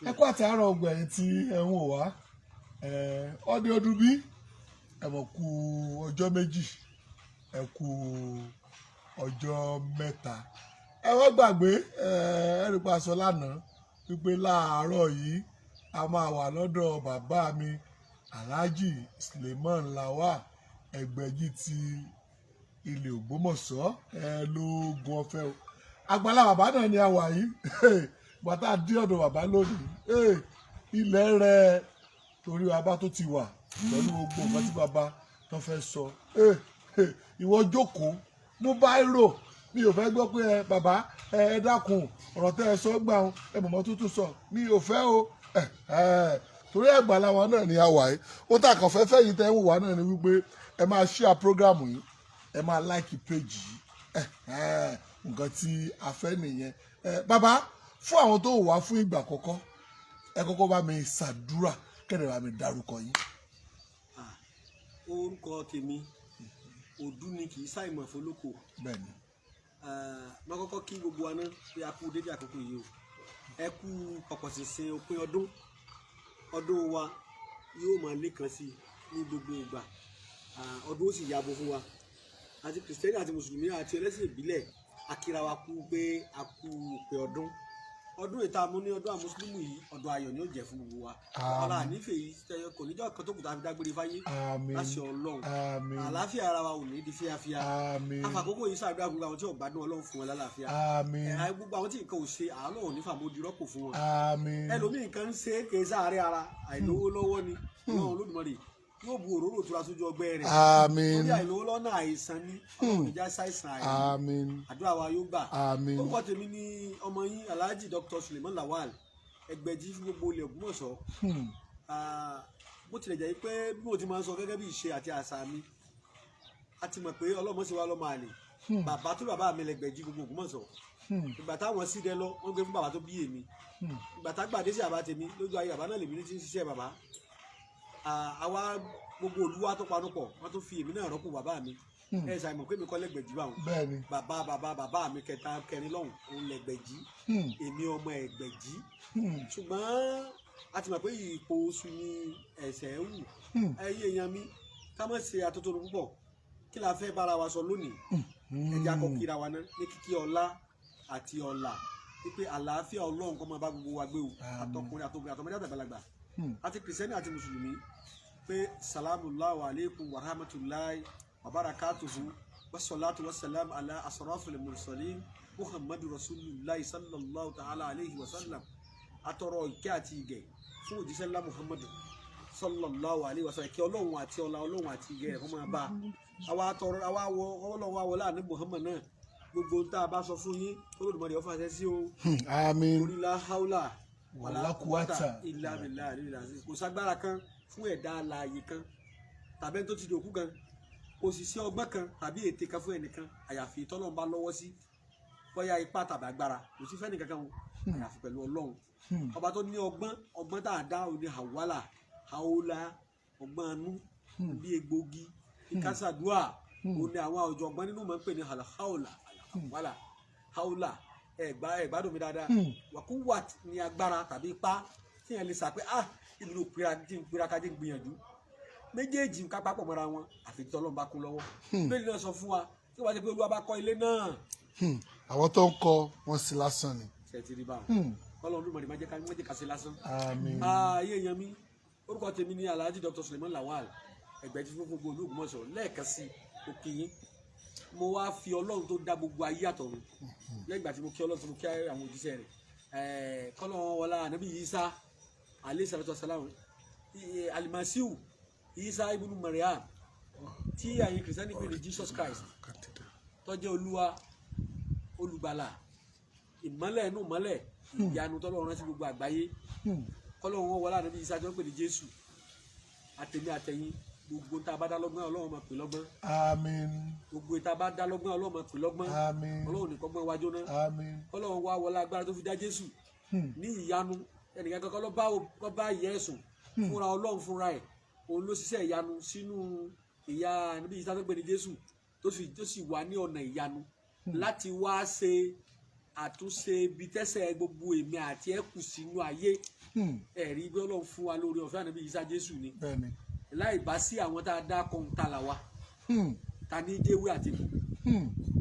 Ẹ kú àtàárọ̀ ọgbà ẹ̀yìn tí ẹ ń wò wá. Ọdẹ ọdún bí ẹ mọ̀ kú ọjọ́ 2, ẹ kú ọjọ́ 3. Ẹ wọ́n gbàgbé ẹ rí pa sọ lánàá wípé láàárọ̀ yìí a máa wà lọ́dọ̀ bàbá mi Alhaji Suleiman Lawal Ẹgbẹ̀jì ti ilẹ̀ Ògbómọ̀ṣọ́, ẹ lóògùn ọ̀fẹ́ o. Àgbàlá bàbá náà ni a wà yìí. Bàtà dé ọ̀dọ̀ bàbá lónìí, ilẹ̀ rẹ̀ torí bàbá tó ti wà pẹ̀lú gbogbo nǹkan tí bàbá tó fẹ́ sọ. Ìwọ jókòó, mú báírò. Mi ò fẹ́ gbọ́ pé ẹ bàbá, ẹ dákun, ọ̀rọ̀ tẹ́ ẹ sọ gbà ẹ mọ̀mọ́ tuntun sọ, mi ò fẹ́ o. Torí àgbàlá wa náà ni a wà yìí. Ó tà kàn fẹ́ fẹ́ yìí tẹ́ ń wò wá náà ni wípé ẹ máa share program yìí, ẹ máa like page yìí. Nǹkan tí a fẹ́ nìyẹn. Bàbá, fún àwọn tó wà fún ìgbà àkọ́kọ́, ẹ kọ́kọ́ bá mi ṣàdúrà kẹ́rẹ̀ bá mi dárúkọ yín. Orúkọ tèmi, òdú ni, kì í ṣàìmọ̀ fọlọ́kọ. Bẹ́ẹ̀ni. Mo kọ́kọ́ kí gbogbo wa náà pé a kú dédé àkókò yìí o. Ẹ kú pọ̀pọ̀ṣìnṣìn òpin ọdún. Ọdún wa yóò máa lékan sí i ní gbogbo ìgbà. Ọdún ó sì yabo fún wa. Àti Kìrìsìtẹ́nì àti Mùsùlùmí àti ẹlẹ́sìn ìbílẹ̀, a kíra wa kú pé a kú òpin ọdún. Ọdún ìta mú ní ọdún àwọn Mùsùlùmí yìí, ọdún ayọ̀ ni ó jẹ́ fún gbogbo wa. Ọlá ànífẹ́ yìí kò níjọ́ kan tó kù tá a fi dágbére fáyé. Àmín. Láṣẹ Ọlọ́run. Àmín. Àlàáfíà ara wa ò ní di fíafíà. Àmín. Àfàkókò yìí ṣàdúrà gbogbo àwọn tí ò gbádùn, Ọlọ́run fún wọn lálàáfíà. Àmín. Gbogbo àwọn tí nǹkan ò ṣe, àánú ò ní fàmódi rọ́pò fún wọn. Àmín. Ẹlòmíì nǹkan ń ṣe é, kì í sáàárẹ̀ ara, àìlówó lọ́wọ́ ni. Ọlọ́run Olódùmarè yóò bu òróró ìtura sójú ọgbẹ́ rẹ̀. Àmín. Torí àìlówó lọ́nà àìsàn ní, Ọlọ́run ìjà ṣàìsàn àìsàn. Àmín. Àdúrà wa yóò gbà. Àmín. Orúkọ tèmi ní ọmọ yín Alhaji Dr. Suleiman Lawal Ẹgbẹ̀jì fún gbogbo ilẹ̀ Ògbómọ̀ṣọ́. Bó tilẹ̀ jẹ́ pé bí mo ti máa ń sọ gẹ́gẹ́ bí ìṣe àti àṣà mi, a ti mọ̀ pé Ọlọ́mọ sì wá lọ́mọ àlè. Bàbá tó bàbá mi lẹ́gbẹ̀jì gbogbo Ògbómọ̀ṣọ́. Ìgbà táwọn sì dẹ lọ, wọ́n gbé fún bàbá tó bí èmi. Ìgbà tá gbàdé sí àbá tèmi, lójú ayé bàbá náà lèmi ní ti ń ṣiṣẹ́ bàbá. Àwa gbogbo olúwa tó panupọ̀, wọ́n tún fi èmi náà rọ́pò bàbá mi. Ẹ ṣàìmọ̀ pé mi kọ́ lẹ́gbẹ̀jì báwọn. Bẹ́ẹ̀ni. Bàbá bàbá bàbá mi kẹta kẹrin lọ́hùn òun lẹ́gbẹ̀jì. Èmi ọmọ Ẹgbẹ̀jì. Ṣùgbọ́n a ti mọ̀ pé ipò oṣù ni ẹ̀sẹ̀ wù. Ẹyẹ èèyàn mi, ká má ṣe atótónu púpọ̀. Kí la fẹ́ bára wa sọ lónìí? Ẹ jẹ́ á kọ́ kíra wa náà ní kíkí ọlá àti ọlà wípé àlàáfíà Ọlọ́run kó máa bá gbogbo wa gbé o. Àmín. Àtọkùnrin, àtobìnrin, àtọmọdé, àtàgbàlagbà, àti Kìrìsìtẹ́nì àti Mùsùlùmí, pé salamu alaykum wa rahmatulahi wa barakatuhu wasalaatu wasalam ala asrafil mursalin Muhammadu Rasulillah sallallahu ta'ala alayhi wa sallam. Atọrọ ìkẹ́ àti ìgẹ̀ fún òjíṣẹ́ ńlá Muhammadu sallallahu alayhi wa sallam. Ìkẹ́ Ọlọ́run àti ọlá Ọlọ́run àti ìgẹ̀ rẹ̀ kó máa bá a. Àwa tọrọ, àwa wọ Ọlọ́run wa wọlé àní Muhammad náà. Gbogbo tá a bá sọ fún yín, Olódùmarè ó fàṣẹ sí o. Àmín. Orí la haula wala quwwata illa billahi aliyil azim. Kò ságbára kan fún ẹ̀dá alààyè kan tàbí ẹni tó ti dòkú kan, kò sì sí ọgbọ́n kan tàbí ète kan fún ẹnìkan àyàfi tọ́lọ́run bá lọ́wọ́ sí, bóyá ipá tàbí agbára kò sí fẹ́ni kankan o, àyàfi pẹ̀lú Ọlọ́run ọba tó ní ọgbọ́n. Ọgbọ́n tá a dá o ní hawala haola, ọgbọ́n anú bí egbògi ìkásàdúà o ní àwọn ọ̀jọ̀gbọ́n nínú mọ̀ ń pè ní halahaula hawala haula. Ẹ̀gbá ẹ̀gbádùn mi dáadáa. Wàkúwà ní agbára tàbí ipá tí yẹn lè sà pé ah, ìlú pera tí ń pera kájí ń gbìyànjú méjèèjì ń kápá pọ̀ mọ́ra wọn, àfi tí Ọlọ́run bá kún lọ́wọ́. Bẹ́ẹ̀ ni náà sọ fún wa tí wọ́n bá ti pé Olúwa bá kọ́ ilé náà, Àwọn tó ń kọ́ wọn sí lásán ni. Ṣe ti rí báwọn? Ọlọ́run Olódùmarè má jẹ́ ká má jẹ́ ká ṣe lásán. Àmín. Ayé èèyàn mi, orúkọ tèmi ni Alhaji Dr. Suleiman Lawal Ẹgbẹ̀jì fún gbogbo olú Ògbómọ̀ṣọ́. Lẹ́ẹ̀kan sí, òkè yín, mo wá fi Ọlọ́run tó dá gbogbo ayé àtọ̀run. Lẹ́yìn ìgbà tí mo kí Ọlọ́run, tí mo kí àwọn òjíṣẹ́ rẹ̀, kọ́lọ́run wọlá ànábì Isa alayhi salatu wassalam, Alimasiu Isa ibnu Maryam tí àyìn Kìrìsìtẹ́nì pè ní Jesus Christ, tó jẹ́ Olúwa, olùgbàlà, ìmọ́lẹ̀ inú ìmọ́lẹ̀, ìyanu tọ́lọ́run rán sí gbogbo àgbáyé. Kọ́lọ́run wọn wọlé ànábì Isa tí wọ́n pè ní Jésù, àtẹ̀mí àtẹ̀yìn, gbogbo tá a bá dá lọ́gbọ́n, Ọlọ́run máa pè lọ́gbọ́n. Àmín. Gbogbo tá a bá dá lọ́gbọ́n, Ọlọ́run máa pè lọ́gbọ́n. Àmín. Ọlọ́run nìkan gbọ́n wájú náà. Àmín. Ọlọ́run wá wọlé agbára tó fi dá Jésù ní ìyanu. Ẹnìkan kankan ló bá ìyá ẹ̀sùn fúnra Ọlọ́run fúnra ẹ̀, òun ló ṣiṣẹ́ ìyanu sínú ìyá ànábì Isa tó pè ní Jésù, tó sì wà ní ọ̀nà ìyanu láti wá ṣe. Àtúnṣe ibi tẹ́sẹ̀ gbogbo èmi àti ẹ̀ kù sínú ayé. Ẹ̀rí bí Ọlọ́run fún wa lórí ọ̀fẹ́ ànábì Ìsá Jésù ni. Bẹ́ẹ̀ni. Láì bá sí àwọn tá a dá kọ́ńtà là wa, ta ní jẹ́wé àti egbò,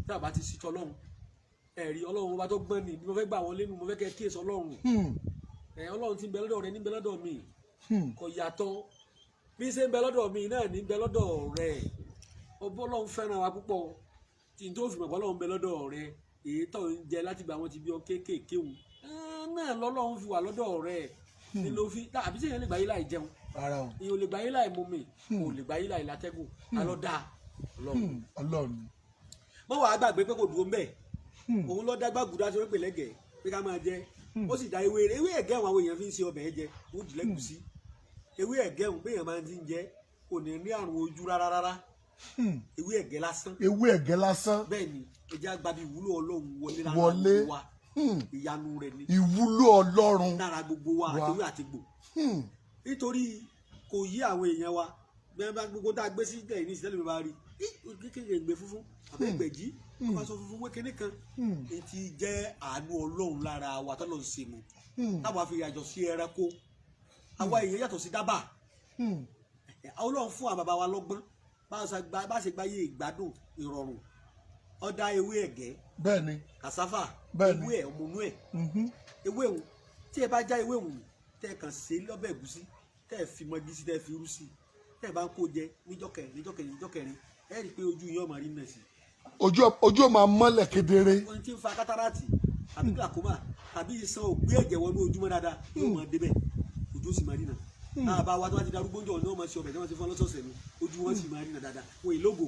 tá a bá ti sí tọ́lọ́run. Ẹ̀rí Ọlọ́run ọba tó gbọ́n ni mo fẹ́ gbà wọlé nu, mo fẹ́ kẹ́ kíyèsí Ọlọ́run. Ẹ̀ Ọlọ́run ti ń bẹ lọ́dọ̀ rẹ ní bẹ lọ́dọ̀ mi, kò yàtọ̀. Bí ṣe ń bẹ lọ́dọ̀ mi náà ní bẹ lọ́dọ̀ rẹ. Ọbọ̀ Ọlọ́run fẹ́ràn wa púpọ̀, tí n tó fi mọ̀ pé Ọlọ́run bẹ lọ́dọ̀ rẹ, èyí tó ń jẹ láti gbà wọ́n ti bí ọ kéékèèké òun náà lọ́lọ́run fi wà lọ́dọ̀ rẹ ni ló fi. Àbí sèyàn lè gbáyé láì jẹun? Rárá o. Èyàn ò lè gbáyé láì mumi, kò lè gbáyé láì látẹ́gùn. Alọ́ dáa Ọlọ́run. Ọlọ́run. Mọ́ wàá gbàgbé pé kò dúró mbẹ́. Òun ló dá gbàgùdá tí wọ́n pè lẹ́gẹ̀ẹ́ pé ká máa jẹ. Ó sì dá ewé ewé ẹ̀gẹ́ àwọn èèyàn fi ń ṣe ọbẹ̀ jẹ, wọ́n jù lẹ́gùsí. Ewé ẹ̀gẹ́ òun béèyàn máa ti ń jẹ kò ní ní àrùn ojú rárá rárá. Ewé ẹ̀gẹ́ lásán. Ewé ẹ̀gẹ́ lásán. Bẹ́ẹ̀ ni, ẹjẹ́ àgbàbí ìwúlò Ọlọ́run wọlé lára Wọlé. gbogbo wa. Ìyanu rẹ̀ ni. Ìwúlò Ọlọ́run lára gbogbo wa wa. Àtewé àtegbò. Nítorí kò yí àwọn èèyàn wa bí wọ́n bá gbogbo tá a gbé sí tẹ̀yìn ní ìsìtẹ́lẹ̀ mi bá rí kékeré ìgbé funfun àbẹ́ ìgbẹ̀jì wọ́n bá sọ funfun wé kinní kan, etí jẹ́ àánú Ọlọ́run lára wa tọ́lọ́ ń ṣe mu. Táwa fi yàtọ̀ sí ẹranko, àwa èèyàn yàtọ̀ sí dábà. Ọlọ́run fún àwọn bàbá wa lọ́gbọ́n bá a ṣe gbáyé ìgbádùn ìrọ̀rùn. Ó dá ewé ẹ̀gẹ́, Bẹ́ẹ̀ni. kàsáfà, Bẹ́ẹ̀ni. ewé ẹ̀ ọmọnú ẹ̀, ewé òun tí ẹ bá já ewé òun tẹ́ ẹ kàn ṣe lọ́bẹ̀ ẹ̀gúsí, tẹ́ ẹ fi mọ́gí sí, tẹ́ ẹ fi irú sí, tẹ́ ẹ bá ń kó jẹ níjọ́ kẹrin, níjọ́ kẹrin, níjọ́ kẹrin, ẹ rí i pé ojú yín ọmọ rí nà sí. Ojú ò máa mọ́lẹ̀ kedere. Ohun tí ń fa kátàràtì tàbí glaucoma tàbí iṣan ògbé ẹ̀jẹ̀ wọnú ojúmọ́ dáadáa yóò máa débẹ̀, ojú ó sì máa rí nà. Náà bá wa tó bá ti darúgbó ń jọ ní wọ́n máa ṣe ọbẹ̀ tí wọ́n ti fún ọ lọ́sọ̀ọ̀sẹ̀ ni ojú wọn sì máa rí nà dáadáa, wọn ìlógo.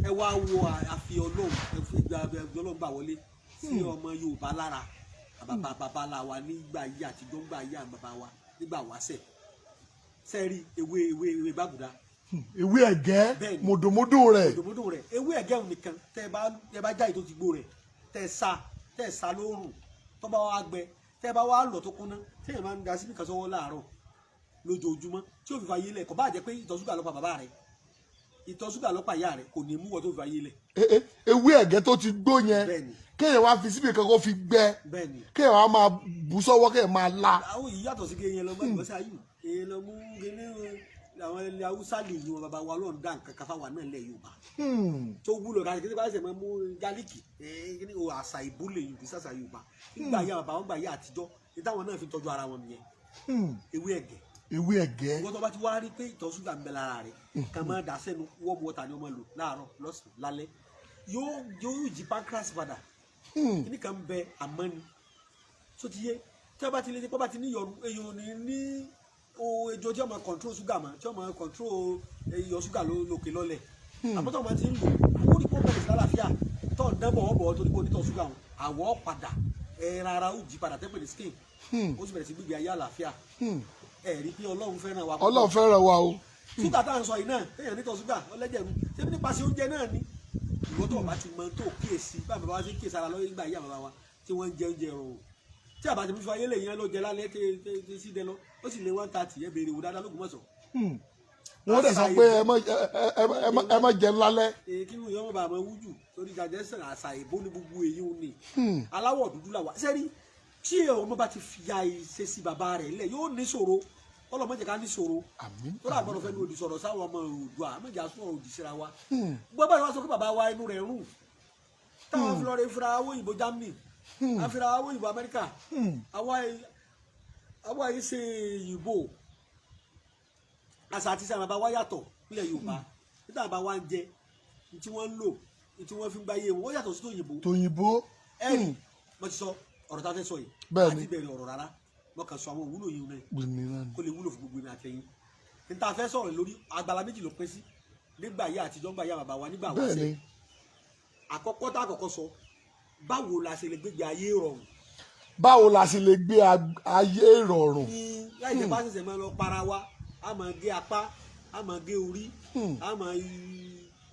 Ẹ wá wo àfi Ọlọ́run, ẹ fi gba Ọlọ́run gbà wọlé sí ọmọ Yorùbá lára. Bàbá bàbá la wa nígbà yí àtijọ́, nígbà yí àwọn bàbá wa nígbà wáṣẹ̀ sẹ́ẹ̀rí ewé ewé ewé gbàgùdà. Ewé ẹ̀gẹ́. Bẹ́ẹ̀ni. Mòdòmódò rẹ̀. Mòdòmódò rẹ̀, ewé ẹ̀gẹ́ òun nìkan, tẹ́ ẹ bá já èyí tó ti gbó rẹ̀, tẹ́ ẹ sá lóòrùn, tó bá wá gbẹ, tẹ́ ẹ bá wá lọ tó kúnná, tẹ́ ẹ máa ń da síbi kan sọ́wọ́ láàárọ̀ lójoojúmọ́ tí ó fi fa yé lẹ̀, kò bá jẹ́ pé ìtọ̀ ṣúgà ló pa bàbá rẹ̀, ìtọ̀ ṣúgà ló pa ìyá rẹ̀, kò ní mú wọ́n tó fi fa yé lẹ̀. Ewé ẹ̀gẹ́ tó ti gbó yẹn, Bẹ́ẹ̀ni. kéèyàn wá fi síbi kan kó fi gbẹ, Bẹ́ẹ̀ni. kéèyàn wá máa bù sọ́wọ́, kéèyàn máa la. Àwọn yìí yàtọ̀ sí kí eyín lọ mọ ìgbọ́sẹ̀ ayù eyín lọ mú kíní àwọn ilẹ̀ Haúsá lè yí wọn. Bàbá wa Ọlọ́run dá nǹkan kan fáwa náà lẹ̀ Yorùbá tó wúlò ká kí ní bá ṣe máa mú gálíìkì kíní o. Àṣà ìbúlẹ̀ yìí kì í ṣàṣà Yorùbá. Nígbà yá bàbá wọn gbà yá àtijọ́ ní táwọn náà fi tọ́jú ara wọn nìyẹn, ewé ẹ̀gẹ́. Ewé ẹ̀gẹ́. Ìwọ́n tó bá ti wá rí pé ìtọ̀ ṣúgà ń bẹ lára rẹ̀, kàn máa dà sẹ́nu. Warm water ni wọ́n máa lò láàárọ̀, lọ́sàn-án, lálẹ́. Yóò jí pancreas padà. Kíní kan ń bẹ àmọ́ ni so ti yé tí a bá ti lè tí a bá ti ní yọrù, èyàn ò ní ní o ejò tí ó máa control ṣúgà mọ́, tí ó máa control iyọ̀ ṣúgà lókè lọ́lẹ̀. Àmọ́ tó máa ti ń lò ó ní kó bẹ̀rẹ̀ sí lálàáfíà tó ń dán bọ̀wọ̀ bọ̀wọ̀ torí pé onítọ̀ ṣúgà wọn àwọ̀ padà, ẹran ara ó jí padà tẹ́pẹ̀ ní skin, ó sì bẹ̀rẹ̀ sí gbígbé ayé àlàáfíà. Ẹ rí pé Ọlọ́run fẹ́ràn wa púpọ̀. Ọlọ́run fẹ́ràn wa o. Ṣúgà tá à ń sọ yìí náà, téèyàn nítọ̀ ṣúgà ọlẹ́jẹ̀ rú, ṣé nípasẹ̀ oúnjẹ náà ni? Ìwọ tó o bá ti mọ tó kíyèsí bá bàbá wa ṣe kíyèsí ara lọ́wọ́ nígbà yíyá bàbá wa tí wọ́n ń jẹ oúnjẹ rọrùn tí àbá ti fi ayé lè yẹn ló jẹ lálẹ́ tẹ sí dẹ lọ, ó sì lé 130. Ẹ béèrè wò dáadáa lÓgbómọ̀ṣọ́. Wọ́n dẹ̀ sọ pé ẹ má jẹ lálẹ́. Èyí kí wọ́n yọ bàbá wújù torí digestion. Àṣà ìbò ní gbogbo èyí ń ní aláwọ̀ dúdú làwà sẹ́rí. Tí ọmọ bá ti fi ya ìṣesí bàbá rẹ̀ lẹ̀, yóò ní ṣòro. Ọlọ́mọ jẹ́ ká ní ṣòro. Àmín. Tó dà gbọ́dọ̀ fẹ́ ní òdì sọ̀rọ̀ sáwọn ọmọ Oòduà mẹ́jà sọ̀rọ̀ òdì síra wa. Gbọ́dọ̀ wá sọ pé bàbá wa inú rẹ̀ rùn táwọn afilọ́rẹ̀ fira owó òyìnbó Germany, afira owó òyìnbó Amẹ́ríkà. Àwa yìí ṣe òyìnbó. Àṣà àti sàmà bàbá wa yàtọ̀ nílẹ̀ Yorùbá. Nígbà bàbá wa ń jẹ ní tí wọ́n ń lò ní tí wọ́n fi ń gbáyé wọn, ó yàtọ̀ sí tòyìnbó. Tòyìnbó. Ẹ̀rì mo ti sọ ọ̀rọ̀ tá a fẹ́ sọ yìí. Bẹ́ẹ̀ni. Àti bẹ̀rẹ̀ ọ̀rọ̀ rárá, mo kàn sọ àwọn òwúlò yìí náà Gbìnrín kó lè wúlò fún gbogbo ìrìn àtẹ̀yìn. Ní tá a fẹ́ sọ̀rọ̀ lórí, agbala méjì ló pín sí nígbà yá àtijọ́, nígbà yá bàbá wa, nígbà wáṣẹ̀. Àkọ́kọ́ tá àkọ́kọ́ sọ, báwo la ṣe lè gbégbé ayé rọrùn? Báwo la ṣe lè gbé ayé ìrọ̀rùn? Ní láì jẹ́ bá ṣẹ̀ṣẹ̀ máa lọ para wa, a máa gé apá, a máa gé orí, a máa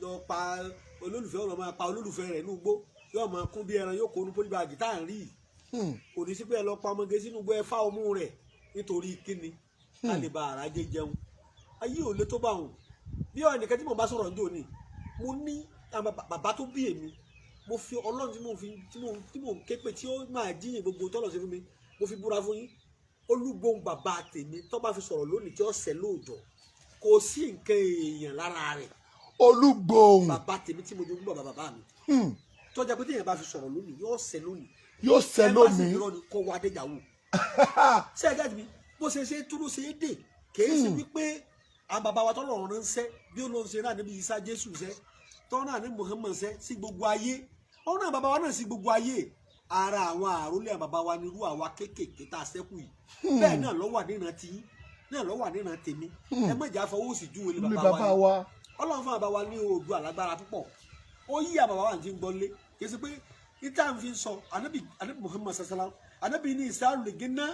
lọ pa olólùfẹ́, ọ̀rọ̀ máa pa olólùfẹ́ rẹ̀ nínú igbó, yóò máa kún bí ẹran, yóò kó nu polybag tá à ń rí yìí. Kò ní sí pé ẹ lọ pa ọmọge sínú igbó, ẹ fá ọmú rẹ̀ nítorí kíni? Ká lè ba àrà jẹ jẹun. Ayé ò lè tó bá wọn. Bí ẹnìkan tí mo bá sọ̀rọ̀ níjó ni mo ní àwọn bàbá tó bí èmi. Mo fi Ọlọ́run tí mò ń fi tí mò ń ké pè, tí ó máa jíyìn gbogbo tọ́lọ̀ sí fún mi, mo fi búra fún yín. Olúgbòhùn bàbá tèmi tó bá fi sọ̀rọ̀ lónìí tí ó ṣẹ lóòjọ́, kò sí nǹkan èèyàn lára rẹ̀. Olúgbòhùn. Bàbá tèmi tí mo jogún bàbá bàbá mi, tó jẹ́ pé téèyàn bá fi sọ̀rọ̀ lónìí, yóò ṣẹ lónìí. Yóò ṣẹ Ẹ bá sì lónìí. irọ́ ni, kó wá déjà wò. Ṣé ẹ gẹ́gẹ́ bí bó ṣe ṣe túrú ṣe é dè, kìí ṣe wípé àwọn bàbá wa tọ́lọ̀ ránṣẹ́ bí ó ló ń ṣe náà níbi Isa Jésù ṣẹ́ tọ́ náà ní Muhammad ṣẹ́ sí gbogbo ayé, ọ̀run náà bàbá wa náà sí gbogbo ayé. Ara àwọn àrólé àwọn bàbá wa nírú àwa kéékèèké tá a ṣẹ́kù yìí, bẹ́ẹ̀ náà ló wà níran tiyín, náà ló wà níran tèmi. Ẹ má jà fọwọ́ sí júwe lé ní bàbá bàbá wa ni. Wa. Ọlọ́run fún bàbá wa ní Oòduà lágbára púpọ̀. Ó yí àwọn bàbá wa ti ń gbọ́ lé, kì í ṣe pé ìta fi ń sọ. Anabi Muhammad sallam, anabi ní ìsáàlù lè gẹ́nà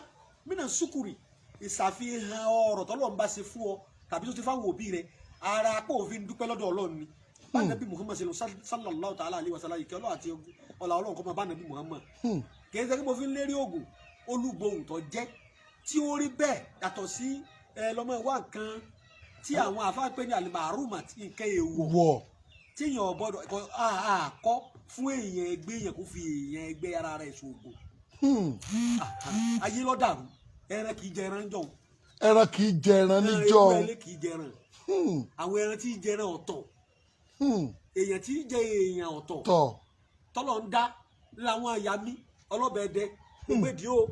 mínà sukuri, ìṣàfihàn ọ̀rọ̀ tọ́lọ́run bá ṣe fún ọ tàbí tó ti fáwọn òbí rẹ, ara pé òfin dúpẹ́ lọ́dọ̀ Ọlọ́run ni. Bá anabi Muhammad sallallahu ta'ala alayhi wa sallam, ìkẹ́ Ọlọ́run àti ọlá Ọlọ́run kó máa bá anabi Muhammad. Kì í ṣe pé mo fi ń lérí oògùn. Olúgbòhùn tó jẹ́ tí ó rí bẹ́ẹ̀ yàtọ̀ sí ẹ lọ́mọ ìwà nǹkan tí àwọn àfáà pè ní alimarum àti nǹkan èèwọ̀ Wọ̀. tí èèyàn gbọ́dọ̀ àkọ́ fún èèyàn ẹgbẹ́ èèyàn kó fi èèyàn ẹgbẹ́ ara rẹ̀ ṣoògùn. Ayé ló dàrú. Ẹran kì í jẹ ẹran jọ̀hún. Ẹran kì í jẹ ẹran Ẹran níjọ́. ewúrẹ́ ilé kì í jẹ ẹran. Àwọn ẹran tí í jẹ ẹran ọ̀tọ̀, èèyàn tí í jẹ èèyàn ọ̀tọ̀. Tọ̀. Tọ́lọ̀ ń dá láwọn àyà mi ọlọ́bẹ̀ẹ́dẹ ògbédìí o.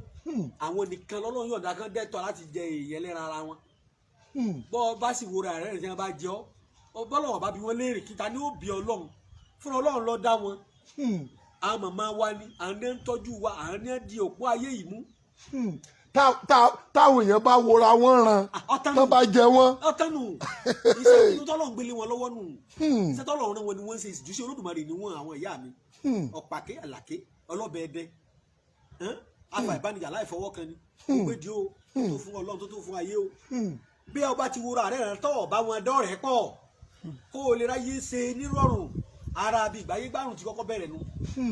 Àwọn nìkan lọ́lọ́run yọ̀ǹda kan dẹ́tọ̀ láti jẹ èèyàn ẹlẹ́ran ara wọn. Bọ́ ọ bá sì wúra rẹ̀ rẹ̀ tí wọ́n bá jẹ ọ́, bọ́lọ̀ bá bí wọ́n léèrè kíta ni ó bí Ọlọ́run fúnra Ọlọ́run ló dá wọn. Àwọn màmá wa ni àwọn ní ń tọ́jú wa, àwọn ní ń di òpó ayé yìí mú. Táwọn èèyàn bá wora wọn ràn Ọ̀tán tán nù. bá jẹ wọn. Ọ̀tán nù. Iṣẹ́ inú tọ́lọ̀ ń gbélé wọn lọ́wọ́ nù. Iṣẹ́ tọ́lọ̀ rán wọn ni wọ́n ń ṣe. Ìṣìṣẹ́ Olódùmarè ni wọ́n. Àwọn ìyá mi, ọ̀pàké àlàké ọlọ́bẹ̀ẹ́dẹ, afa ìbánijà láìfọwọ́ kan ni ògbédìí o, tó fún Ọlọ́run, tó tó fún ayé o. Bí ọba ti wúra rẹ̀ rẹ̀ tọ́ ọba wọn dọ́rẹ̀ẹ́ pọ̀, kó o lè ráyè ṣe nírọ̀rùn. Ara bíi ìgbáyé gbárùn ti kọ́kọ́ bẹ̀rẹ̀ nu.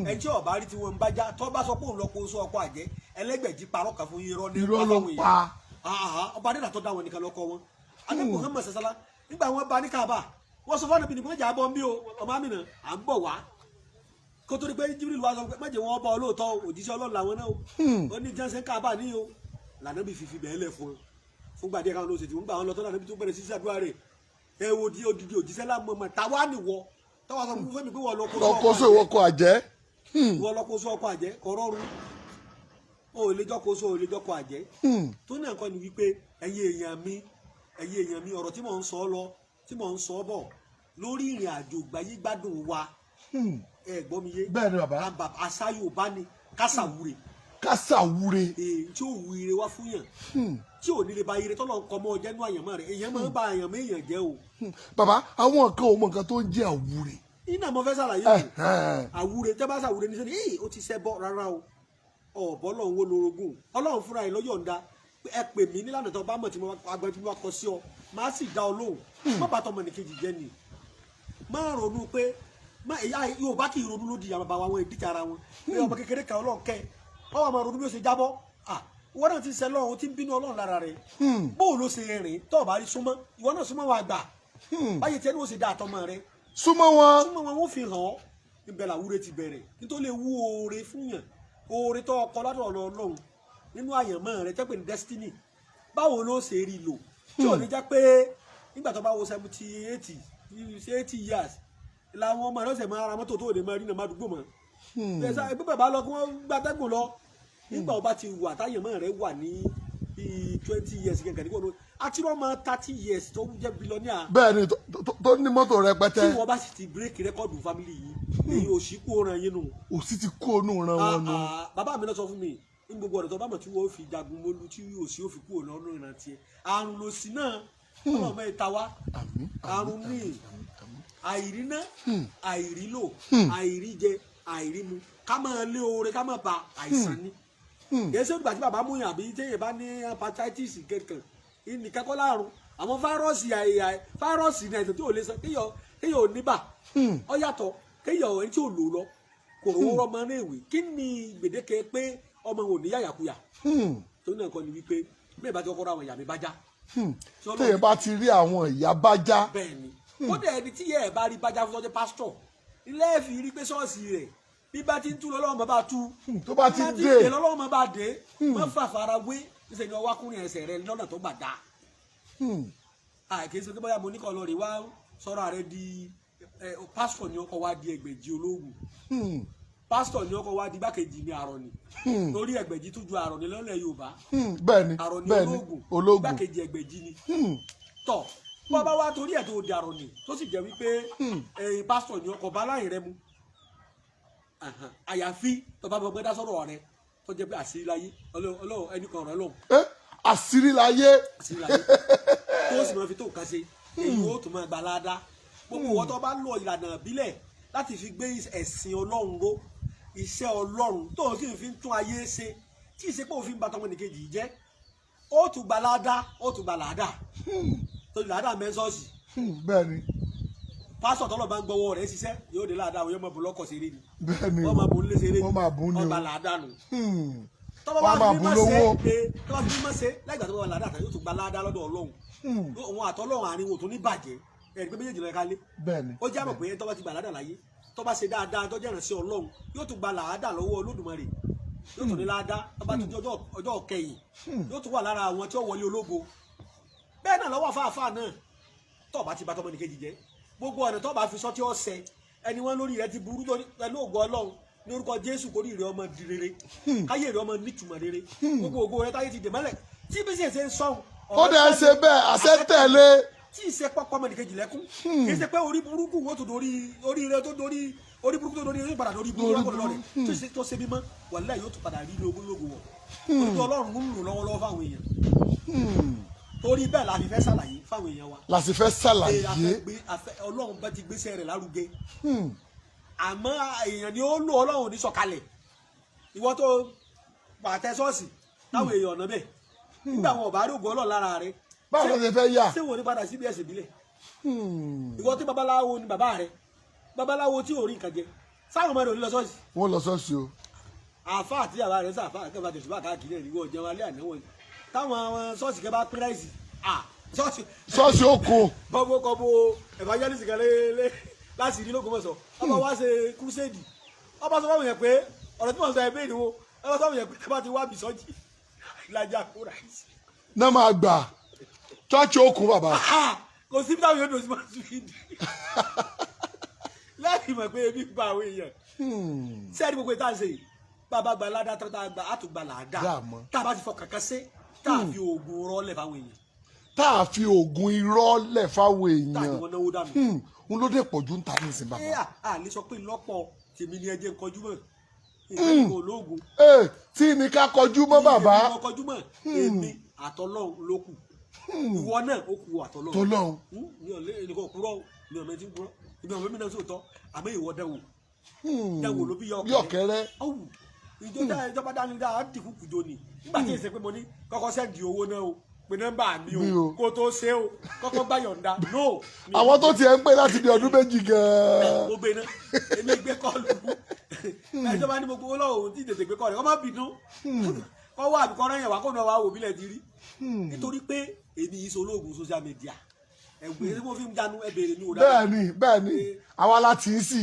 Ẹni tí ọba rí tí wọn ń bá já, tọ́ bá sọ pé òun lọ kó sọ ọkọ àjẹ́ ẹlẹ́gbẹ̀jì parọ́ kan fún yín, irọ́ ní Irọ́ ló fáwọn èèyàn. pa. Àhà, ọba adéla tó dá wọn nìkan lọ́kọ wọn. Adé Muhammad sasala, nígbà wọn bá ní Kaaba, wọn sọ fún ànábì nìkan jà bọ́ ń bí o, ọmọ amina à ń bọ̀ wá, kó tó di pé Jibril wá sọ pé má jẹ́ wọn bá ọ lóòótọ́ o, òjíṣẹ́ Ọlọ́run làwọn náà o. Ó ní jẹ́nsẹ́ Kaaba ní o lànàbì fífi bẹ́ẹ̀ lẹ̀ fún un fúngbà díẹ̀ káwọn ló ṣe tí wọ́n gbà wọn lọ tó lànàbì tó bẹ̀rẹ̀ sí ṣàdúrà rẹ̀. Ẹ wo di odidi òjíṣẹ́ lámọ̀ mọ̀ táwa nìwọ táwa sọ fún fẹ́mi pé wọ́n lọ kó Lọ kó sọ ìwọ kọ àjẹ́. Wọ́n lọ kó sọ ọkọ àjẹ́ kọ rọrùn o, ò lè jọ́ kó sọ, ò lè jọ́ kó àjẹ́. Tó náà kọ́ ni wípé ẹ̀yin èèyàn mi, ẹ̀yin èèyàn mi, ọ̀rọ̀ tí mò ń sọ lọ, tí mò ń sọ bọ̀ lórí ìrìn àjò ìgbáyé gbádùn wa, ẹ gbọ́ mi yé? Bẹ́ẹ̀ ni, bàbá. Àṣà Yorùbá ni kásàwúre. Kásàwúre. Èyí tí ó wù ire wá fún yàn, tí ò ní lè ba ire tọ́lọ̀ ń kọ́ mọ́ ọjẹ́ nú àyànmọ́ rẹ̀. Èèyàn máa ń ba àyànmọ́ èèyàn jẹ́ o. Bàbá, àwọn kan ò mọ nǹkan tó ń jẹ́ àwúre. Iná mo fẹ́ ṣàlàyé o. Àwúre, tẹ́ bá ṣàwúre ní sẹ́ni èyí ó ti ṣẹ́ bọ́ rárá o. Ọ̀bọ lọ́hún wo lorogún Ọlọ́run fúnra ẹ̀ lọ́yọ̀ǹda. Ẹ pè mí nílànà tó bá mọ̀ tí mo agbẹ́ tí mo bá kọ sí ọ, máa sì dá ọ lóhùn. Má bàtọ́ ọmọ nìkejì jẹ́ ni. Má ronú pé má ìyá Yorùbá kì í ronú lódì àwọn bàbá wọn ìdíje ara wọn pé ọmọ kékeré kan Ọlọ́run kẹ́ ọ wà máa ronú bí ó ṣe jábọ́. Ìwọ náà ti ṣẹ lọ́run, ó ti ń bínú Ọlọ́run lára rẹ̀. Bóò ló ṣe rìn tó o bá rí súnmọ́, ìwọ náà súnmọ́ wa gbà báyìí tí ẹni ó ṣe dá àtọmọ rẹ. Súnmọ́ wọn. Súnmọ́ wọn, wọ́n fi hàn ọ́. Ibẹ̀ làwúre ti bẹ̀rẹ̀, nítorí lè wú oore fún yàn, oore tó ọkọ lọ́dọ̀ Ọlọ́run nínú àyànmọ́ rẹ tẹ́ pé ní destiny. Báwo ló ṣe rí lò tí ò ní jẹ́ pé nígbà tó bá wo 70, 80, 80 years làwọn ọmọ rẹ ọ̀sẹ̀ máa ra mọ́tò tó lè máa rí nàá má dùgbò mọ́ ẹgbẹ́ bàbá lọ kí wọ́n gbàtẹ́gùn lọ. Nígbà wọ́n bá ti wà táyànmọ́ rẹ wà ní bíi 20 years gẹ́gẹ́ nígbà wọn àti wọ́n máa 30 years tó jẹ́ billionaire. Bẹ́ẹ̀ ni, tó ní mọ́tò rẹpẹtẹ. Tí wọ́n bá sì ti break record family yìí, èyí ò sí kó ran yín nù. Òsì ti kó onú ran wọn nù. Ah, ah, bàbá mi lọ sọ fún mi ní gbogbo ọ̀nà tó bá mọ̀ tí wọ́n fi jagun mólú tí òsì ó fi kúrò lọ́nà ìrántí ẹ̀. Àrùn lòsì náà, ọlọ́mọ ìta wa. Àmín. Àrùn ní àìríná, àìrílò, àìríjẹ, àìrímu, ká máa lé oore ká máa ba àìsàn ni. Kì í ṣe ìgbà tí bàbá mú yàn àbí téèyàn bá ní hepatitis kankan ìnìkan kọ́ láàrùn. Àwọn fáírọ́ọ̀sì, fáírọ́ọ̀sì ní àìsàn tí ò lè sàn. Kéèyàn ò níbà ó yàtọ̀, kéèyàn ẹni tí ò lò lọ kò rówó rọmọ ní ìwé. Kí ni gbèdéke pé ọmọ ò ní yàyàkuyà? Tó náà kọ́ ni wípé bẹ́ẹ̀ bá ti kọ́kọ́ rọ àwọn ìyá mi bá já. Téèyàn bá ti rí àwọn ìyá bá já. Bẹ́ẹ̀ ni. Kódà ẹni tí yẹ ẹ̀ bá rí bájá fún tọ́jú pásítọ̀. Ilé ẹ̀fì rí pé ṣọ́ọ̀ṣì rẹ̀ bí bá ti ń tú lọ́lọ́run máa bá tú. Tó bá ti bí bá ń ti dé. dé lọ́lọ́run máa bá dé. Má fàfara wé, níṣẹ́ ni ọwọ́ akúnrin ẹsẹ̀ rẹ lọ́nà tó gbà dáa. Àìkè sọ pé bóyá mo ní kọ́ lọ rí wá sọ̀rọ̀ rẹ di pásítọ̀ ni ọkọ̀ wá di ẹgbẹ̀jì ológun, pásítọ̀ ni ọkọ̀ wá di igbákejì ní àrọ̀nì, torí ẹgbẹ̀jì tó ju àrọ̀nì lọ́lẹ̀ Yorùbá. Bẹ́ẹ̀ ni. Àrọ̀nì Bẹ́ẹ̀ ni. ológun, Ológun. igbákejì ẹgbẹ̀jì ni. Tọ̀ bọ́ bá wá torí ẹ̀ tó di àrọ̀nì, tó sì jẹ́ wípé ẹ̀yin pásítọ̀ ni ọkọ̀ bá láyìn rẹ mu. Ahan. Àyàfi tó bá gbọgbẹ́ dá sọ̀rọ̀ rẹ tó jẹ́ pé àṣírí láyé Ọlọ́run ẹnì kan rẹ lọ́hùn. Àṣírí láyé. Àṣírí láyé tó sì máa fi tó nǹkan ṣe, èyí ó tún máa gba láàdá. Gbogbo wọn tó bá lọ ìlànà ìbílẹ̀ láti fi gbé ẹ̀sìn Ọlọ́run ró, iṣẹ́ Ọlọ́run tó sì fi ń tún ayé ṣe, tí ìṣe pé òfin bàtà wọn nìkejì jẹ́, ó tún gba láàdá, ó tún gba láàdá tó láàdá mẹ́sọ́ọ̀sì. Bẹ́ẹ̀ ni. Pásítọ̀ tọ́lọ̀ bá ń gbọ́wọ́ rẹ̀ ṣiṣẹ́ yóò dé láàdá, yóò máa bò lọ́kọ̀ ṣeré ni. Bẹ́ẹ̀ ni. Wọ́n máa bò nílé ṣeré ni. Wọ́n máa bùn ni o. Wọ́n gba láàdá nù. Tọ́ba Wọ́n á bá máa fi bùn mímọ́ ṣe lówó. é, tọ́ba fi mímọ́ ṣe lẹ́gbàá tó bá wà láàdá tán, yóò tún gba láàdá lọ́dọ̀ Ọlọ́run. Òun àtọ́lọ́run àárín wọn ò tún ní bàjẹ́, ẹ̀rí pé méjèèjì ló yẹ ká lé. Bẹ́ẹ̀ ni. Ó jẹ́ àmọ̀ pé tọ́ba ti gba làádà láyé, tọ́ba ṣe dáadáa, tọ́jú ìrànṣẹ́ Ọlọ́run, yóò tún gba làádà lọ́wọ́ Olódùmarè, yóò tún ní láàdá tọ́ba tún di ọjọ́ kẹyìn, yóò tún wà lára àwọn tí ó wọlé ológo. Bẹ́ẹ̀ náà lọ́wọ́ àfáàfáà náà, tọ́ba ti bá tọmọ nìkejì jẹ́, gbogbo ọ̀nà tọ́ba fi sọ tí ó ṣẹ ẹni wọn lórí rẹ ti burú tó ní, pẹ̀lú ògo Ọlọ́run ní orúkọ Jésù, kórìí rẹ ọmọ di rere, káyé rẹ ọmọ nítumọ̀ rere, gbogbo ògo rẹ táyé ti dè mọ́lẹ̀ tí bí sì ṣe ń sọ̀hún. Ó dẹ̀ ṣe bẹ́ẹ̀, àṣẹ tẹ̀lé. Tí ì ṣe pọ́pọ́ ọmọnìkejì lẹ́kún, kì í ṣe pé orí burúkú wo tó dorí orí rẹ, tó dorí orí burúkú, tó dorí orí padà dorí burúkú lọ́kọ̀ọ́ rẹ̀ tó ṣe tó ṣe mímọ́, wàláhì yóò tún padà rí lógún lógún wọ̀, torí Ọlọ́run ń lò lọ́wọ́lọ́wọ́ fáwọn èèyàn. Torí bẹ́ẹ̀ la fi fẹ́ ṣàlàyé fáwọn èèyàn wa. La sì fẹ́ Pé a ṣàlàyé. fẹ́ gbé Ọlọ́run bá ti gbéṣẹ́ rẹ̀ lárugẹ, àmọ́ èèyàn ni ó lò, Ọlọ́run ní sọ̀kalẹ̀. Ìwọ tó pàtẹ ṣọ́ọ̀ṣì táwọn èèyàn ọ̀nà bẹ́ẹ̀ nígbà wọn ò bá rí ògùn Ọlọ́run lára rẹ̀, Báwo ló ṣe fẹ́ yà? ṣé wọn ò ní padà síbi ẹ̀sìn ìbílẹ̀? Ìwọ tí babaláwo ni bàbá rẹ, babaláwo tí ò rí nǹkan jẹ, sáwọn ọmọ rẹ ò ní lọ ṣọ́ọ̀ṣì? Wọ́n lọ ṣọ́ọ̀ṣì o. Àáfà àti bàbá rẹ sàáfà kẹfà tẹsùbà káàkiri ẹ níwọ jẹun alẹ́ àná wọn táwọn àwọn ṣọ́ọ̀ṣì kẹ bá pín ráìsì, ṣọ́ọ̀ṣì Ṣọ́ọ̀ṣì ó kún. Bọ́bọ́ kọ́bọ́ evangelist kan lé láti rí lÓgbómọ̀ṣọ́, ọba wá ṣe crusade, ọba sọ fáwọn yẹn pé ọ̀rọ̀ tí mo sọ ẹ bẹ́ẹ̀ ni wo, ọba sọ fáwọn yẹn pé tẹ́ bá ti wá bìsọ́jì ìlàjà kó ráìsì. Náà máa gbà, ṣọ́ọ̀ṣì ó kún bàbá. Kò sí bí táwọn yóò dùn sí máa sùn ìdí lẹ́yìn mọ̀ pé ebi ń pa àwọn èèyàn. Sẹ́ẹ̀dì gbogbo ìta ṣe yìí, bàbá gba ládá tó tá a gba, á tún gba làádá. Dáa mọ́. Tá a bá ti fọkàn kan ṣe, tá a fi oògùn rọ́lẹ̀ fáwọn èèyàn. Tá a fi oògùn irọ́ lẹ̀ fáwọn Tá a ní èèyàn. wọn náwó dànù. N ló dé pọ̀jù ń ta ní ìsìn Ẹ bàbá. à lè sọ pé lọ́pọ̀ tèmi ni ẹ jẹ́ ń kọjú mọ́ ìfẹ́ kò lóògùn. Ee, tí ní ká kọjú mọ́ bàbá. Èmi mo kọjú mọ́, èmi àtọlọ́hun ló kù, ìwọ náà ó kù àtọlọ́hun. Tọ́lọ́hun. Mi ò lé ẹnìkan kúrọ́, mi ò mẹ́tí kúrọ́, èmi ò mẹ́mí náà sóòótọ́, àmọ́ ìwọ dẹ́wò dẹ́wò ló bí yọ. Yọ̀kẹ́rẹ́. Ọ̀wù ìjọ dá ìjọba dání dá dìkú kùjọ ni nígbà tí èsè pé mo ní kọ́kọ́ send owó náà o, pé nọ́mbà mi Mi o o. kó tó ṣe o, kọ́kọ́ gbà yọ̀ǹda no. Àwọn tó tiẹ̀ ń pè láti bí ọdún 2 gan-an. Mo gbé náà, èmi gbé kọ́ọ̀lù ìjọba ní mo gbowó lọ́wọ́ òun tí tètè gbé kọ́ọ̀lù, kọ́ má bínú, kọ́ wá àbíkọ́ rẹ̀ yẹn wá kó náà wá wò bílẹ̀ ti rí, nítorí pé èmi yìí solóògùn social media ẹ̀gbẹ́ tí mo fi ń jánu ẹ béèrè ní òdà. Bẹ́ẹ̀ ni, bẹ́ẹ̀ ni, àwa la tì í sí.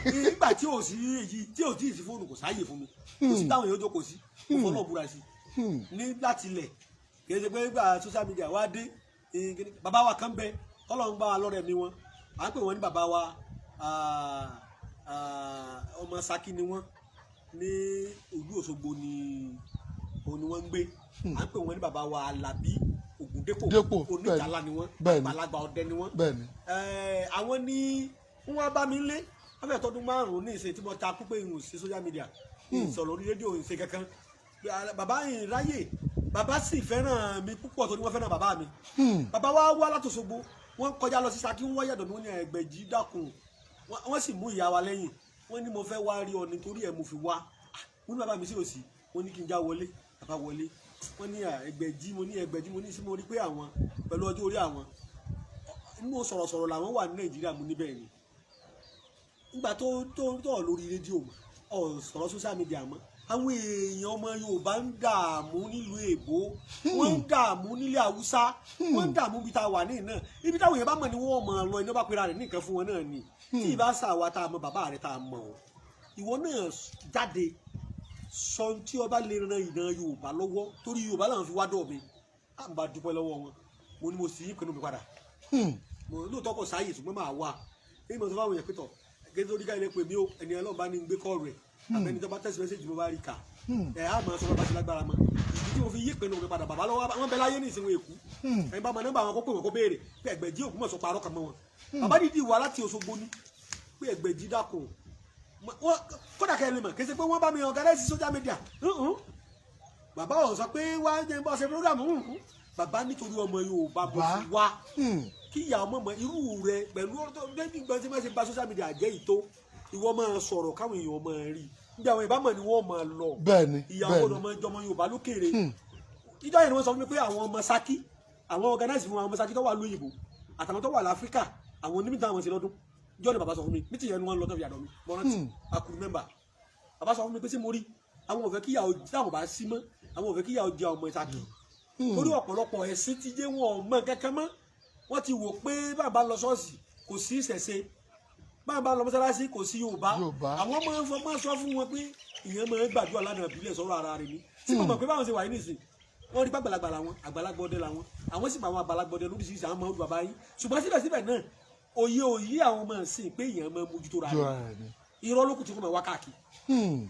Nígbà tí ò sí èyí tí ò tí ì sí fóònù, kò sáàyè fún mi, kò sí táwọn èèyàn jókòó sí, kò fọlọ́ búra sí ní láti ilẹ̀. Kì í ṣe pé nígbà social media wá dé, bàbá wa kan bẹ kọ́lọ́ ń bá wa lọ́rẹ̀ mi wọn, à ń pè wọ́n ní bàbá wa, ọmọ Ṣakí ni wọ́n, ní ìlú Òṣogbo ni òun ni wọ́n ń gbé. À ń pè wọ́n ní bàbá wa Àlàbí Ògúndépò. Dépò. Oníjàlá ni wọ́n. Bẹ́ẹ̀ni. Àgbàlagbà ọdẹ ni wọ́n. Bẹ́ẹ̀ ni. Àwọn ní wọ́n wá bá mi lé, wọ́n fẹ́ tọdún 5 ní ìsìn tí mo ta kú pé ìhùn sí social media, ìsọ̀rọ̀ orí rédíò, ìṣe kankan. Bàbá yìí ráyè, bàbá sì fẹ́ràn mi púpọ̀ torí wọ́n fẹ́ràn bàbá mi. Bàbá wa wá látòṣogbo, wọ́n kọjá lọ sí Ṣakí, wọ́n yàdọ̀ mi, wọ́n ní Ẹgbẹ̀jì dákun, wọ́n sì mú ìyá wa lẹ́yìn, wọ́n ní mo fẹ́ wá rí ọ nítorí ẹ̀ mo fi wá. Wọ́n ní bàbá mi sí òsì, wọ́n ní kí n já wọlé. Bàbá wọlé, wọ́n ní Ẹgbẹ̀jì, mo ní Ẹgbẹ̀jì, mo ní sí mo rí pé àwọn pẹ̀lú ọjọ́ orí àwọn inú sọ̀rọ̀sọ̀rọ̀ làwọn wà ní Nàìjíríà. Mo níbẹ̀ ni nígbà tó tó tó lórí rédíò mọ́ ọ sọ̀rọ̀ social media mọ́. Àwọn èèyàn ọmọ Yorùbá ń dààmú nílùú èbó, wọ́n ń dààmú nílẹ̀ Haúsá, wọ́n ń dààmú ibi tá a wà ní náà. Ibi táwọn èèyàn bá mọ̀ ni wọ́n mọ̀ lọ, iná bá pera rẹ̀ ní nǹkan fún wọn náà ni. Tí ìbá sà wa tá a mọ bàbá rẹ̀ tá a mọ̀ ọ́, ìwọ náà jáde sọ ohun tí ọba lè ran ìran Yorùbá lọ́wọ́, torí Yorùbá làwọn fi wá dọ̀ mi. À ń bá dúpẹ́ lọ́wọ́ wọn. Mo ní mo sì yí ìpinnu mi padà. Mo lóòótọ́ kò sáàyè, ṣùgbọ́n máa wà èyí mo sọ fáwọn èèyàn pé tọ̀ gẹ́gẹ́ tó dígá ilé pè mí o. Ẹni Ọlọ́run bá ní ń gbé kọ́ọ̀rù rẹ̀ àbẹ́ni tó bá text message mo bá rí kà ẹ̀ á máa sọ bá ti lágbára mọ́. Ìdí tí mo fi yí ìpinnu mi padà, bàbá lọ́wọ́ wọn bẹ láyé ní ìsinmi èkú. Ẹni bá mọ nọ́mbà wọn kó pè wọn kó béèrè pé Ẹgbẹ̀jì Ògbómọ̀ṣọ́ parọ́ kan mọ́ wọn. Bàbá dídì wá láti Òṣogbo ní pé Ẹgbẹ̀jì dákun. Kódà kẹ́ ẹ lè mọ̀ kí ẹ ṣe pé wọ́n bá mi organize social media. Bàbá ò sọ pé wá jẹ́ bọ́ ṣe program. Bàbá nítorí ọmọ Yorùbá bó fi wá kí ìyá ọmọ mọ irú rẹ pẹ̀lú ọ̀rọ̀ bẹ́ẹ̀ gbọ́n tí wọ́n ṣe bà social media jẹ́ ìtó. Ìwọ máa sọ̀rọ̀ káwọn èèyàn máa rí níbi àwọn ìbámọ̀ ni wọ́n máa lọ. Ìyá ọgbọ́dọ̀ máa jọmọ Yorùbá lókèrè. Ìjọ yẹn ni wọ́n sọ fún mi pé àwọn ọmọ Ṣakí, àwọn organize fún àwọn ọmọ Ṣakí tó wà lóyìnbó àtàwọn tó wà láfíríkà, àwọn onímìtà àwọn ṣe lọ́dún. Ìjọ ni bàbá sọ fún mi mítì yẹn ni wọ́n lọ tó fi àdọ̀ mi mo rántí. I could remember. Bàbá sọ fún mi pé sí mo rí àwọn ò fẹ́ kíyàwó táwọn bá sí mọ́, àwọn ò fẹ́ kíyàwó jẹ ọmọ Ṣakí, torí ọ̀pọ̀lọpọ̀ ẹ̀sìn ti jẹ́ wọn ò mọ kankan mọ́. Wọ́n ti wò pé bàbá lọ ṣọ́ọ̀ṣì kò sí ìṣẹ̀ṣe, bàbá lọ mọ́sálásí kò sí Yorùbá. Yorùbá. Àwọn máa ń fọ máa sọ fún wọn pé ìyẹn máa ń gbàdúrà lánàá ìbílẹ̀ sọ̀rọ̀ ara rẹ̀ ni tí mo mọ̀ pé báwọn ṣe wà yìí nìsín. Wọ́n rí pàgbàlagbà làwọn, àgbàlagbọdẹ làwọn, àwọn sì mọ àwọn àgbàlagbọdẹ lóríṣiríṣi, àwọn ọmọ bàbá yín. Ṣùgbọ́n síbẹ̀síbẹ̀ náà, òye òye àwọn ọmọ ìsìn pé ìyẹn máa ń mójútó ra Jọra rẹ̀. Rẹ̀ ni. Irọ́ lókùn tí kò máa wá káàkiri.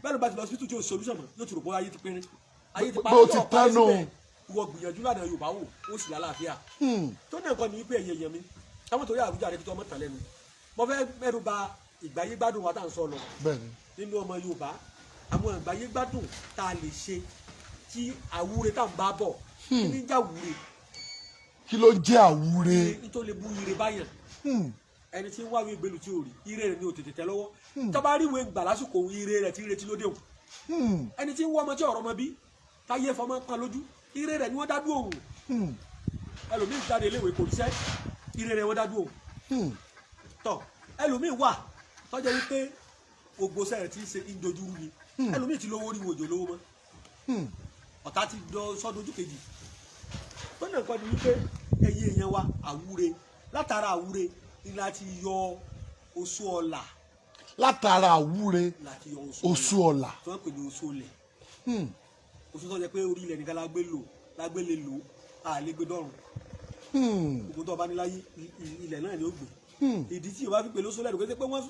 Bẹ́ẹ̀ ló bá ti lọ hospital tí o solution mọ̀, yóò ti rò bọ́ ayé ti pínrín, ayé ti Pé parí. ó ti Yóò parí tán nù. síbẹ̀. Ìwọ gbìyànjú lánàá Yorùbá wò ó sì lálàáfíà. Tó ní nǹkan ni wípé ẹ̀yẹ èèyàn mi táwọn torí àwùjọ rẹ kí tó ọmọ tàn lẹ́nu, mo fẹ́ mẹ́nu bà ìgbáyé gbádùn wa tá à ń sọ lọ. Nínú ọmọ Yorùbá, àwọn ìgbáyé gbádùn tá a lè ṣe tí àwúre tá à ń bá bọ̀, kí ní já wúre? Kí ló ń jẹ́ àwúre? Nítorí lè bú ire báyàn. Ẹni tí ń wá ìwé ìgbélú tí ò rí ire rẹ̀ ní ò tètè tẹ́ lọ́wọ́, tó bá rí ìwé gbà lásìkò ire rẹ̀ tí ń retí lóde òun. Ẹni tí ń wá ọmọ tí ọ̀rọ̀ ọmọ bí táyé fọmọ pan lójú, ire rẹ̀ ni wọ́n dá dúró òun. Ẹlòmíì jáde iléèwé kò ríṣẹ́, ire rẹ̀ wọ́n dá dúró òun. Tọ ẹlòmíì wà tọ́jà wípé gbogbo sẹ́yìn tí ń ṣe ìdojúrú ni. Ẹlòmíì ti lówó rí wòjò lówó mọ́. Ọ̀tá ti dọ sọ́dọ̀ ojú kejì. Tó náà kọ́ ni wípé ẹ̀yin èèyàn wa, àwúre, látara àwúre ni láti yọ oṣù ọ̀la. Látara àwúre. Láti yọ oṣù Oṣù ọ̀la. Tí wọ́n pè ní oṣù ọ̀lẹ̀. Oṣù tó jẹ́ pé orí ilẹ̀ nìkan la gbé lò, la gbé lè lò, a lè gbé dọ́run. Gbogbo tó bá ní láyé, ilẹ̀ náà ni ó gbé. Ìdí tí Yorùbá fi pè lóṣù lẹ́nu pé wọ́n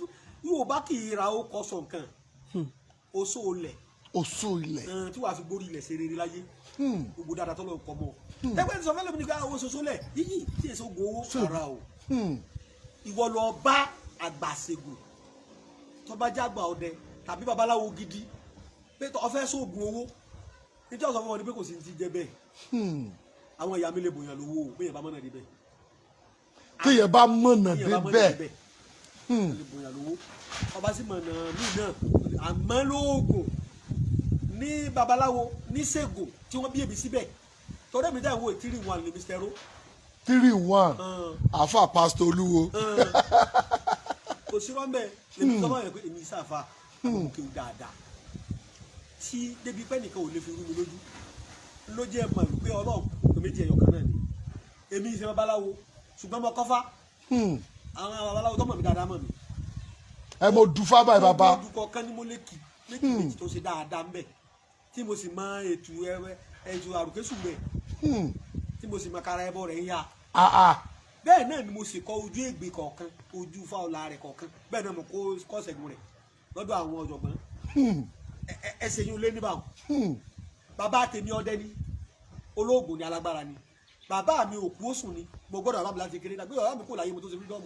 Yorùbá kì í ra ó kọ sọ nǹkan oṣù ọ̀lẹ̀. Oṣù ilẹ̀. Tí wàá fi gbórí ilẹ̀ ṣe rere láyé. Gbogbo dáadáa tó lọ kọ mọ́ ẹgbẹ́ tí sọ fẹ́lẹ́ mi ní ká owó ṣoṣo lẹ̀ yíyí tí èso gun owó ara o. Ìwọ lọ bá àgbàṣègùn tó bá jágbà ọdẹ tàbí babaláwo gidi pé tó ọfẹ́ sóògùn owó, nítorí ọ̀sán fún wọn ni pé kò sí ti jẹ bẹ́ẹ̀. Àwọn ìyá mi lè bòyàn lówó o bẹ́ẹ̀ bá mọ̀nà débẹ̀. Téèyàn bá mọ̀nà Téèyàn bá mọ̀nà débẹ̀. débẹ̀, lè bòyàn lówó. Ọba sì mọ̀nà míì náà, àmọ́ lóògùn ní babaláwo ní ṣègùn tí wọ́n bí èmi síbẹ̀, torí èmi dáhùn wò three one ní Mr. Ro. 3-1, àáfà pásítọ̀ Olúwo. Kò sí rọ́ńbẹ́. Lèmi sọ fún yẹn pé èmi sáfà àwọn òkè dáadáa tí débi pé nìkan ò lè fi rú mi lójú ló jẹ́ mọ̀ wípé Ọlọ́run tó méjì ẹ̀yọ̀ kan náà ni. Èmi ṣe babaláwo, ṣùgbọ́n mo kọ́fá. Àwọn babaláwo tó mọ̀ mí dáadáa mọ̀ mí. Ẹ mo dùfá báyìí bàbá. Mo dùkọ̀ kan ní mo lè kì méjì méjì tó ṣe dáadáa ńbẹ̀, tí mo sì mọ ètò ẹwẹ ètò àrùkésù rẹ̀, tí mo sì mọ kára ẹbọ rẹ̀ ń yá. Ah ah. Bẹ́ẹ̀ náà ni mo sì kọ ojú ègbè kọ̀ọ̀kan, ojú fáwọlà rẹ̀ kọ̀ọ̀kan. Bẹ́ẹ̀ náà mo kó kọ́sẹ̀gùn rẹ̀ lọ́dọ̀ àwọn ọ̀jọ̀gbọ́n. Ẹsẹ̀ yín lé níbà. Bàbá tèmi ọdẹ ni, olóògùn ni, alágbára ni bàbá mi. Òkú òsùn ni mo gbọ́dọ̀ bàbá mi láti kéré dàgbé. Bàbá mi kò láyé, mo tó ṣe freedom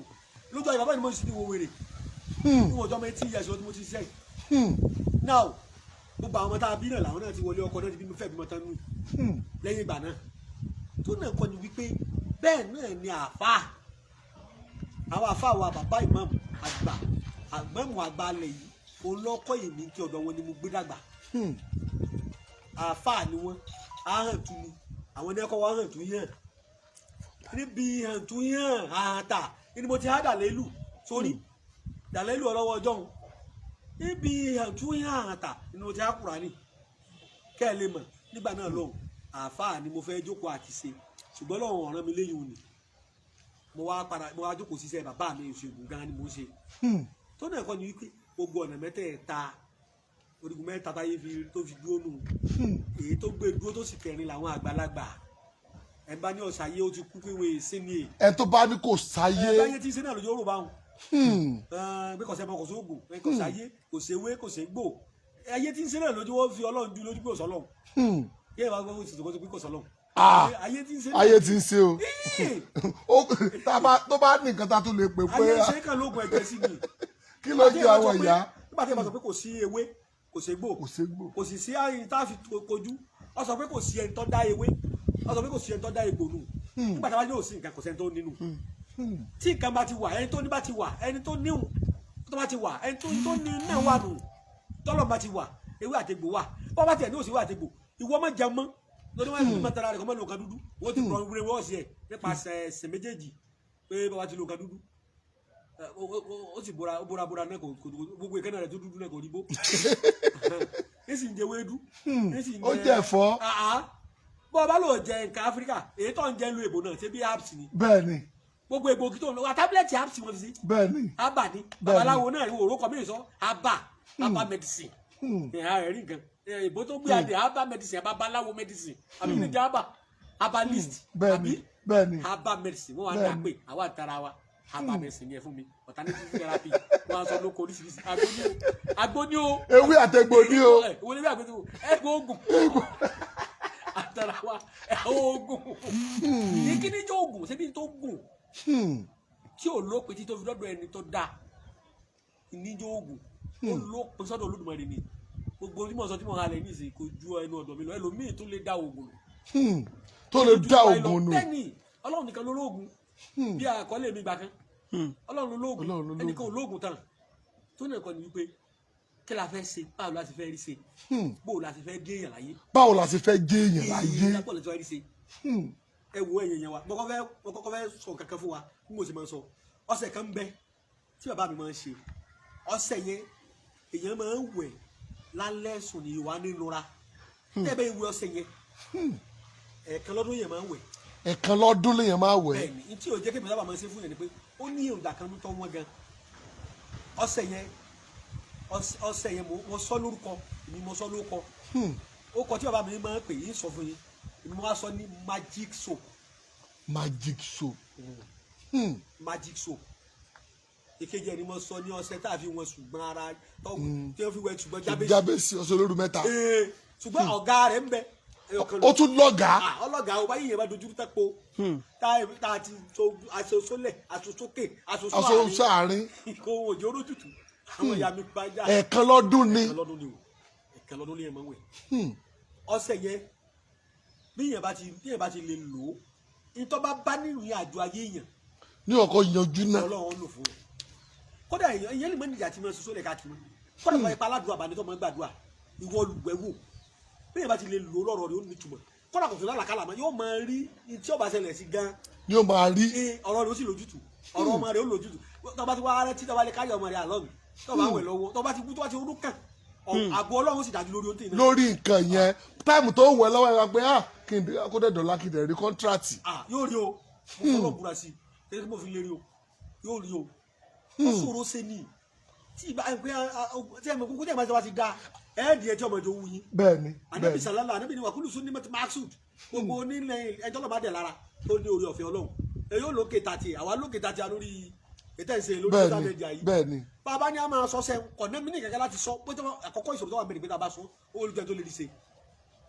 lójú ayé bàbá mi. Mo sì ti wo wèrè níwọ̀n ọjọ́ mẹ́tí ìyá ìṣòro tí mo ti ṣiṣẹ́ yìí. Now, gbogbo àwọn ọmọ tá a bí náà làwọn náà ti wọlé ọkọ náà ti bí mi fẹ́ bímọ tán nù. Lẹ́yìn ìgbà náà tó náà kọ́ ni wípé bẹ́ẹ̀ náà ni àáfàá, àwọn àáfàá wa, bàbá ìmáàmù àgbà, àgbẹ̀mù àgbà alẹ̀ yìí, òun lọ́kọ́ èmi kí ọ̀dọ̀ wọn ni mo gbé dàgbà. Àáfàá ni wọ́n, ahàn tún ni àwọn ní ẹ̀kọ́ wa hàn tún yàn níbi hàn tún yàn àhàntà ni mo ti há dàlélù sórí dàlélù ọlọ́wọ́ ọjọ́ òun níbi hàn tún yàn àhàntà ni mo ti há Kùránì. Kẹ́ ẹ lè mọ̀ nígbà náà lọ́hùn, àáfàá ni mo fẹ́ jókòó àti ṣe, ṣùgbọ́n lọ́hùn ọ̀ràn mi léyìn òní. Mo wá padà, mo wá jókòó ṣiṣẹ́ bàbá mi, ìṣègùn gan ni mo ń ṣe. Tó náà kọ́ ni wípé gbogbo ọ̀nà mẹ́tẹ̀ẹ̀ta, orígun mẹ́ta táyé fi tó fi dúró nù, èyí tó gbé dúró tó sì kẹrin làwọn àgbàlagbà. Ẹ̀ bá ní ọ̀sàyé, ó ti kú pé wọ́n èsì ni è. Ẹ tó bá ní kò sáyé. Ẹ báyé tí ń ṣe náà lójú ó rò báwọn pé kò sẹ́bọ, kò sóògùn, pé kò sáyé, kò séwé, kò ségbò. Ayé tí ń ṣe náà lójú, wọ́n fi Ọlọ́run dú lójú pé kò sọ́lọ́run. Kí ẹ bá gbọ́ òṣìṣẹ́ kó tó pé kò sọ́lọ́run. Ah. Ayé tí ń ṣe Ayé ti ń ṣe o. Ih! Tó bá ní nǹkan tá a tún lè pè pé Ayé ń ṣe kàn lóògùn ẹ̀jẹ̀ sí ni. Kí ló jẹ àwọn ìyá? Nígbà tí ẹ bá sọ pé kò sí ewé, kò ségbò, Kò ségbò. kò sì sí àyìn tá a fi kojú, ọ sọ pé kò sí ẹni tó dá ewé, ọ sọ pé kò sí ẹni tó dá egbò nù. Nígbà tí a bá ní òsì nǹkan, kò sẹ́ni tó nínú. Tí nǹkan bá ti wà, ẹni tó ní bá ti wà, ẹni tó níhùn tó bá ti wà, ẹni tó ní náà wà nù. Tọ́lọ̀ bá ti wà, ewé àtegbò wà. Bọ́ bá tiẹ̀ ní òsì ewé àtegbò, ìwọ má jẹun mọ́ lórí wọn ní mọ́tara rẹ̀ kọ́ mọ́ lò kan dúdú. Wọ́n ti rọ wúre wọ́ọ̀sì ẹ̀ nípasẹ̀ ẹsẹ̀ méjèèjì pé bàbá ti lò kan dúdú. Ó sì bora, ó bora bora náà, kò gbogbo ìkànnì rẹ̀ tó dúdú náà kò rí bó. Ní sì ń jẹ wéédú, ní sì ń Ó jẹ ẹ̀fọ́. Ah, ah. Bọ́ ọ bá lò jẹ nǹkan Áfíríkà, èyí tó ń jẹ lu èbò náà, ṣé bí apps ni? Bẹ́ẹ̀ ni. Gbogbo egbògi tó ń lọ wa, tábìlẹ̀tì apps wọn fi sí. Bẹ́ẹ̀ ni. Aba ni. Babaláwo náà ìwò òrókọ mi sọ aba, aba medicine. Ìhà rẹ̀ rí nǹkan ìbò tó gbé adé aba medicine, babaláwo medicine, àbí ní jẹ́ aba, herbalist. Bẹ́ẹ̀ ni. Àbí Bẹ́ẹ̀ ni. aba medicine wọ́n wá ń Bẹ́ẹ̀ dà ni. pé àwa àtara wa aba medicine ni ẹ fún mi, alternative therapy wọ́n á sọ lóko oríṣiríṣi, agbo ní o, agbo ní o. Ewé àtẹgbò ní o. Ẹ wọlé bí àgbẹ̀tò ẹ gbọ́ oògùn àtara wa ẹ oògùn ní kíní jẹ́ oògùn ṣébi tó gùn tí ò lópin tí tó fi dọ́dọ̀ ẹni tó dáa níjó oògùn ó lópin sọ́dọ̀ Olódùmarè ni. Gbogbo tí mo sọ tí mo halẹ̀ ní ìsìn kò ju ẹnu ọ̀dọ̀ mi lọ, ẹlòmíì tó lè dá oògùn nù. Tó lè dá oògùn nù. Bẹ́ẹ̀ni, Ọlọ́run nìkan ló lóògùn. Bí àkọlé mi gbà kan, Ọlọ́run ló lóògùn. Ọlọ́run ló lóògùn. Ẹnìkan ò lóògùn tán. Tó nìkan ni wípé kí la fẹ́ ṣe, báwo la ti fẹ́ rí ṣe, báwo la ti fẹ́ gé èèyàn láyé. Báwo la ṣe fẹ́ jẹ́ èèyàn láyé? Báwo la ti fẹ́ rí ṣe. Ẹ wo ẹ̀yin yẹn wa, mo kọ́kọ́ fẹ́ sọ kankan fún wa bí mo sì máa ń sọ. Ọ̀sẹ̀ kan ń bẹ tí bàbá mi máa ń ṣe. Ọ̀sẹ̀ yẹn, èèyàn máa ń wẹ̀ lálẹ́ sùn ní ìwà nínúra tẹ́ bẹ́ẹ̀ wẹ̀. Ọ̀sẹ̀ yẹn, ẹ̀ẹ̀kan lọ́dún yẹn máa ń wẹ̀. Ẹ̀kan lọ́dún lèèyàn máa wẹ̀. Bẹ́ẹ̀ni, n tí yóò jẹ́ kébì sábà máa ń ṣe fún yẹn ni pé ó ní èròjà kan tó wọ́n gan. Ọ̀sẹ̀ yẹn, ọ̀sẹ̀ yẹn, mo sọ lórúkọ èmi, mo sọ lórúkọ. Ó kọ tí bàbá mi máa ń pè yín, sọ fún yín, èmi mo wá sọ ní magic soap. Magic soap. Magic soap. Ìkejì ẹni mo sọ ní ọṣẹ tá a fi wọn ṣùgbọ́n ara tó tí wọ́n fi wẹ ṣùgbọ́n jábẹ́sì. Jábẹ́sì, ọ̀sẹ̀ olóru mẹ́ta. Ee, ṣùgbọ́n ọ̀gá rẹ̀ ń bẹ ẹyọkan. Ó tún lọ́gàá. Ah, ọlọ́gàá o. Báyìí yẹn bá dojú tẹ́ po, tá a ti so aṣọ sólẹ̀, aṣọ sókè, aṣọ Aṣọ sóàrin sáàrin. Kò òjò rójútù àwọn ìyá mi bá já. Ẹ̀kan lọ́dún ni. Ẹ̀kan lọ́dún ni o, ẹ̀kan lọ́dún ni yẹn máa ń wẹ̀. Ọṣẹ yẹn, bí yẹn bá ti lè lò ó, ìtọ́ bá bá nínú yẹn àjọ ayé yẹn Ní ọkọ̀ yanjú náà. Ọlọ́run ó lò fún ẹ. Kódà èèyàn ìyẹn lè mọ níjà tí mo ṣoṣo lè káàkiri mọ́. Kódà wọ́n ipa aládùúgbò àbánitọ́ mọ́ gbàdúrà ìwọ olùgbẹ́wò, bí yẹn bá ti lè lò ó lọ́rọ̀ rẹ̀, ó ní ìtumọ̀. Kódà kò tó lálàkàlà mọ́, yóò máa rí ní tí ó bá ṣẹlẹ̀ sí gan. Ni ó máa rí. Ee, ọ̀rọ̀ rẹ̀ ó sì lójútùú, ọ̀rọ̀ ọmọ rẹ̀ ó lójútùú. Tó bá ti wá rẹ tí tó bá lè kárí ọmọ rẹ̀ àlọ́ mi, tó bá wẹ̀ lọ́wọ́, tó bá ti kú, tó bá ti ronú kàn, àgọ́ Ọlọ́run ó sì dájú lórí ohun tí Lórí nǹkan yẹn, time tó wẹ̀ lọ́wọ́ ẹ̀ wá pé ah, kí n kó dẹ̀ dọ̀la kí n dẹ̀ rí contract. Ah, yóò rí o. Mo fọlọ́ búra sí i kí mo fi lè rí o, yóò rí o. Ó ṣòro ṣe ni tí ìbá ẹ pé tí ẹ mọ̀ kúkú tí ẹ máa ṣe wá ti da ẹ̀ẹ́dì ẹ̀ tí ọmọ ìjọ wù yín. Bẹ́ẹ̀ ni. Anabi Bẹ́ẹ̀ ni. Salala, anabi ni wàkúlù sún ní mẹ́tì maxud. Gbogbo onílẹ̀ ẹjọ́ lọ́ba dẹ̀ lára tó ní orí ọ̀fẹ́ Ọlọ́run ẹ yóò lókè tàtì, àwa lókè tàtì a lórí ètò ìṣe lórí Bẹ́ẹ̀ social ni. media yìí. Bẹ́ẹ̀ ni. Bàbá ni a máa sọ sẹ́ kọ̀nẹ́ mi ní kẹ̀kẹ́ láti sọ pé àkọ́kọ́ ìṣòro tó wà mẹ́rin pé tá a bá sọ ó olùjẹ́ tó lè rí ṣe.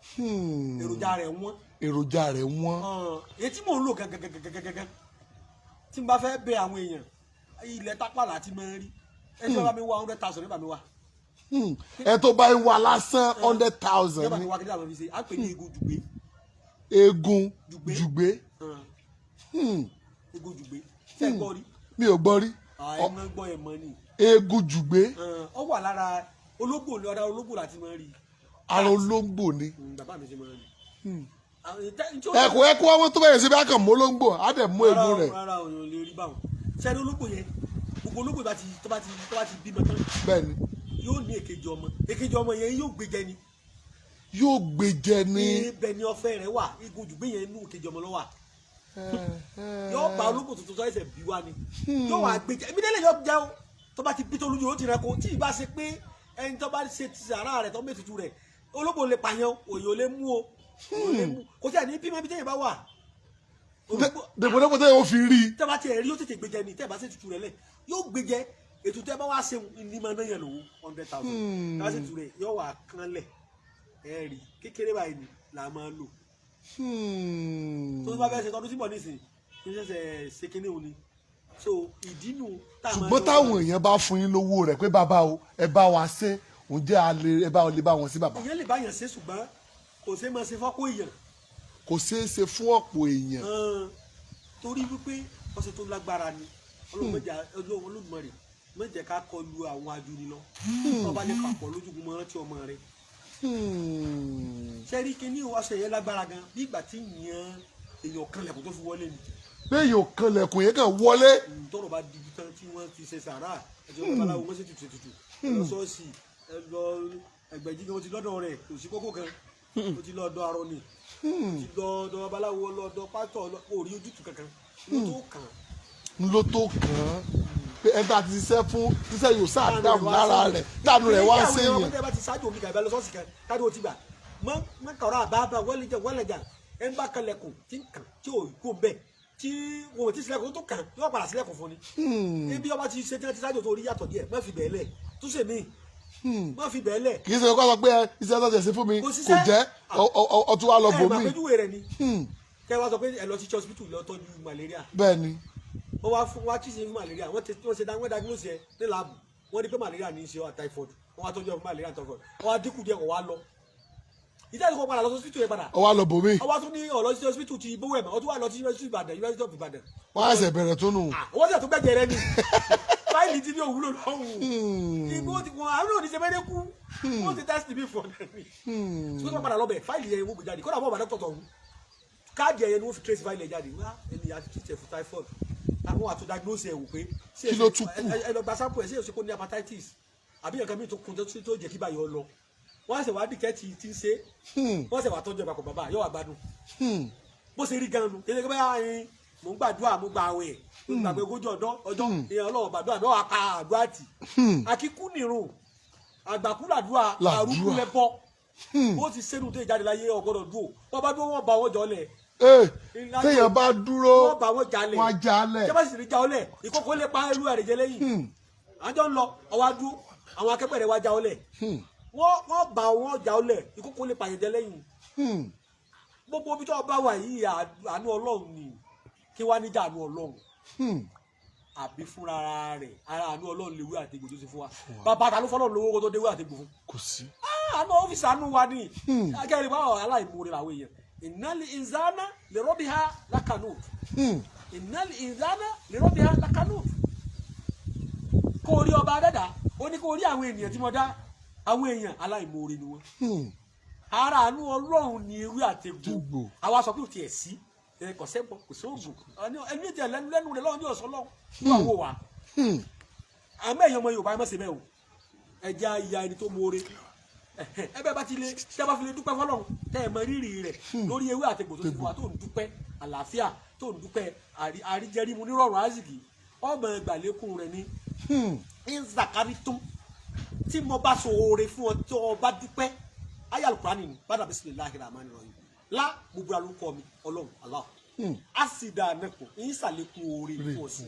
Èròjà rẹ̀ wọ́n. Èròjà rẹ̀ wọ́n. Èyí tí mò ń lò gangan tí n bá fẹ́ bẹ àwọn èèyàn, ilẹ̀ tápà láti máa ń rí. Ẹ tí wọ́n bá mi wá 100,000 nígbà mi wá. Ẹ tó bá ń wá lásán, 100,000 nígbà mi ni. wá kí ní àwọn fi ṣe á pè ní egun jùgbé. Eegun Jùgbé. Jùgbé. Egun jùgbé, ṣé ẹ gbọ́ rí? Mi ò gbọ́ rí. Ẹ mọ́ gbọ́, ẹ mọ́ ni. Eegun jùgbé. Ọ wà lára ológbò ní ọ̀dà ológbò láti máa ń rí. Ara olóńgbò ni. Bàbá mi ṣe máa ń rí. Ẹkọ ẹkọ àwọn tó bẹ̀rẹ̀ sí bí a kàn mú olóńgbò á dẹ̀ mú eegun rẹ̀. Rárá, òyìn ò lè rí báwọn. Sẹ́ni ológbò yẹn, gbogbo ológbò tó bá ti bímọ tán, Bẹ́ẹ̀ ni. yóò ní èkejì ọmọ. Èkejì ọmọ yẹn yóò gbé jẹ ni. Yóò gbé jẹ ní. Ibẹ̀ ni ọ̀fẹ́ rẹ̀ wà, igun jùgbé yẹn inú kejì ọmọ ló wà. Yóò bá ológbò tuntun tó ẹsẹ̀ bí wá ni, yóò wá gbé jẹ ebi délé, yóò jẹ o. Tó bá ti bí tó lójú, yóò ti rẹ ko. Tí ì bá ṣe pé ẹni tó bá ṣe ti sàrà rẹ̀ tó mẹ́tutù rẹ̀, ológbò lè pààyàn, òye ò lè mú o, òye ò lè mú. Kò tí à ní bímọ ibi tẹ́yìn bá wà, ológbò Dèpòdépò tẹ́yìn ó fi rí i. Tẹ́ bá tiẹ̀ rí, yóò tètè gbé jẹ ni. Tẹ́ bá ṣe tutù rẹ̀ lẹ̀, yóò gbé jẹ. Ètùtù tẹ́ bá wá ṣe ní máa náyàn lówó 100,000. Tẹ́ bá ṣe tutù rẹ̀, yóò wá kánlẹ̀. Ẹ rí kékeré báyìí ni là á máa lò. Tó bá fẹ́ ṣe tọdún síbọ̀ nísìnyí ní ṣẹ̀ṣẹ̀ ṣe kínní òní, so ìdínú tá a máa Ṣùgbọ́n táwọn èèyàn bá fún yín lówó rẹ̀ pé bàbá o, ẹ bá wa ṣe, ǹjẹ́ a lè ẹ bá lè bá wọn sí, bàbá? Èèyàn lè bá yàn ṣe, ṣùgbọ́n kò ṣe máa ṣe fọ́kó èèyàn. Kò ṣeé ṣe fún ọ̀pọ̀ èèyàn. Hàn, torí wípé ọṣẹ tó lágbára ni. Ọlọ́run Olódùmarè má jẹ́ ká kọlu àwọn ajuni lọ. Tó bá lè papọ̀ lójúgun, mọ́ rántí ọmọ rẹ̀. Sẹ́rí kínní ọṣẹ yẹn lágbára gan, bí ìgbà tí yàn èèyàn kan lẹ̀kùn tó fi wọlé ni. Bẹ́ẹ̀ yóò kanlẹ̀kùn yẹn kàn wọlé. Tọ́rọ̀ bá dijú tán tí wọ́n ti ṣe sàrà ẹjọ́ babaláwo, wọ́n ṣe tutù tutù, ẹ lọ ṣọ́ọ̀ṣì, ẹ lọ ẹgbẹ̀jì gan, ti lọ́dọ̀ rẹ̀ kò sí kókó kan, ó ti lọ ọ̀dọ̀ arọ ni, ó ti lọ ọ̀dọ̀ babaláwo, lọ ọ̀dọ̀ pásítọ̀, kò rí ojútùú kankan ló tó kàn án. Ló tó kàn án pé ẹni tá a ti ṣiṣẹ́ fún, ṣiṣẹ́ yóò sáà dànù lára rẹ̀, dànù rẹ̀ wá sí séèyàn. Èyí bá ti ṣáájú omi kàbí lọ ṣọ́ọ̀ṣì kan káàdì ó ti gbà mọ mọ kàrọ àbábà wọlé jà, ẹ ń bá kalẹ̀kùn tí ń kàn tí ò kó bẹ́ẹ̀, tí wọn ò ti sílẹ̀kùn tó kàn, yóò padà sílẹ̀kùn fún ni. Ibi ọba ti ṣe tí wọ́n ti ṣáájú tó rí yàtọ̀ díẹ̀, má fi bẹ́ẹ̀ lẹ̀, tún ṣe míì, má fi bẹ́ẹ̀ lẹ̀. Kì í ṣe kó sọ pé ẹ, iṣẹ́ tó ṣe sí fún mi Kò kò ṣiṣẹ́. jẹ́ ọtún wa lọ Ẹ bò máa mí. péjúwe rẹ ni kẹ wá sọ pé ẹ lọ sí hospital lọ tọ́jú malaria. Bẹ́ẹ̀ ni. Wọ́n wá fún wá tí ṣe fún malaria, wọ́n ti wọ́n ṣe dá wọ́n diagnose ẹ ní lab, wọ́n ní pé malaria ní í ṣe ọ typhoid. Wọ́n wá tọ́jú ẹ fún malaria, typhoid, wọ́n wá dínkù díẹ̀, kò wá lọ. Ìjà ìkọ́ padà lọ sí hospital yẹn padà. Ọ wá lọ bò mí. Ọwọ́ tún ní ọ̀lọ́ sí hospital ti bówó ẹ̀mọ́, ọtún wà lọ sí University of Ìbàdàn, University of Ìbàdàn. Wọ́n á ṣẹ̀ bẹ̀rẹ̀ tún nù. Ah, wọ́n sì tún gbẹ̀jẹ̀ rẹ ni fáìlì tí mi ò wúlò lọ́hùn. Igbó ti wọn àwọn òní ṣe mẹ́rẹ́ kú, wọ́n ti test mi fún ọ̀nà mi. Ṣùgbọ́n tó padà lọ bẹ̀, fáìlì yẹn wọ́n gbé jáde. Kódà bọ́ọ̀ bá dókítà tọ̀hún, káàdì ẹ̀yẹ ni wọ́n fi trace fáìlì yẹn jáde wá. Ẹni yà ti treat ẹ̀ fún typhoid, àwọn àtún diagnose ẹ̀ wò pé ṣé Kí ló tún kù? Ẹ lọ gba sample ẹ̀, ṣé èso kò ní hepatitis àbí nǹkan míì tó kún tó jẹ́ kí báyọ̀ lọ. Wọ́n ṣẹ̀ wá dìkẹ́ ti ti ń ṣe, wọ́n ṣẹ̀ wá tọ́jú ẹ̀ papọ̀, bàbá yóò wá gbádùn. Bó ṣe rí gan nu kéde pé báyà mò ń gbàdúrà, mo gbà àwẹ̀, mo gbàgbé 40 ọjọ́ ìyẹn, Ọlọ́run gbàdúrà náà wà pa àdúrà tì. Àkíkú nìrun, àgbàkú làdúrà. Làdúrà. Àrùkù lẹ́bọ. Bó ti sẹ́nu tó ìjáde láyé, ọgọ́dọ̀ dúró. Wọ́n bá dúró, wọ́n bá wọn jọ lẹ̀. Ee, téèyàn bá dúró, wọ́n bá wọn jalè. Wọ́n á jalè. Tí wọ́n bá sì rí já ọlẹ̀, ìkókó lè pa irú ẹ̀rẹ̀ jẹ lẹ́yìn. Àjọ ń lọ, ọwọ́ adú àwọn akẹ́gbẹ́ rẹ̀ wá já ọlẹ̀, wọ́n bá wọn já ọlẹ̀, ìkókó lè pààyàn jẹ lẹ́yìn. Gbogbo ibi tó bá wà yìí, àánú Ọlọ́run ni. Kí wá níjà àánú Ọlọ́run àbí fúnra ara rẹ̀? Ara àánú Ọlọ́run lè wí àtẹ̀gbò tó ṣe fún wa. Bàbá ta ló fọlọ́run lówó kó tó déwé àtẹ̀gbò fún? Kò sí. Àánú ọ́fíìsì àánú wa ni. Akẹ́rì báwọn aláìmoore làwọn èèyàn. Innal insana li rabbiha lakanut. Innal insana li rabbiha lakanut. Kó o rí ọba adẹ́dà, ó ní kó o rí àwọn ènìyàn tí mo dá, àwọn èèyàn aláìmoore ni wọ́n. Ara àánú Ọlọ́run ni ewé àtegbò. Tegbò. Àwa sọ pé ò tiẹ̀ sí ẹ, kò sẹ́bọ̀, kò sóògùn ẹni tí ẹ lẹ́nu lẹ́nu rẹ̀ lọ́wọ́ ní ọ̀sán lọ́wọ́ wọ́n wò wá. Àmọ́ ẹ̀yin ọmọ Yorùbá, ẹ má ṣe bẹ́ẹ̀ o. Ẹ jẹ́ àyà ẹni tó mọ̀ọ́re. Ẹ bẹ́ẹ̀ bá ti lè tẹ́ bá fi lè dúpẹ́ fọlọ́run, tẹ́ ẹ mọ rírì rẹ̀ lórí ewé àtegbò tó ti fún wa, tó ń dúpẹ́ àlàáfíà, tó ń dúpẹ́ àríjẹrímu nírọ̀rùn àzìkì, ọmọ ìgbàlékún rẹ̀ ní ń tún. Tí mo bá so oore fún ọ, tí o bá dúpẹ́, ayé alukurani ni bàdà bisimilahi rahman rahim la, mo búra lórúkọ mi Ọlọ́run Allah, a sì dà nẹ́kọ̀ ń sàlékún oore fún ọ sí.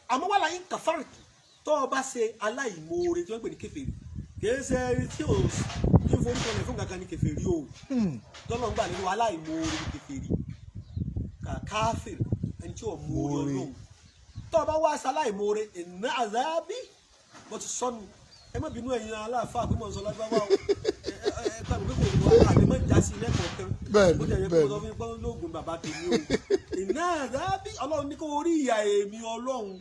Àmọ́ wàhálà yín kàfárìkì, tó o bá ṣe aláìmoore tí wọ́n ń pè ní kèfèrí, kìí ṣe ẹni tí o tí ń forúkọ rẹ̀ fún kankan ní kèfèrí o. Tọ́lọ́ ń gbà nínú aláìmoore ní kèfèrí, káfíìr, ẹni tí o moore Moore. Ọlọ́run, tó o bá wá ṣe aláìmoore, ìná àzábí mo ti sọnù. Ẹ má bínú ẹ̀yin aláàfáà pé mo ń sọ lágbáwá o. Ẹ ẹ ẹ pẹ̀lú pé kò wọ́n àlè má já sí lẹ́kọ̀ọ́ kan. Bẹ́ẹ̀ni, Ó jẹ́ yẹ kó sọ fún mi pé lóògùn bàbá tèmi o. Ìná àzábí, Ọlọ́run ní kó orí ìyà èmi Ọlọ́run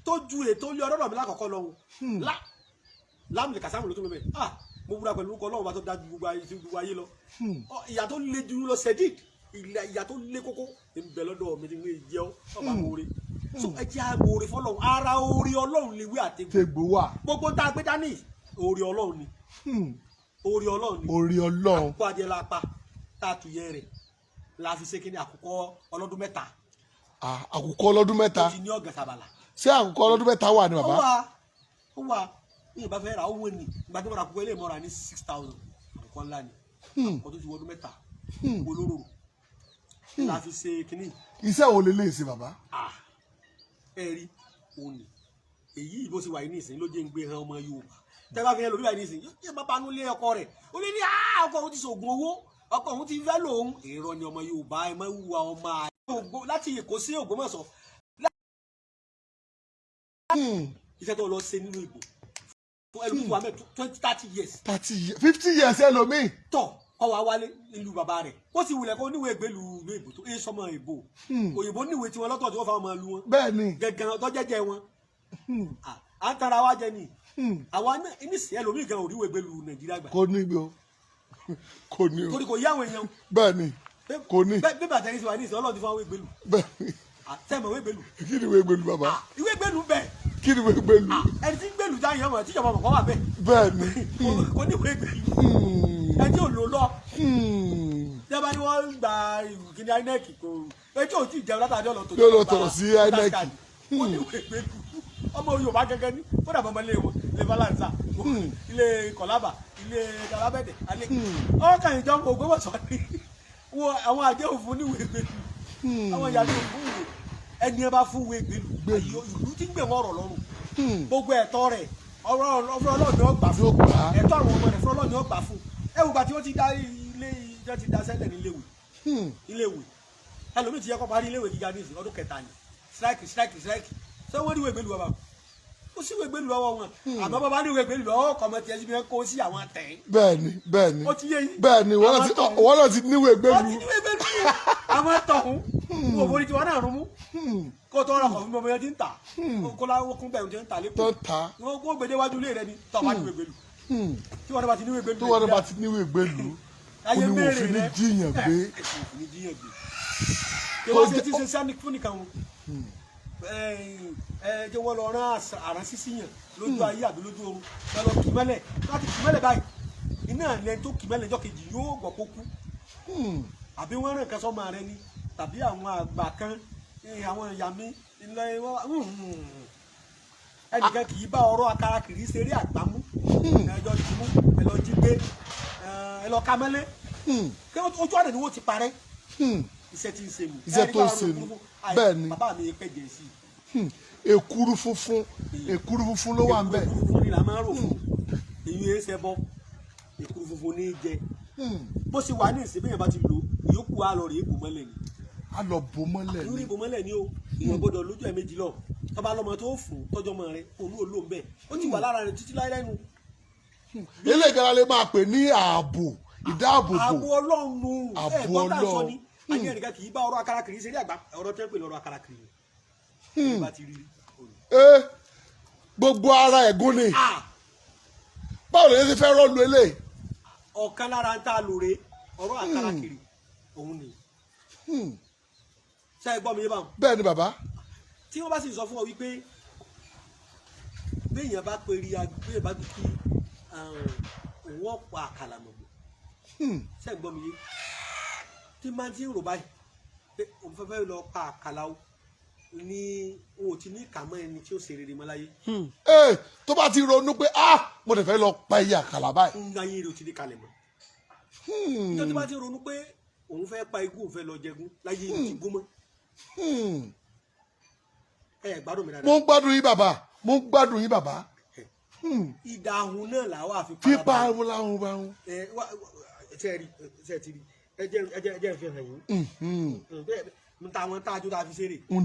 tó ju ètò ilé ọlọ́rọ̀ mi lákọ̀ọ́kọ́ lọ́hùn lá láàmì kàsáàmù ló tó lọ bẹ́ẹ̀. Ah, mo búra pẹ̀lú orúkọ Ọlọ́run bá tó dájú gbogbo ayé ju gbogbo ayé lọ. Ọ, ìyà tó le jù lọ, sadiq, ìyà tó le kókó ń bẹ lọ́dọ̀ mi tí mo jẹ́ ọ ọba moore. So ẹ jẹ́ àmóore fọlọ́run. Ara orí Ọlọ́run lè wí àtẹ̀gbò. Tegbò wà. Gbogbo tá a gbé dání, orí Ọlọ́run ni. Orí Ọlọ́run ni. Orí Ọlọ́run. Àkùkọ adìẹ la pa tá a tù yẹ rẹ̀ la fi ṣe kíni, àkùkọ ọlọ́dún 3. Ah, àkùkọ ọlọ́dún 3. Ó ti ní ọ̀gàn sàbàlà. Ṣé àkùkọ ọlọ́dún 3 wà ní Ó bàbá? wà, ó wà. Ní ìbá fẹ́ ra owó ni ìgbà tí mo ra àkùkọ ilé ìmọ̀ra ní 6,000, àkùkọ ńlá ni, àkùkọ tó ti wọdún 3 olóró la fi ṣe kíní. Iṣẹ́ wo lè lè ṣe bàbá? Ah, ẹ rí òun ni èyí bó ṣe wà yìí nísìnyí ló jẹ́ ń gbé hàn ọmọ Yorùbá. Tẹ́ bá fi hàn lórí báyìí nísìnyí, yóò bá banú lé ọkọ rẹ̀, ó lé ní ọkọ òun ti ṣoògùn owó, ọkọ òun ti fẹ́ lòun. Èrò ni ọmọ Yorùbá, ẹ má wúwa ọmọ àgbò láti Èkó sí Ògbómọ̀ṣọ́. Iṣẹ́ tó lọ ṣe nínú ìbò fún ẹlòmíì wà mẹ́ 20, 30 years. 30, 50 years ẹlòmíì. Tọ̀ kọ́ wa wálé ìlú bàbá rẹ̀, ó sì wulẹ̀ kó níwèé gbèlú ìlú ìbò tó é sọmọ ìbò. Òyìnbó níwèé tiwọn lọ́tọ̀ tí wọ́n fa ọmọ ìlú wọn. Bẹ́ẹ̀ ni. Gẹ̀gẹ̀ tó jẹ́jẹ́ wọn. À ń tara wa jẹ ni. Àwa náà nísìnyí ẹlòmíì gan òríwèé gbèlú Nàìjíríà gbà. Kò ní o, kò ní o. Torí kò yá àwọn èèyàn. Bẹ́ẹ̀ ni, kò ní. Bí bàtà yìí ṣe wà ní ìsìn, Ọlọ́run ti fún àwọn ìgbèlú. Bẹ́ẹ̀ ni. Sẹ́mọ̀ ìwé gbèlú. Kí ni ìwé gbèlú bàbá? Ìwé gbèlú bẹ́ẹ̀. Kí ni ìwé gbèlú? Ẹni tí ń gbèlú táyà mọ̀ tíjọba mọ̀ kọ́ wà bẹ́ẹ̀. Bẹ́ẹ̀ ni. Kò ní ìwé gbèlú. Ẹni tí ò lò lọ. Jẹba ni wọ́n gba ìkíni INEC kò ẹni tí ò tí ì jẹun látàdé ọ̀nà tó. Yóò lọ tọ̀rọ̀ sí INEC. Kò ní ìwé gbèlú. Ọmọ Yorùbá gẹ́gẹ́ ní kódà bọ́mọ ilé wọn, ilé balansa, ilé kọ̀lábà, ilé alábẹ̀dẹ̀ alẹ́ ọkàn ìjọba Ògbómọ̀ṣọ́ ni wọ́n àwọn àjẹ́ òfin níwèé gbèlú, àwọn ìyá ní òfin ìwé ẹni ẹ bá fún ìwé gbèlú ìlú tí ń gbè wọ́n rọ̀ lọ́rùn. Gbogbo ẹ̀tọ́ rẹ̀ ọ̀rọ̀ Ọlọ́run ni ó gbà fún, ẹ̀tọ́ àwọn ọmọ rẹ̀ fún Ọlọ́run ni ó gbà fún. Ẹ wò gbà tí wọ́n ti dá ilé ìjọ ti da sẹ́lẹ̀ níléèwé iléèwé, ẹlòmíì ti yẹ kó parí iléèwé gíga ní ìsìn ọdún kẹta ni strike strike strike. Ṣé wọ́n ní ìwé gbèlú bàbá? Ó sì ìwé gbèlú lọ́wọ́ wọn, àmọ́ bàbá ní ìwé gbèlú lọ́wọ́ kọ́ ọmọ tiẹ̀ síbi kó sí àwọn tẹ̀. Bẹ́ẹ̀ni, bẹ́ẹ̀ni. Ó ti yé yín. Bẹ́ẹ̀ni, wọ́n náà ti níwèé gbèlú. Wọ́n ti níwèé gbèlú àwọn tọ̀hún wò borí tiwọn náà rún mú kó tó rọkọ̀ fún ọmọ yẹn ti ń tà kó láwọ́ kún bẹ́ẹ̀ ti ń tà lẹ́kọ̀ọ́ kó gbèdé wájú ilé rẹ ni tọ́ bá níwèé gbèlú tí wọ́n bá ti níwèé gbèlú. Tí wọ́n bá ti níwèé gbèlú ó ní wọ́n fi ní jíyàn gbé. Kí wọ́n ṣe ti ṣe sani fún nìkan wọn ẹ jẹ́ wọ́n lọ rán àrán sísí yàn lójú ayé àbí lójú oorun ẹ lọ kì mẹ́lẹ̀ láti kì mẹ́lẹ̀ báyìí iná lẹ́ni tó kì mẹ́lẹ̀ ọjọ́ kejì yóò gbọ́ kó kú àbí wọ́n rán nǹkan sọ́mọ rẹ ni tàbí àwọn àgbà kan àwọn ìyá mi ńlọ ẹnìkan kì í bá ọ̀rọ̀ akara kiri ṣeré àgbámú ẹjọ́ jí mú ẹ lọ jí gbé ẹ lọ ka mẹ́lẹ́ ojú ọ̀nà ni wọ́n ti parẹ́. Iṣẹ́ tí ń ṣe nù. Iṣẹ́ tó ń ṣe nù bẹ́ẹ̀ ni. Bàbá mi pẹ́ jẹ́ sí i. Èkuru funfun, èkuru funfun ló wà ń bẹ̀. Èkuru funfun ni là máa ń rò fún èyí ẹ ṣe bọ́ èkuru funfun ní í jẹ bó ṣe wà ní ìsìn bẹ́ẹ̀ bá ti lò ìyókù á lọ rèé bò mọ́lẹ̀ ni. Á lọ bò mọ́lẹ̀ ni. Lórí bò mọ́lẹ̀ ni o, ìyẹn gbọ́dọ̀ lójú ẹ̀ méjì lọ tọ́ba lọ́mọ tó fún tọ́jọ́ mọ́ rẹ òun ò lò ń bẹ̀ ó ti wà lára rẹ títí láé lẹ́nu. Eléyìí kan lè máa pè ní ààbò, ìdáàbòbò. Ààbò Ọlọ́run, ẹ gbọ́dọ̀ sọ ni ayé ẹnìkan kì í bá ọ̀rọ̀ akara kiri ṣeré àgbà ọ̀rọ̀ tẹ́ pè lọ́rọ̀ akara kiri. Gbogbo ara ẹ̀gún ni báwo lè ṣe fẹ́ rọ́ọ̀lù eléyìí. Ọ̀kan lára ń tá a lòrè ọ̀rọ̀ akara kiri òun ni. Ṣé ẹ gbọ́ mi yé báwọn. Bẹ́ẹ̀ ni bàbá. Tí wọ́n bá sì sọ fún ọ wípé béèyàn bá pèrè béèyàn bá kí òun ọ̀pọ̀ àkàlà mọ̀gbọ̀. Ṣé ẹ gbọ́ mi yé? Tí máa ti ń rò báyìí pé òun fẹ́ fẹ́ lọ pa àkàlà o ní o ti ní kàmọ́ ẹni tí ó ṣe rere mọ́ láyé. Tó bá ti ronú pé mo lè fẹ́ lọ pa iye àkàlà báyìí. Ń ayé rẹ̀ ò ti ní kalẹ̀ mọ́. Níjọ́ tí bá ti ronú pé òun fẹ́ pa igun òun fẹ́ lọ jẹgun láyé rẹ̀ ti gún mọ́. Ẹ gbádùn mi dáadáa. Mo ń gbádùn yín bàbá, mo ń gbádùn yín bàbá. Ìdààmú náà làwọn àfi fipá láhùn báhùn. Ẹ wá ṣe rí ṣe ti rí ẹ jẹ́ ẹ jẹ́ ẹ jẹ́ fi hàn yín. N ta àwọn tá a jó tá a fi ṣeré.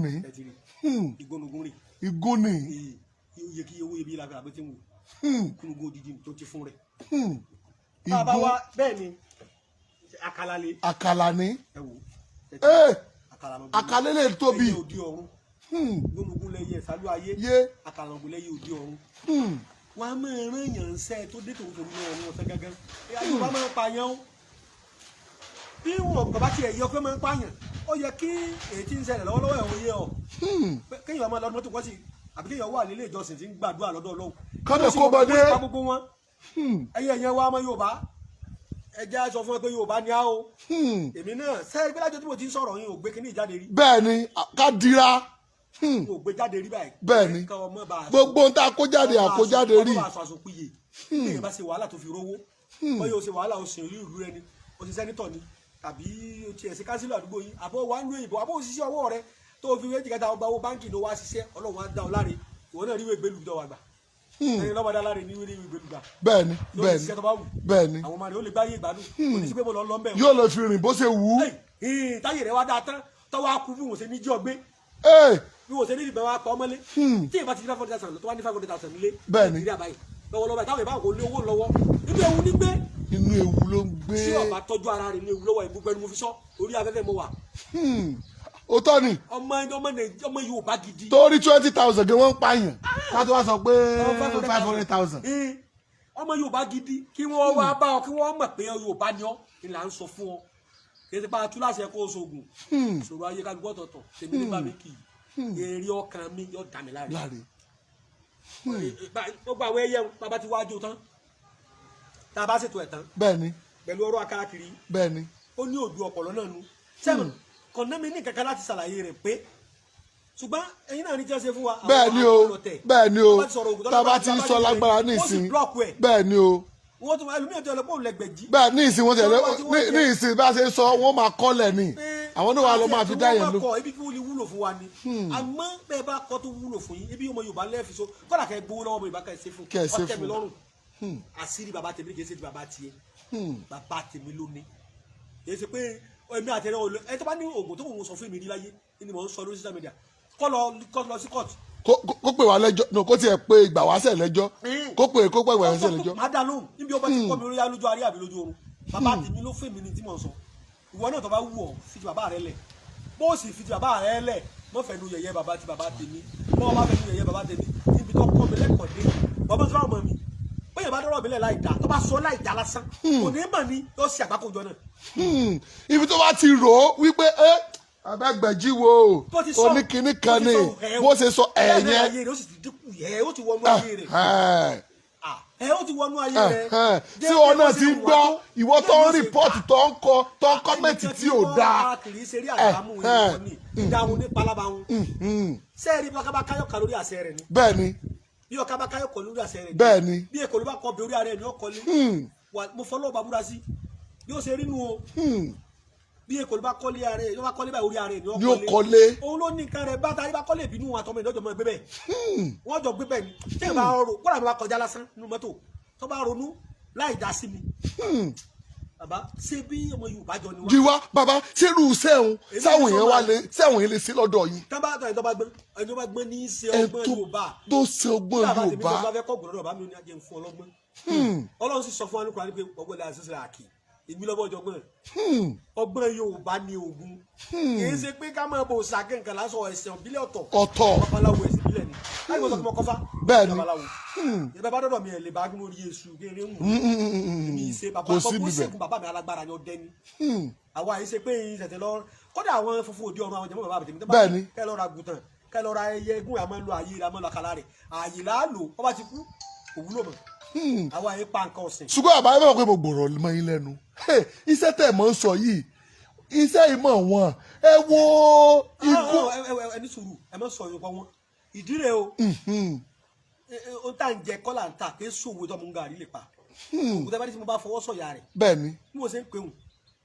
Ẹ ti rí ìgbónugun rè. Igun ni. Iye kí owó ibi la fi àgbẹ̀ tí ń wò. Ìgbónugun odidi tó ti fún rẹ̀. Igun bẹ́ẹ̀ ni àkàlà le. Àkàlà ni. Ẹ wò. Àkàlà lè tóbi. Ẹyẹ òdi ọ̀run. Gbónugun lẹyẹ ìsálú ayé. Àkàlà ògùn lẹyẹ òdi ọ̀run. Wọ́n á máa rán èèyàn ń sẹ́ tó dé tòun tòun ní ọ̀run ọ̀sẹ̀ gángan. Ayé wa máa ń pààyàn o. Bí wọn bàbá tiẹ̀ yọ pé máa ń pààyàn, ó yẹ kí èyí tí ń ṣẹlẹ̀ lọ́wọ́lọ́wọ́ ẹ̀ ó yé ọ. Kéèyàn máa lọ mọ́tò kọ́sì àbí kéèyàn wà nílé ìjọsìn tí ń gbàdúrà lọ́dọ̀ Ọlọ́run. Kọ́dọ̀ kó bọ́ dé. Gbogbo wọn. Ẹyẹ ẹ̀yẹn wa ọmọ Yorùbá, ẹ jẹ́ á sọ fún ẹ pé Yorùbá ni á o. Èmi náà sẹ́yìn pé lájọ tí mo ti ń sọ̀rọ̀ yín ò gbé kínní ìjáde rí. Bẹ́ẹ̀ ni, ká dira. Ò gbé jáde rí báyìí. Bẹ́ẹ̀ ni. Kọ́ ọmọ bá a sọ- Gbogbo ohun tá a kó jáde, àkójáde rí. ọmọ bá aṣọ àsopiyè bí èèyàn bá ṣe wàhálà tó fi rówó, wọ́n yóò ṣe wàhálà, o sì rí ìlú rẹ ni, o ṣe sẹ́nítọ̀ ni, tàbí o tiẹ̀ ṣe kánsílọ̀ àdúgbò yín, àbọ̀ wà ń lu òyìnbó, àbọ̀ òṣìṣẹ́ ọwọ́ rẹ tó fi wéjì kẹta ọgbà owó báńkì ló wá ṣiṣẹ́, Ọlọ́run á dá ọ láre, ìwọ náà rí ìwé ìgbélú dọ̀ wà gbà, ẹni lọ́mọdé aláre ní ìwé ìgbélú gbà. Bẹ́ẹ̀ ni. Lórí Bẹ́ẹ̀ ni. iṣẹ́ tó bá wù Bẹ́ẹ̀ ni. àwọn ọmọ rẹ ó lè gbáyé ìgbádùn, kò ní sí pé mo lọ lọ mbẹ́ o. Yóò lọ fi rìn bó ṣe wù ú. Ẹ̀, táyé rẹ wá dáa tán, tọ́wọ́ á kú bí wọ́n ṣe ní jí ọgbé, Ee, bí wọ́n ṣe ní ìbọn wa pa ọmọlé, tí ìbá ti di 500,000 tó wá ní 500,000 nílé. Bẹ́ẹ̀ ni. Nàìjíríà báyìí lọ́wọ́lọ́wọ́ báyìí, táwọn ìbá kò ní owó lọ́wọ́, inú ewu ní gbé. Inú ewu ló ń gbé. Tí ọba tọ́jú ara rẹ̀ ní ewu lọ́wọ́, ìgbógbó ẹni mo fi sọ, orí afẹ́fẹ́ mo wà. Òótọ́ ni. Ọmọ ọmọ Nàìjíríà, ọmọ Yorùbá gidi. Torí 20,000 gan wọ́n ń pààyàn, ká tó wá sọ pé 500,000. Ọmọ Yorùbá gidi, kí wọ́n wá bá ọ, kí wọ́n mọ̀ pé Yorùbá ni ọ́ ni là ń sọ fún ọ. Kì í ṣe pa atúláṣẹ kó o ṣoògùn ìṣòro ayé ká gbọ́ ọ̀tọ̀ọ̀tọ̀. Tèmi nígbà mi kì í eré ọkàn mi yóò dà mí láre. Láre. Gbogbo àwọn ẹyẹ bàbá ti wájú tán, tá a bá ṣètò ẹ̀ tán Bẹ́ẹ̀ ni. pẹ̀lú ọ̀rọ̀ akáàkiri, Bẹ́ẹ̀ ni. ó ní òdu ọpọlọ náà nu sẹ́wọ̀n kọ̀nà mi ní kankan láti ṣàlàyé rẹ̀ pé, ṣùgbọ́n ẹ̀yin náà ní jẹ́ ṣe fún wa. Àwọn Bẹ́ẹ̀ ni o. ọlọ̀tẹ̀. Bẹ́ẹ̀ ni o. Tá bá ti sọ̀rọ̀ ògùn, Tá a bá ti ń sọ lágbára ní wọ́n sì ìsìn. block ẹ̀. Bẹ́ẹ̀ ni o. Wọ́n tún ẹlòmíràn tó yẹ lọ́pọ̀ lẹ́gbẹ̀jì. Bẹ́ẹ̀ ní ìsìn wọ́n tẹ̀lé. Wọ́n ti wọ́n ní ìsìn bá a ṣe ń sọ, wọ́n máa kọ́lẹ̀ ni, àwọn náà wà lọ́ máa fi dá yẹn ló. Kọ ibi kí wọ́n lè wúlò fún wa ni, àmọ́ bẹ́ẹ̀ bá kọ́ tó wúlò fún yín, ibi ọmọ Yorùbá lẹ́ẹ̀fi so kọ́dà kẹ́ gbowó lọ́wọ́ ọmọ Yorùbá kẹ́ ẹ ṣe fún. Kẹ́ ẹ ṣe Ó tẹ́ mi fún. lọ́rùn. Àṣírí bàbá tèmi kì í ṣe ti bàbá tiẹ̀, bàbá tèmi ló ní. Kì í ṣe pé èmi àtẹ̀rẹ̀ olè ẹ tó bá ní oògùn tó kò ń sọ fún mi rí láyé ni mò ń sọ lórí social media, kọ́ lọ sí court. Kó pè wá lẹ́jọ́, no, kó tiẹ̀ pé ìgbà wá sẹ̀ lẹ́jọ́, kó pè ìgbà wá sẹ̀ lẹ́jọ́. Má dá lóhùn níbi ọba ti kọ́ mi lórí lójú ayé àbí lójú oorun. Bàbá tèmi ló fún mi ní tí mò ń sọ. Ìwọ náà tó bá wù ọ́, fi ti bàbá rẹ lẹ̀, bó o sì fi ti bàbá rẹ lẹ̀, mọ́ fẹ́ nu yẹ̀yẹ́ bàbá ti bàbá tèmi, mọ́ ọba fẹ́ nu yẹ̀yẹ́ bàbá tèmi níbi tó kọ́ mi lẹ́kọ̀ọ́ dé. Bàbá tó bá mọ̀ mi bóyá bá dọ́rọ̀ mi lẹ̀ láì dá, tó bá sọ láì dá lásán, kò ní mọ̀ ní yóò ṣe àgbákòjọ náà. Ibi tó bá ti rò ó wípé ẹ abẹ́gbẹ̀jì wo Tó ti sọ oníkinní kan tó ti ni sọ ẹ̀ bó ṣe sọ bẹ́ẹ̀ náà ẹ̀yẹn. Ayé rẹ̀ ó sì ti dínkù, ẹ̀ ó ti wọnú ayé rẹ̀. Ẹ̀ ó ti wọnú ayé rẹ̀. Tí wọn náà ti ń gbọ́, ìwọ tó ń report, tó ń kọ, tó ń comment tí ò dáa. Kì í ṣe rí àdámù ìwọ ni ìdáhùn ní palaba wọn. Sẹ́ẹ̀rí bí ọkà bá káyọ̀ kà lórí àṣẹ rẹ̀ ni. Bẹ́ẹ̀ ni. Bí ọkà bá káyọ̀ kọ lórí àṣẹ rẹ̀ ni. Bẹ́ẹ̀ ni. Bí èkó ló bá kọ bí orí ara ẹ̀ ní ọkọ lé wà, mo fọlọ́ bá búra sí bí ó ṣe rí nu o. Bí èkó ló bá kọ́lé ara ẹ̀, yóò bá kọ́lé báyìí, orí ara ẹ̀ ní Ní ó kọ́lé. Òun ló ní nǹkan rẹ̀ bá ta bá kọ́lé ìbínú wọn àtọmọ ìdọ́jọ́ mọ́ ẹgbẹ́ bẹ́ẹ̀, wọ́n jọ gbé bẹ́ẹ̀ ni. Tí ìbá rò kọ́lá mi bá kọjá lásán nínú mọ́tò, tó bá ronú láì dá sí mi, bàbá ṣé bí ọmọ Yorùbá jọ ni wọ́n. Jíwá bàbá ṣerú sẹ́hun Èmi sáwọn ní èèyàn wá sọ lè sẹ́wọ̀n yẹn lè sí lọ́dọ̀ yín. Tán bá tọ́ ẹni tó bá gbọ́n, ẹni tó bá gbọ́n ní í ṣe Ẹ ọgbọ́n tó Yorùbá. tó ṣe ọgbọ́n Bàbá tèmi Yorùbá. tó bá fẹ́ kọ́ gbọ́dọ̀ bàbá mi ò ní ajẹ́ ń fún ọlọ́gbọ́n. Ọlọ́run sì sọ fún wa ní Kùránì pé ọgbọ́n lè àṣìṣe àkì èmi lọ́bọ̀ ọjọ́gbọ́n. Ọgbọ́n Yorùbá ní ogun, kì í ṣe pé ká máa bò sàkè nǹkan lásán, ẹ̀sìn ìbílẹ̀ ọ̀tọ̀. Ọ̀tọ̀. Babaláwo ẹ̀sìn ìbílẹ̀ ni láti mọ̀ sọ pé mo kọ́fá. Bẹ́ẹ̀ ni. Babaláwo ìbẹ́ bá dọ́dọ̀ mi ẹ̀ lè bá gbé orí Èṣù kéré ń wù mí ṣe bàbá Kò sí bọ́ bíbẹ̀. Ṣègùn bàbá mi alágbára ni, ọdẹ ni. Àwa yìí ṣe pé yìí tẹ̀tẹ̀ lọ kódà àwọn funfun òdi ọ̀run àwọn jẹ̀mọ́ bàbá àbẹ̀tẹ̀mí tó bá Bẹ́ẹ̀ ni. kẹ́ lọ ra gùtàn, kẹ́ lọ ra ẹyẹ egún, àmọ́ lọ ààyè àmọ́ lọ àkàlà rẹ̀ ààyè là á lò wọ́n bá ti kú òwúlò mọ́. Àwa yìí pa nǹkan ọ̀sìn. Ṣùgbọ́n àbá ẹ bá wọ pé mo gbòòrò mọ́ yín lẹ́nu. Hey, iṣẹ́ tẹ̀ mọ́ ń sọ yìí, iṣẹ́ ìmọ̀ wọn, ẹ wo ikú. Ẹ ní sùúrù, ẹ má sọ yín pa wọn ìdí rẹ̀ o. Ó tà ń jẹ kọ́là ń tà kí sòwò tó mú gàrí lè pa òkúta bá ní tí mo bá fọwọ́ sọ̀yà rẹ̀. Bẹ́ẹ̀ ni. Bí mo ṣe ń pehùn,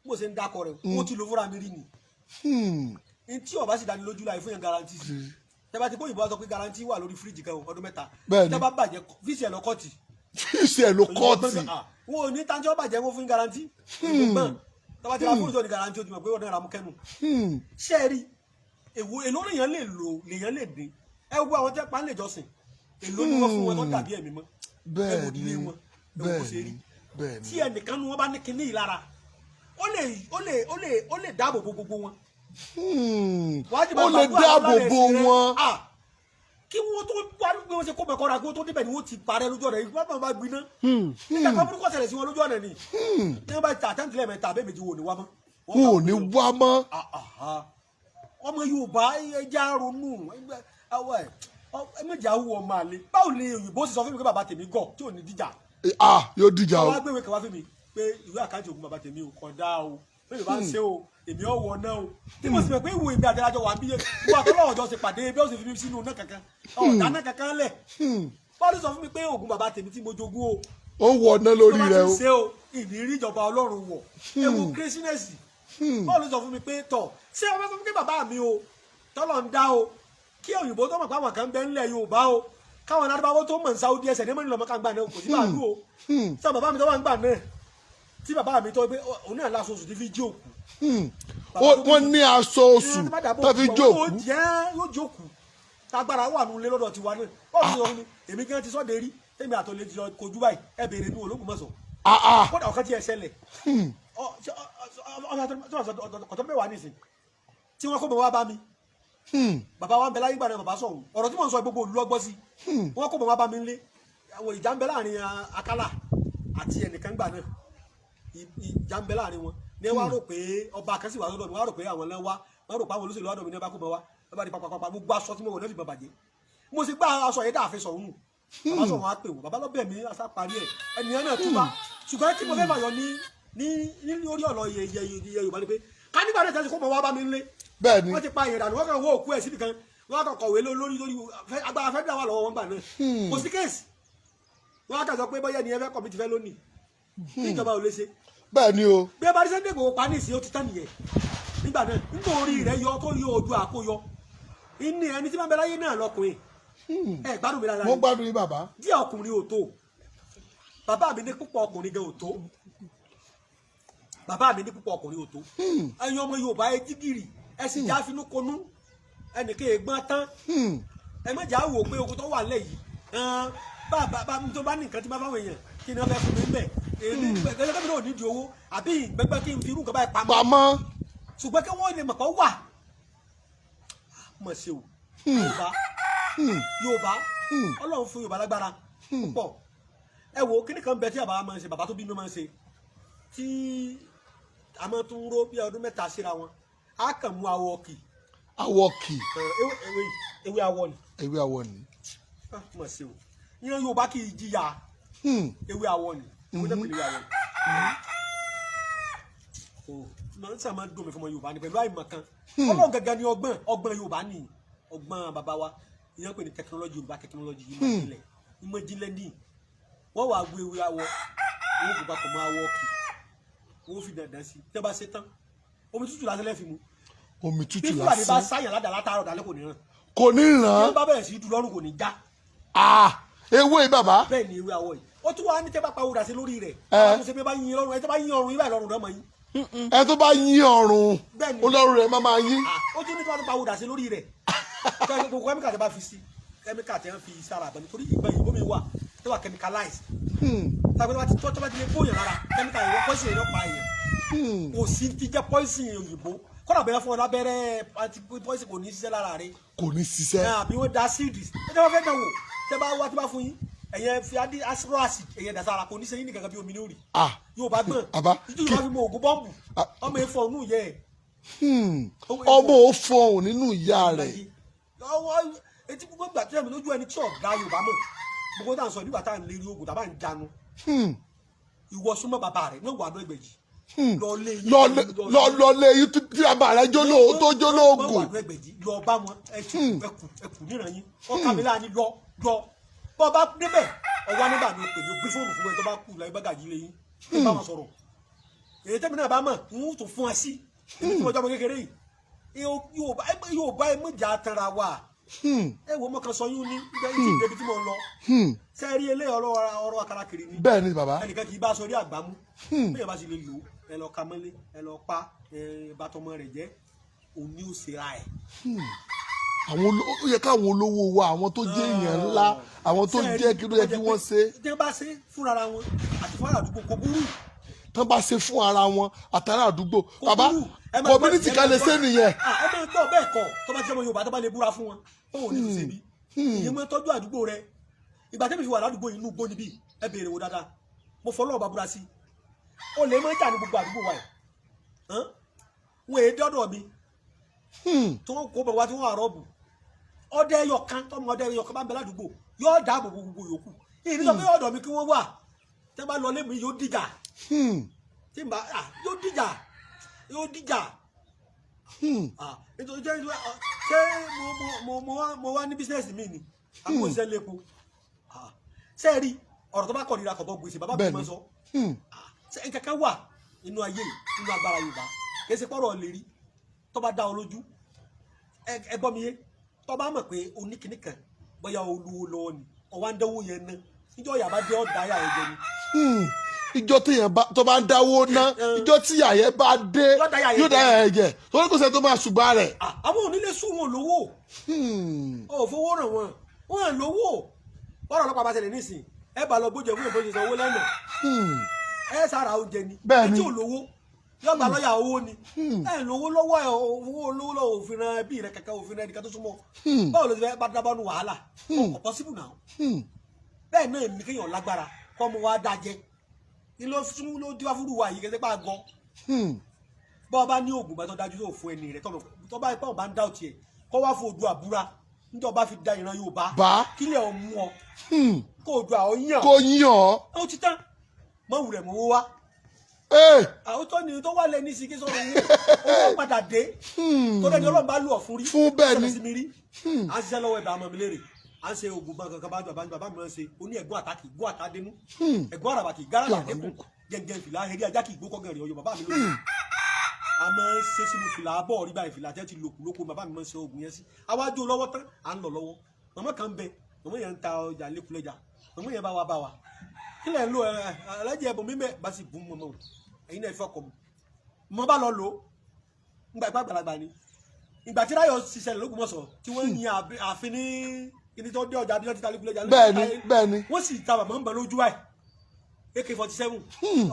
bí mo ṣe ń dákọ rẹ̀, mo ti lò fúnra mi rí ni. Ntí ọba sì dání lójú láì fún yẹn guarantee sí tẹ́bá ti kó ìbọn sọ pé guarantee wà lórí fíríjì kan o, ọdún 3. Bẹ́ẹ̀ ni. Tẹ́bá bàjẹ́ fíìsì ẹ̀ lọ kọ́ọ̀tì. Fíìsì ẹ̀ ló kọ́ọ̀tì. Wọn ò ní tanjọ́ bàjẹ́ wọn fún guarantee gbọ́n tọ́ba ti ra fóònù tó ní guarantee, o ti mọ̀ pé wọ́n náà ra mú kẹ́nu. Ṣé ẹ rí èwo èló lèèyàn lè lò, lèèyàn lè dín? Ẹ wo àwọn tẹ́ pa ń lè jọsìn, èló ni wọ́n fún wọn tó dàbí ẹ̀mí mọ́? Ẹ wo Bẹ́ẹ̀ ìdílé ni. wọn, ẹ wo bó Bẹ́ẹ̀ ṣe rí. ni. Bẹ́ẹ̀ Tí ni. ẹnìkan nu wọn bá ní kinní yìí lára, ó lè dáàbò bo gbogbo wọn. Wàá ti máa Ó lè gbàdúrà dáàbò lára bo ẹ̀sìn rẹ. wọn. Ah, kí wọ́n tó wá bí wọ́n ṣe kó mẹ́kọ́ra, kí wọ́n tó débẹ̀ ni wọ́n ti parẹ́ lójú ọ̀nà yìí, wọ́n bá gbiná. Nígbà kan burúkú ọ̀sẹ̀lẹ̀ sí wọn lójú ọ̀nà ni ní wọ́n bá ta àtẹ́ǹtìlẹ̀ mẹ́ta àbẹ́ méjì wò ní wá mọ́. Wọn ò ní wá mọ́. Ah, ah, ah. Ọmọ Yorùbá, ẹja ronú ẹ méjì awú ọmọ àlè. Báwo ni òyìnbó sì sọ fún mi pé bàbá tèmi gọ̀ tí ò ní díjà? Ah, yóò dìjà o. Àwọn agbèwé kan wá fún mi pé ìwé àkáǹtì ògùn bàbá tèmi ò kàn dá o, pé yorùbá ń ṣe o, èmi ò wọ náà o, tí mo sì mọ̀ pé ìwò èmi àtẹ̀lájọ wà bí ìwọ àtọ́lọ́wọ̀ jọ ṣe pàdé bí ó sì fi mí sínú náà kankan ọ̀dà náà kankan lẹ̀. Bọ́ọ̀lù sọ fún mi pé ògùn bàbá tèmi tí mo jogún o, Ó wọ ọ̀nà lórí tó bá rẹ ti o. ṣe o, ìnírí ìjọba ọlọ́run wọ̀. Ewu kérésìmesì. Bọ́ọ̀lù sọ fún mi pé tọ̀ ṣé ọmọ sọ fún mi pé bàbá mi o tọ́lọ̀ ń dá o, kí òyìnbó tó mọ̀ pé àwọn kan bẹ ńlẹ̀ Yorùbá o, káwọn aládùúgbò tó mọ̀ ní Saudi ẹsẹ̀ ní mọ́nìlọ́mọ́ ká ń gbà náà kò sí bàálù o. Sọ bàbá mi tó wà ń gbà náà, tí bàbá mi tó pé òun náà láṣọ oṣù tí fi jí òkú. Wọ́n ní aṣọ oṣù tó fi jó yóò òkú. Jẹ́ yóò jókòó tágbára wà nulẹ̀ lọ́dọ̀ tiwa náà. Bọ́ọ̀lù sọ fún mi, èmi gan ti sọ́ọ́ de rí tèmi àtọ̀lẹ́ ti lọ kojú báyìí, ẹ béèrè mi Ológbòmọ̀ṣọ́. Ah, ah. Kódà ọ̀kan tí ẹ ṣẹlẹ̀ ọ̀tọ̀ mẹ́wàá nìsín tí wọ́n kó bọ̀ wá bá mi. Bàbá wa ń bẹ láyé gbà náà, bàbá sọ̀hún ọ̀rọ̀ tí mò ń sọ gbogbo olú ọgbọ́ sí. Wọ́n kó bọ̀ wá bá mi nílé. Àwọn ìjà ń bẹ láàrin Akálà àti ẹnìkan gbà náà. Ìjà ń bẹ láàrin wọn ní wàá rò pé ọba kan sì wà lọ́dọ̀ mi, wàá rò pé àwọn náà wá, wọ́n rò pé àwọn olóṣèlú lọ́dọ̀ mi ní ọba kó bọ̀ wá. Bàbá di pàpàpàpà, gbogbo aṣọ tí mo wọ̀ náà fi bà bàjẹ́. Mo sì gbá aṣọ yẹn dáàfin sọ̀hún nù. Bàbá sọ̀hún á pè wọ́n, bàbá lọ́bẹ̀ mi aṣá parí ẹ̀, ẹnìyẹn náà túbà. Ṣùgbọ́n tí mo fẹ́ fàyọ ní lórí ọ̀rọ̀ iye iye iye Yorùbá ni pé ká nígbà náà tẹ́sí kó mọ̀ wá bá mi nílé. Bẹ́ẹ̀ ni. Wọ́n ti pa èèyàn dànù, wọ́n kàn wọ́ òkú ẹ̀ síbi kan, wọ́n kàn kọ̀wé lórí lórí agbára fẹ́ dà wà lọ́wọ́ wọn gbà náà. Kò sí kéèsì, wọ́n á kàn sọ pé bóyá ẹni ẹ fẹ́ kọ̀mí ti fẹ́ lónìí tí ìjọba ò lè ṣe. Bẹ́ẹ̀ ni o. Bí ẹ bá rí Sunday Igboho pa ní ìsìn, ó ti tán nìyẹn nígbà náà, nítorí rẹ̀ yọ tó yọ ojú àkóyọ ìní ẹni tí máa ń bẹ láyé náà lọkùnrin. Ẹ gbádùn mi dáadáa Mo ni. gbádùn yín, bàbá. Díẹ̀ ọkùnrin ò tó. Bàbá mi ní púpọ̀ ọkùnrin gan ò tó. Bàbá mi ní púpọ̀ ọkùnrin ò tó. Ẹ̀yin ọmọ Yorùbá, ẹ jí gìrì, ẹ sì já finú konú, ẹnìkan ègbọ́n tán. Ẹ má jà á wò pé ogun tó wà lẹ̀ yìí ẹn, bá bá tó bá ní nǹkan tí bá fáwọn èèyàn kí ni wọ́n fẹ́ fún mi bẹ̀. Èmi gbẹgbẹ́ mi náà nídìí owó àbí ìgbẹ́gbẹ́ kí n fi irú nǹkan báyìí pamọ́. Pamọ́. Ṣùgbọ́n kí wọ́n lè mọ̀ pé ó wà mọ̀ sí o. Yorùbá, Yorùbá, Ọlọ́run fún Yorùbá lágbára púpọ̀. Ẹ wo kíní kan bẹ tí bàbá máa ń ṣe, bàbá tó bí mi máa ń ṣe, tí a máa tún ró bí ọdún 3 síra wọn, á kàn mú awọ kì. Awọ kì. Ewé ewé ewé awọ ni. Ewé awọ ni. Ah, mọ̀ sí o, ìran Yorùbá kì í jìyà. Ewé awọ ni, ewé tẹ́ pèlè ewé awọ ni. O máa ń sàn máa ń dùn mí fún ọmọ Yorùbá ni pẹ̀lú àìmọ̀ kan. Ọlọ́run gangan ni ọgbọ́n, ọgbọ́n Yorùbá ni ọgbọ́n bàbá wa, ìyẹn pè ní tẹkinọ́lọ́jì Yorùbá, tẹkinọ́lọ́jì ìmọ̀ ìjìnlẹ̀, ìmọ̀ ìjìnlẹ̀ ní wọ́n wàá gbé ewé awọ, wọ́n kò papọ̀ mọ́ awọ kì, wọ́n fi dandan sí. Tẹ́ bá ṣe tán, omi tútù lásán lẹ́ẹ̀fi mu. Omi Bí tútù Fúlàní bá lásán. sáyàn ládàá látàárọ̀ dálẹ́, kò ní ràn. Kò ní Tí ràn. wọ́n bá bẹ̀rẹ̀ sí í dùn lọ́rùn, kò ní já. Ah, ewé yìí, bàbá. Bẹ́ẹ̀ ni, ewé awọ yìí, ó tún wá ní tẹ́ bá pa wúrà sí lórí rẹ̀, Ẹ. àwọn tó ṣe pé bá yín lọ́rùn, ẹ tẹ́ bá yín ọrùn yín báyìí, lọ́rùn rẹ̀ mọ̀ yín. Ẹ tó bá yín ọrùn, Bẹ́ẹ̀ ni. olórùn rẹ̀ máa máa yín. Ah, ó tún ní kí wọ́n tún pa wúrà sí lórí rẹ̀. Gbogbo kẹ́míkà tẹ́ bá fi sí, kẹ́míkà tẹ́ ń fi sára àbẹ̀, nítorí ìgbẹ́ ìbò mi wà tó wà chemicalize, tàbí tó bá ti lè bóyàn lára, kẹ́míkà yìí wọ́n poison yìí ló pa èèyàn. Kò sí ti jẹ́ poison òyìnbó, kọ́nà bẹ́ẹ̀ fún ọ lábẹ́rẹ́ anti poison, kò ní ṣiṣẹ́ lára rẹ̀. Kò ní ṣiṣẹ́. Àbí wọ́n da acid ẹ tẹ́ bá fẹ́ dán wò, tẹ́ bá wá, tẹ́ bá fún yín, ẹ̀yẹ fi adi acid ẹ̀yẹ dasara, kò ní ṣe yín ní kankan bí omi ní òrì. Ah. Yóò bá gbọ̀n. Àbá, ìtú yóò bá fi mọ ògùn bọ́ǹbù, ọmọ efọ̀ nù yẹ ẹ̀. Ọmọ ò fọhùn nínú ìyá rẹ̀. Ọwọ́ etí gbogbo ìgbà tó yẹ mi lójú ẹni tí ọ̀gá Yorùbá mọ̀, gbogbo tá à ń sọ nígbà tá à ń lérí ogun tàbá ń janu. Ìwọ súnmọ́ bàbá rẹ̀ náà wà lọ ẹgbẹ̀jì lọ lé yín. Lọ lé yín tí bàbá rẹ̀ jóló tó jóló wọ́n wà oògùn. lọ ẹgbẹ̀jì, lọ bá wọn, ẹtù ẹkù ẹkù níran yín ọkà mi láàánú lọ lọ bọ́ bá débẹ̀ ọwọ́ nígbà mi pè mí, gbé fóònù fún ẹ tó bá kú láyé bágàjì lé yín tó bá wọn sọ̀rọ̀. Èyí tẹ́mi náà bá mọ̀ ń tún fún ẹ sí èmi tí mo jọ́ ọmọ kékeré yìí. Yorùbá, Yorùbá, ẹ mọ̀jà tanra wa. Ẹ wo mọ̀kàn sọ yún ní ibẹ̀ yìí tí débi tí mo ń lọ sẹ́ẹ̀rí eléyìí, ọ̀rọ̀ àkàrà kiri ni. Bẹ́ẹ̀ ni, bàbá. Ẹnìkan kì í bá sọrí àgbámú bẹ́ẹ̀ bá sì lè lò ó, ẹ lọ ka mọ́lé, ẹ lọ pa ẹ bá tọmọ rẹ̀ jẹ́, òní ò ṣe ra ẹ̀. Ó yẹ káwọn olówó wa, àwọn tó jẹ́ èèyàn ńlá, àwọn tó Sẹ́ẹ̀rí, jẹ́ kí ló yẹ kí wọ́n ṣe. Tí wọ́n bá ṣe fúnra ra wọn àti fúnra àdúgbò, kò burú. Tán bá ṣe fún ara wọn àtàrà àdúgbò, Kò bàbá, burú. Ẹ máa community gbọ́- kan lè ṣe nìyẹn. Ah, ẹ máa gbọ́ bẹ́ẹ̀ kọ́, tó bá jẹ́ ọmọ Yorùbá tó bá lè búra fún wọn, òun ò ní fi ṣe bí ìyẹn máa tọ́jú àdúgbò rẹ. Ìgbà tẹ́mi fi wà ládùúgbò yìí, inú igbó níbí, ẹ béèrè wò dáadáa, mo fọlọ́ ọba búra sí i, ó lè máa ń jà ní gbogbo àdúgbò wa yìí. Hàn? Wọn èé dọ́dọ̀ mi tí wọ́n kó bọ̀ wá tí wọ́n àrọ́bù ọdẹ ẹyọ kan, tọmọ ọdẹ ẹyọ kan bá ń bẹ ládùúgbò, yóò dáàbò bo gbogbo yòókù. Ìní sọ pé ọ̀dọ̀ mi kí wọ́n wà. Tẹ́ bá lọ lé mi, yóò dìjà. Tí n bá yóò dìjà, yóò dìjà. Nítorí ṣé ṣé mo mo mo mo wá mo wá ní business mi ni àpò ìṣẹ́ lẹ́kọ̀ọ́. Ṣé ẹ rí ọ̀rọ̀ tó bá kọ̀ nira kọ̀ bọ́ gbèsè, bàbá mi máa ń sọ. Ṣé nǹkan kan wà nínú ayé yìí, nínú agbára Yorùbá, kì í ṣe pọ́rọ̀ lè rí tó bá dá ọ lójú. Ẹ gbọ́ mi yé, tó bá mọ̀ pé oníkìní kan, bóyá olúwo lọ́wọ́ ni ọwọ́ ń dánwó yẹn ná, níjọ́ ìyá bá dé, ọ̀ dáyà ẹ̀ jẹ ni. Ìjọ téèyàn bá tó bá ń dáwó ná, ìjọ tí ìyà yẹn bá dé, Yóò dáyà yẹn yóò jẹ. dáyà yẹn jẹ, torí kò sẹ́ni tó máa ṣùgbọ́n rẹ̀. Àwọn onílé sùn, wọn lówó. Ò fowó ràn wọn, wọn lówó. Bọ́rọ̀ ọlọ́pàá bá ṣẹlẹ̀ nísìn, ẹ bá lọ gbóúnjẹ fún ìbọn ìṣòwò lẹ́nà, ẹ sára oúnjẹ ni. Bẹ́ẹ̀ni. Ẹ tí ò lówó yóò gba lọ́ọ̀yà owó ni. Ẹ lówó lọ́wọ́, ẹ owó lówó lọ́wọ́, òfin ran ẹbí rẹ kẹ̀kẹ́, òfin rẹ nìkan tó súnmọ́. Báwo ló ti fẹ́ bá dábàá nu wàhálà? Kò possible now. Bẹ́ẹ̀ náà ní kéèyàn lágbára kọ́ ọmọ wa dájẹ́ ní ló sún ló díwá fúru wa yìí kẹsẹ́ pa gan. Bọ́ ọ bá ní oògùn bá tó dájú tó fún ẹni rẹ, tọ́mọ tó bá ipá ọba ń dá òtí ẹ̀ kọ́ wá fún Oòduà búra níjọ́ bá fi da ìran Yorùbá Bá. kílẹ̀ ọ mú ọ kó Oòduà ọ yàn. Kò yàn ọ́. Ó ti tán, mọ wulẹ̀ mọ́ wá. Ee. Àwọn tó ní tó wà lẹ́ ní sike sọ̀rọ̀ owó, owó padà dé tó lẹ́ni Ọlọ́run bá lù ọ́ fún rí. Fún bẹ́ẹ̀ ni. Ṣẹlẹ̀ sí mi rí. À ń ṣiṣẹ́ lọ́wọ́ ẹ̀bà àmọ́ mi léèrè, à ń ṣe oògùn ban kankan bá bàbá bàbá mi máa ń ṣe oní ẹ̀gbọ́n àtàkì gbọ́ àtàdénú, ẹ̀gbọ́n àràbà kì í gáràbà dẹ́kun gẹ́gẹ́ fìlà eré ajá kì í gbó kọ́gàn rẹ̀ ọyọ bàbá mi lónìí. A máa ń ṣe sínú fìlà abọ́ rí báyìí, fìlà tẹ́ ti lòkù lóko, bàbá mi máa ń ṣe oògùn yẹn sí awájú lọ́wọ́ tán, à ń lọ lọ́wọ́. Màmá kan bẹ, màmá yẹn ń ta ọjà lẹ́kùlẹ́jà. Màmá yẹn bá wa bá wa kílẹ̀ ń lo ẹ alájẹ ẹ̀bùn mi bẹ́ẹ̀ bá sì bùn mọ́mọ́ o, ẹ̀yin náà fọkọ̀ mu mo bá lọ lò ó ngbà ìpá àgbàlagbà ni. Ìgbà tí Ráyọ̀ ṣiṣẹ́ lÓgbómọ̀ṣọ́ tí wọ́n yin ààfin ní kíní tó dé ọjà bí wọ́n ti ta lẹ́kùlẹ́jà. Bẹ́ẹ̀ni, bẹ́ẹ̀ni. Wọ́n sì ta màmá ń bẹ lójú ẹ̀, AK-47,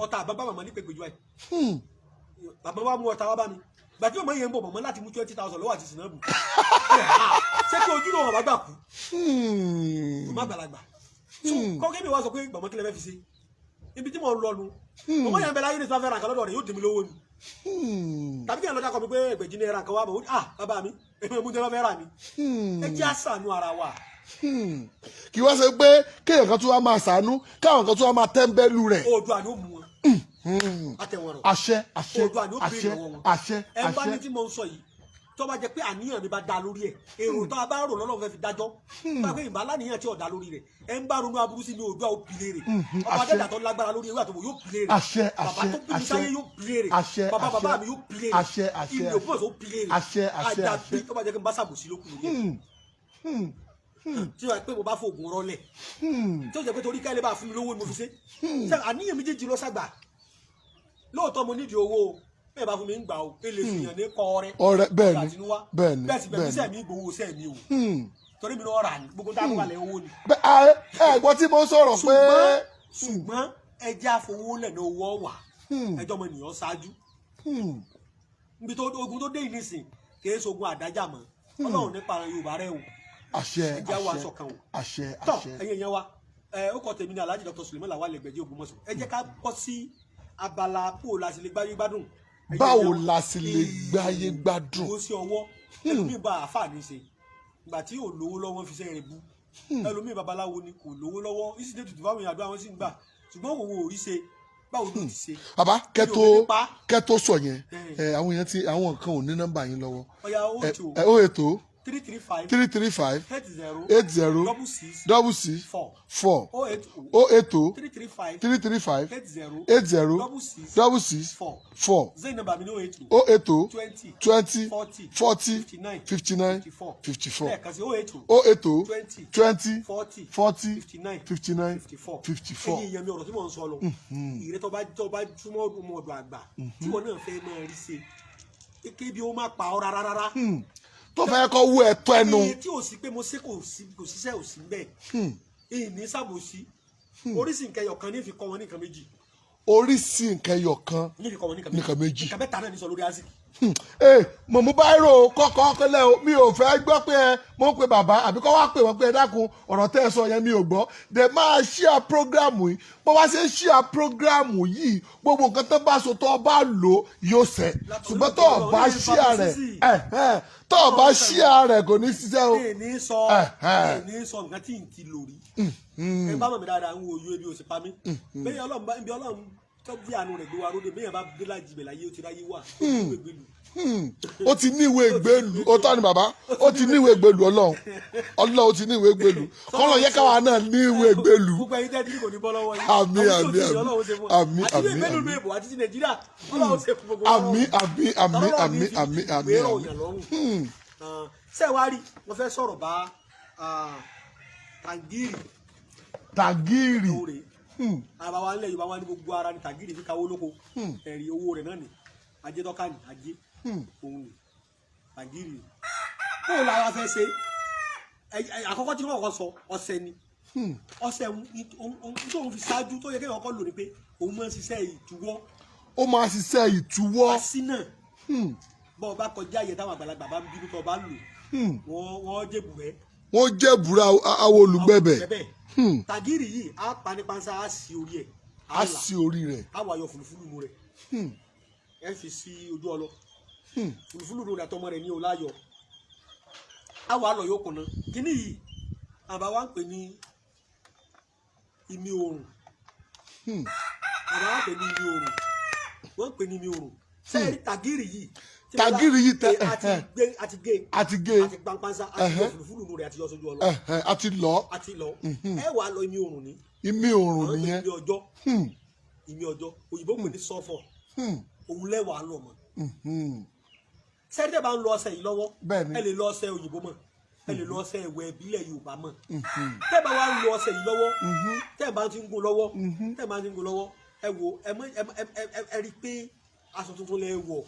ọta àbá bá màmá ní pèpè ju ẹ̀. Bàbá wa mú ọta wá bá mi. Gbà tí màmá yẹn ń bọ̀, màmá láti mú 20,000 lọ́wọ́ àti sinabu. Ṣé kí ojú náà wọ́n bá gbà kú? Màmá àgbàlagbà so kọ́kẹ́ mi wá sọ pé màmá, kílẹ̀ fẹ́ fi ṣe ibi tí mo ń lọ nu. Màmá yẹn bẹ láyé ní sáfẹ́ ra nǹkan lọ́dọ̀ rẹ̀, yóò dì mí lówó ni. Tàbí kí ẹ lọ́jà kọ́ mi pé ẹgbẹ̀jì náírà kan wá bọ̀. Ah, bàbá mi, èmi ò mú tẹ́lẹ̀ fẹ́ rà ni. Ẹ jẹ́ àṣàánú ara wa. Kì í wá ṣe pé kéèyàn kan tún wá máa ṣàánú, káwọn kan tún wá máa tẹ́ńbẹ́lú rẹ̀. Oòduà ni ó mú wọn àtẹ̀wọ̀n rọ̀. Àṣẹ, àṣẹ. Oòduà ni ó béèrè Àṣẹ. lọ́wọ́ wọn. Àṣẹ. Ẹ bá ní Àṣẹ. tí mo ń sọ yìí, tó bá jẹ́ pé àníyàn mi bá da lórí ẹ̀, èrò tó a bá rò lọ́lọ́run fẹ́ fi dájọ́ bá pé ìbá láníyàn tí ò da lórí rẹ̀, ẹ ń bá ronú aburú sí mi, Oòduà ó bi léèrè. Ọba Àṣẹ. adẹ́dà tó lágbára lórí ewé àtọwò yóò bi léèrè. Àṣẹ. Bàbá Àṣẹ. tó bí mi Àṣẹ. sáyé yóò bi léèrè. Àṣẹ. Bàbá bàbá Àṣẹ. mi yóò bi léèrè. Àṣẹ, àṣẹ. Ilé Ògbómọ̀ṣọ́ ó bi léèrè. Àṣẹ, àṣẹ. Àdàbí Àṣẹ. tó bá jẹ́ kí n bá ṣàbòsí lókun lórí ẹ̀, tí wàá pé mo bá fògùn rọlẹ̀, tí ó jẹ́ pé torí ká ilé bá fún mi lówó ni mo fi ṣe. Ṣé àníyàn méjèèjì lọ sàgbà? Lóòótọ́ mo nídìí owó o, bẹ́ẹ̀ bá fún mi ń gbà o, èlé fìyàn ní kọ́ ọrẹ Ọrẹ, bẹ́ẹ̀ ni, àtinúwá. bẹ́ẹ̀ ni, Bẹ́ẹ̀ sì bẹ́ẹ̀ bẹ́ẹ̀ ni. sẹ́ mi gbowó sẹ́ mi o, torí mi náà rà ní gbogbo tá a kó kalẹ̀, owó ni. Bẹ́ẹ̀, ẹ gbọ́ tí mo ń sọ̀rọ̀ pé Ṣùgbọ́n ẹ jẹ́ àfowólẹ̀ ní owó ọ̀wà, ẹjọ́ ọmọ ènìyàn ṣáájú. Níbi tó ogun tó dé yìí nísìn, kì í ṣogun àdájà mọ́. Ọlọ́run nípa ara Yorùbá rẹ o. Àṣẹ. Ẹ jẹ́ àwọn Àṣẹ. aṣọ kan o. Àṣẹ. Tọ́ Àṣẹ. ẹ̀yin èèyàn wa, ẹ ó kọ tèmi ní Alhaji Dr. Suleiman Lawal Ẹgbẹ̀jì Ògbómọ̀ṣọ́. Ẹ jẹ́ ká bọ́ sí abala bó la sì lè gbáyé gbádùn. Ẹ̀yin Báwo èèyàn wa, la sì lè gbáyé gbádùn? Owó sí ọwọ́ ẹlòmíì bá àáfàá ní ṣe, ìgbà tí ò lówó lọ́wọ́ fi ṣe rẹ̀ bú. Ẹlòmíì babaláwo ni, kò lówó lọ́wọ́, ìsì tètè fáwọn èèyàn, àdúrà wọn sì ń gbà, ṣùgbọ́n òun ò rí ṣe. Báwo ló ti ṣe? Bàbá, kẹtó Mi ò ní pa. Kẹtó sọ yẹn, ẹ àwọn èèyàn tí àwọn kan ò ní nọ́mbà yín lọ́wọ́. Ọ̀yà ó Ẹ tó ẹ ó ètò 335 335 80 80 66 66 4 4 080 ó ètò 335 335 80 80 66 66 4 4 Zain nọ́mbà mi ní 080 ó ètò 20 20 40 40 59 59 54. 54. Lẹ́ẹ̀kan sí, 080 ó ètò 20 20 40 40 59 59 54. 54. Ẹ̀yin èèyàn mi, ọ̀rọ̀ tí mò ń sọ lọ, ìrẹ́ tó bá túmọ̀ ọmọ ọ̀dọ̀ àgbà tí wọn náà fẹ́ máa rí ṣe, kébi ó má pa ọ́ rárá rárá. Tó fẹ́ kọ́ wú ẹ̀tọ́ ẹnu. Iye tí ò sí pé mo ṣe kò sí, kò síṣẹ́ ò sí bẹ́ẹ̀. Ìní sàbòsí oríṣi nǹkan ẹyọ kan ní fi kọ́ wọn ní nǹkan méjì. Oríṣi nǹkan ẹyọ kan ní fi kọ́ wọn ní nǹkan nǹkan méjì. Nǹkan mẹ́ta náà ní sọ lórí aziki. Ee, mo mú báírò kọ́kọ́ kọ́lẹ́ o. Mi ò fẹ́ gbọ́ pé ẹ mo ń pe bàbá àbí kọ́ wá pè wọ́n pé ẹ dákun, ọ̀rọ̀ tẹ́ ẹ sọ yẹn mi ò gbọ́. Dẹ̀ máa share program yìí. Bó wá ṣe share program yìí, gbogbo nǹkan tó bá so tó bá lò yóò ṣẹ, ṣùgbọ́n tó o bá share rẹ̀ ẹ̀, tó o bá share rẹ̀, kò ní ṣiṣẹ́ o. Ní sọ ní sọ nǹkan tí n ti lò rí. Ẹ bá mọ̀ mi dáadáa, ń wo ojú ebi ò sì pa mí. Bẹ́ẹ̀ Ọlọ́run bá ibi Ọlọ́run tó bí àánú rẹ̀ gbé wa róde, bẹ́ẹ̀ bá dé lájì bẹ̀ láyé, ó ti ráyé wà, ó ti gbé gbèlú. Ó ti ní ìwé ìgbélú. Ó tọ́ ni bàbá, ó ti ní ìwé ìgbélú. Ọlọ́run, Ọlọ́run, ó ti ní ìwé ìgbélú. Kọ́lọ̀ yẹ káwa náà ní ìwé ìgbélú. Gbogbo ẹ̀yin tẹ́ tí kò ní bọ́ lọ́wọ́ yìí. Àmín, Àwọn tí ò àmín, tí ì àmín. Ọlọ́run ṣe fún wa. Àmín, Àti ìwé àmín, ìgbélú àmín. ìlú èbò àti ti Nàìjíríà, Ọlọ́run ṣe fún gbogbo wa. Àmín, àmín, àmín, àmín, àmín, àmín, àmín. Ṣé wàá rí, wọ́n fẹ́ sọ̀rọ̀ bá tàǹgìrì. Tàgírì. Lóore àbá wa nílẹ̀ Yorùbá wa ní gbogbo ara ní tàgìrì fi kawó lóko. Ẹ̀rí owó rẹ̀ náà ni ajé tọ́ka ní ajé òun ni tàgìrì. Kó o lára fẹ́ ṣe àkọ́kọ́ tí wọ́n kọ́ sọ ọ̀sẹ̀ ni ọ̀sẹ̀ tó ń fi ṣáájú tó yẹ kéèyàn kọ́ lò ní pé òun máa ń ṣiṣẹ́ ìtúwọ́. Ó máa ṣiṣẹ́ ìtúwọ́. Asínà bọ́ ọ bá kọjá àyè táwọn àgbàlagbà bá ń bínú, tó o bá lò, wọ́n jèbù rẹ̀. Wọ́n jẹ́ búra àwọn olùgbẹ̀bẹ̀. Bẹ́ẹ̀ tàgìrì yìí á pa ní panṣá, á sí orí ẹ̀, á là, sí orí rẹ̀. Á wà yọ fùlùfùlù nù rẹ̀, ẹ fi sí ojú ọlọ fùlùfùlù nù rẹ̀ àtọmọ rẹ̀ ní o láyọ̀, á wà lọ yóò kùnà. Kíní yìí àbá wa ń pè ní ìmí oòrùn. Àbá wa ń pè ní ìmí oòrùn, wọ́n ń pè ní ìmí oòrùn. Sẹ́ẹ̀rì tàgìrì yìí tí mo bá- Tàgìrì yìí àti gbé, àti gé, àti gé, àti gbanpansa, àti yọ fùlùfùlù nù rẹ̀, àti yọ sójú ọlọ. Àti lọ. Àti lọ, ẹ wà lọ ìmí oòrùn ní Ìmí oòrùn àwọn pè ní nìyẹn. ìmí ọjọ́, ìmí ọjọ́, òyìnbó pè ní sulphur. Òun lẹ́wàá lọ mọ́. Sẹ́ẹ̀rì tẹ́ bá ń lo ọṣẹ yìí lọ́wọ́, Bẹ́ẹ̀ni. ẹ lè lo ọṣẹ òyìnbó mọ́, ẹ lè lo ọṣẹ ìwẹ̀ ìbílẹ̀ Yorùbá mọ́. Tẹ́ bá wá ń lo ọṣẹ yìí lọ́wọ́, tẹ́ bá ti ń gún lọ́wọ́, tẹ́ bá ti ń gún lọ́wọ́, ẹ wo, ẹ mọ ẹ ẹ ẹ rí i pé aṣọ tuntun lẹ wọ̀.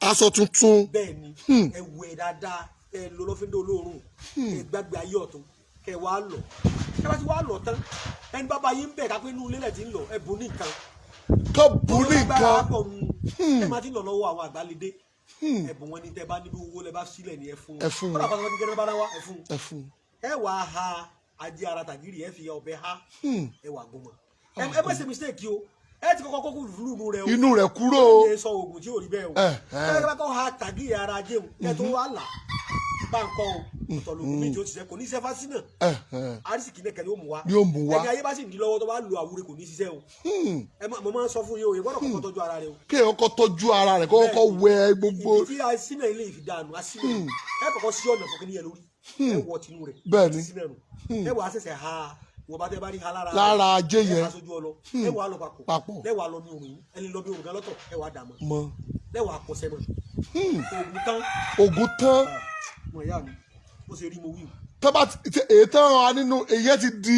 Aṣọ tuntun. Bẹ́ẹ̀ ni, ẹ wẹ̀ dáadáa, ẹ lo lọ́fíńdà olóòórùn, ẹ gbàgbé ayé ọ̀tún, kẹ wá lọ. Kẹ bá ti wá lọ tán, ẹni bàbá yín bẹ̀ ká pé inú ilé lẹ̀ ti ń lọ, ẹ bùn ní nǹkan. Kọ́ bù ní nǹkan. Ẹ máa ti lọ lọ́wọ́ àwọn àgbálédé, ẹ̀bùn wọn ni. Tẹ́ bá níbi owó lẹ bá sílẹ̀ ní ẹ fún. Ẹ fún wọn. Kódà pàtàkì kékeré bá wá, ẹ fún. Ẹ fún. Ẹ wà á ha ajé ara tàgìrì, ẹ fi ọbẹ̀ ha, ẹ wà gbọmọ. Ẹ má ṣe mistake o, ẹ ti kọ́kọ́ kókó fúlùmù rẹ o. Inú rẹ̀ kúrò o. Ẹ sọ oògùn tí ò rí bẹ́ẹ̀ o. Ẹ. Ẹ bá kọ́ ha tàgìrì ara ajé o, ẹ tó wà là bá ń kọ́ o, ọ̀tọ̀ lògùn mi tí ó ti ṣe kò ní ṣe fásínà. Arísìkí náà kẹ́lẹ́ ó mú wa. Yóò mú wa. Ẹni ayé bá sì ń di lọ́wọ́ tó bá lu àwúre kò ní ṣiṣẹ́ o. Ẹ mo máa ń sọ fún yín o, ìgbọ́dọ̀ kọ́kọ́ tọ́jú ara rẹ o. Kéèyàn kọ́ tọ́jú ara rẹ̀, kó kọ́kọ́ wẹ gbogbo. Ibi tí asínà ilé ìfidànù asínà, ẹ kọ́kọ́ sí ọ̀nà fún kíníyẹn lórí, ẹ wọ tinú rẹ̀. Sínú ẹnu ẹ wà á ṣẹ̀ṣẹ̀ ha wọ́n bá tẹ́ bá rí ha lára. Lára ajé ẹ yẹn. ha sójú ọlọ, ẹ wà á lọ papọ̀. Papọ̀. Lẹ́wà á lọ bí òrùn yìí, ẹ lè lọ bí òrùn gan lọ́tọ̀, ẹ wà á dà mọ́. Mọ. Lẹ́wà á kọsẹ̀ mọ́, oògùn tán. Ògùn tán. Mọ̀ ìyá mi, bó ṣe rí mo wí. Tó bá ti èyí tán wa nínú èyí ti di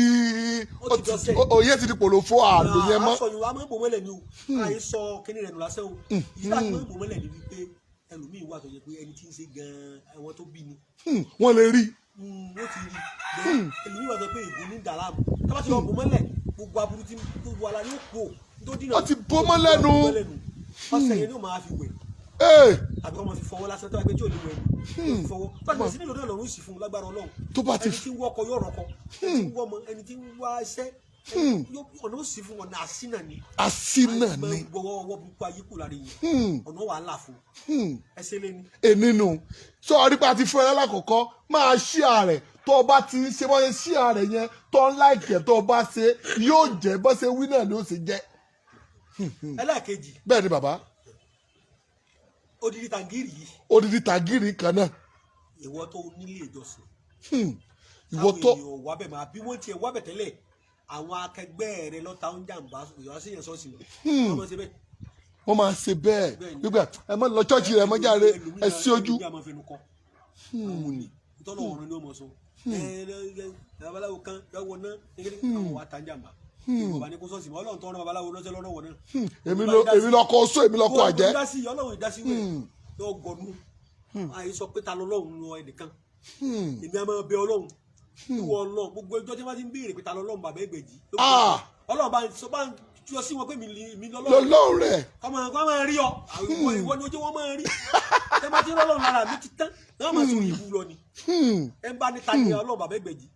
Ó ti dọ́sẹ̀. Òye ti di pòlòfó àlò yẹn mọ́. Aṣọ yìí wàá máa ń bò mọ́lẹ̀ ni o, àyè sọ kíní rẹ̀ nù lásán o. Ìdí tá a ti máa ń bò mọ́lẹ̀ ni wípé ẹlòmíì wà tó yẹ pé ẹni tí ń ṣe gan-an, àwọn tó bí ni. Wọ́n lè rí. Wọ́n ti rí bẹ́ẹ̀. Ẹlòmíì wà tó pé ègún ní dàlámù, tá bá ti lọ bò mọ́lẹ̀, gbogbo aburú tí gbogbo ara yóò kó tó dínà. Ó ti bò mọ́ lẹ́nu. Ọ̀sẹ̀ yẹn ni ó máa fi wẹ̀ Ee, tàbí kọ́ máa fi fọwọ́ lásán, tó bá gbé tí ò ní wẹ̀ ni ó fi fọwọ́ tó bá ti bẹ̀rẹ̀ sí nílò náà lọ́rùn sì fún un lágbára Ọlọ́run. Tó bá ti Ẹni tí ń wọ́kọ yóò rọ́kọ, ẹni tí ń wọ́mọ, ẹni tí ń wá iṣẹ́ ọ̀nà ó sì fún, ọ̀nà àsínà ni. Àsínà ni. Gbọ́wọ́ ọwọ́ burúkú ayé kù lára yìí, ọ̀nà wàhálà fún ẹsẹ̀ lé ní. Ènìnú sọ ọdí pa ti fún ẹ lákọ̀ọ́kọ́, máa ṣíà rẹ̀. Tó o bá ti ń ṣe bọ́ ṣe ṣíà rẹ̀ yẹn, tó ń láìkẹ̀, tó o bá ṣe yóò jẹ́ bọ́ ṣe wí náà ni ó ṣe jẹ́. Ẹlẹ́ẹ̀kejì. Bẹ́ẹ̀ ni bàbá. Odidi tàǹgìrì yìí. Odidi tàgìrì kan náà. Ìwọ tó nílé ìjọsìn, Ìwọ tó táwọn èèyàn wábẹ̀ máa bí wọ́n tiẹ̀ wábẹ̀ tẹ́lẹ̀, àwọn akẹgbẹ́ rẹ lọ́ta ń jàǹbá ìyọ́ sí yẹn sọ́ọ̀sì wọ́n mọ̀ sí bẹ́ẹ̀. Wọ́n máa ṣe bẹ́ẹ̀. Bẹ́ẹ̀ ni. Wípé ẹ má lọ chọ́ọ̀chì rẹ̀ mọ́ jáde, ẹ sí ojú. Ẹlòmíì á máa fẹnu kọ àwọn wòlíì tọ́lọ̀ ọ̀run ni ó mọ̀ sọ ẹ ẹ babaláwo kan yọ wọ ná kékeré, àwọn wà tá ń jàǹbá ìwọ̀nba ní kó sọ́ọ̀sì mọ́. Ọlọ́run tó rán babaláwo lọ́sẹ̀ lọ́rọ̀ wọ̀ náà. Èmi ló èmi lọkọ oṣó, èmi lọkọ àjẹ́. Ìdásí Ọlọ́run, ìdásí wẹ̀ yọ gọ̀nù àyè sọ pé ta lọ́lọ́run lọ ẹnìkan. Èmi á máa bẹ Ọlọ́run, ìwọ Ọlọ́run, gbogbo ẹjọ́ tí wọ́n ti ń béèrè pé ta lọ́lọ́run, bàbá ẹgbẹ̀jì. Ah! Ọlọ́run bá ń sọ bá ń yọ sí wọn pé mi lọ́lọ́run. Lọ́lọ́run rẹ̀. Kọ́mọ kọ́ máa rí ọ, àwọn ìwọ ni ojú wọn máa rí. Tẹ́ bá ti rọ́lọ́run lára mi ti tán náà, máa sọ ìbú lọ ni. Ẹ ń bá ní ta ni Ọlọ́run bàbá ẹgbẹ̀jì,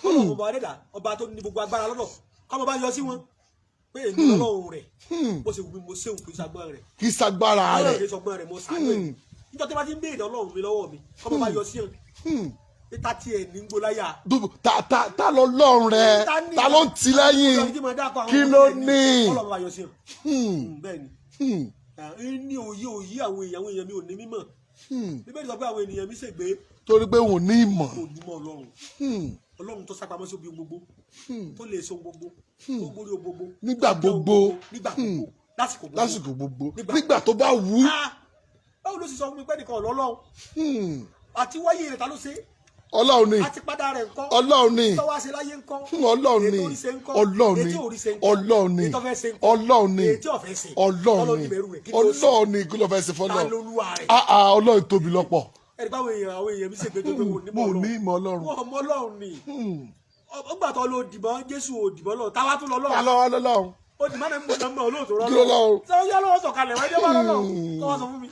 Ọlọ́run ọba adẹ́dà, ọba tó ní gbogbo agbára lọ́dọ̀, kọ́mọ bá yọ sí wọn pé èmi lọ́lọ́run rẹ̀, bó ṣe wù mí mo ṣéun, kì í ṣagbọ́n rẹ̀. Kì í ṣagbára Ọlọ́run rẹ̀. kì í ṣọgbọ́n rẹ̀, mo ṣàánú ẹ̀. Níjọ́ tí wọ́n ti ń béèrè Ọlọ́run mi lọ́wọ́ mi, kọ́mọ bá yọ sí wọn níta tiẹ̀ ní gbóláyà. Ta lọ́lọ́run rẹ̀, ta ló ń tì lẹ́yìn, kí ló ní? Ọlọ́run bá yọ sí wọn. Bẹ́ẹ̀ ni. Ní òye òye àwọn èèyàn, àwọn èèyàn mi ò ní mímọ̀. Bíbélì sọ pé àwọn ènìyàn mi ṣègbé Torí pé wọn ò ní ìmọ̀. Kò ní mọ̀ Ọlọ́run. Ọlọ́run tó sápamọ́ sí obi ohun gbogbo, tó lè so ohun gbogbo, tó borí ohun gbogbo. Nígbà tó jẹ́ ohun gbogbo. Nígbà gbogbo, lásìkò gbogbo. Lásìkò gbogbo. Nígbà- Nígbà tó bá wù ú. Ah! Báwo ló sì sọ fún mi pé nìkan ọ̀lọ́lọ́run àti wáyé rẹ̀, ta ló ṣe é? Ọlọ́run ni. Àti padà rẹ̀ ńkọ́? Ọlọ́run ni. Tó wá ṣe láyé ńkọ́? Ọlọ́run ni. Ètò orí ṣe ńkọ́? Ọlọ́run ni. Ètò orí ṣe ńkọ́? Ọlọ́run ni. Ètò fẹ́ ṣe ńkọ́? Ọlọ́run ni. Ètò ọ̀fẹ́ ṣe? Ọlọ́run Ọlọ́run ni. ní bẹ̀rù rẹ̀, kí ló ṣe? Ọlọ́run ni, kí ló fẹ́ ṣe Ta fọlọ́run? lolúwa rẹ̀? Ah ah, Ọlọ́run tóbi lọ́pọ̀. Ẹni báwọn èèyàn, àwọn èèyàn mi ṣègbè tó pé wọn ò ní Mo mọ̀ ní ìmọ̀ Ọlọ́run. Wọn mọ̀ Ọlọ́run ni. Ọgbà tó lọ dìbọn Jésù, ò dìbọn lọ, táwa tún lọ Ta lọ́run. ló wá lọ́lọ́run? Ó dìbọn náà, mọ̀ náà mọ̀ olóòtú rọ́. Kí ló lọ́run? Sọ yọ lọ́wọ́ sọ̀kalẹ̀ wájú bá lọ́lọ́run kó wá sọ fún mi.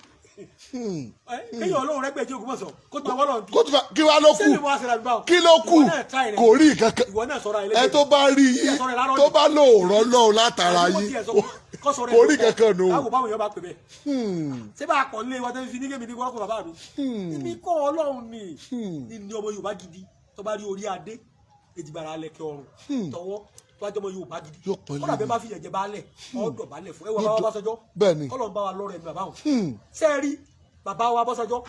Ẹ, kéèyàn Ọlọ́run rẹ́gbẹ̀ẹ́ ògùn mọ̀sán kó tó máa wọ́lọ́run kí. Kó tó fà kí wá ló kù? Sẹ́mi wá síra mi báwọn. Kí ló kù? Ìwọ náà try rẹ̀. Kò rí nǹkan kan. Ìwọ náà sọ̀rọ̀ Ẹ tó bá rí yín, tó bá lóòrọ̀ lọ́run látara yín, kò rí kankan nù. Báwo báwo yẹn bá pè bẹ́ẹ̀? Ṣé bá a kọ̀ nílé wa tẹ́ fi ní kémi ní kọ́kọ́ bàbá mi? Èmi kọ́ Ọlọ́run ni. Ní ọmọ Yorùbá gidi tó bá rí orí adé, èjìgbàrà alẹ́kẹ́ ọrùn tọwọ́, tó bá jẹ́ ọmọ Yorùbá gidi, Yóò pọ́n kọ́dà lé. bẹ́ẹ̀ bá fi yẹ̀jẹ̀ baálẹ̀, ọ̀dọ̀ baálẹ̀ fún ẹ wọ bàbá Ọbásanjọ́. Bẹ́ẹ̀ ni. Kọ́lọ̀ ń bá wa lọ́rọ̀ ẹ̀mí bàbá wọn. Ṣé ẹ rí bàbá wa Ọbásanjọ́,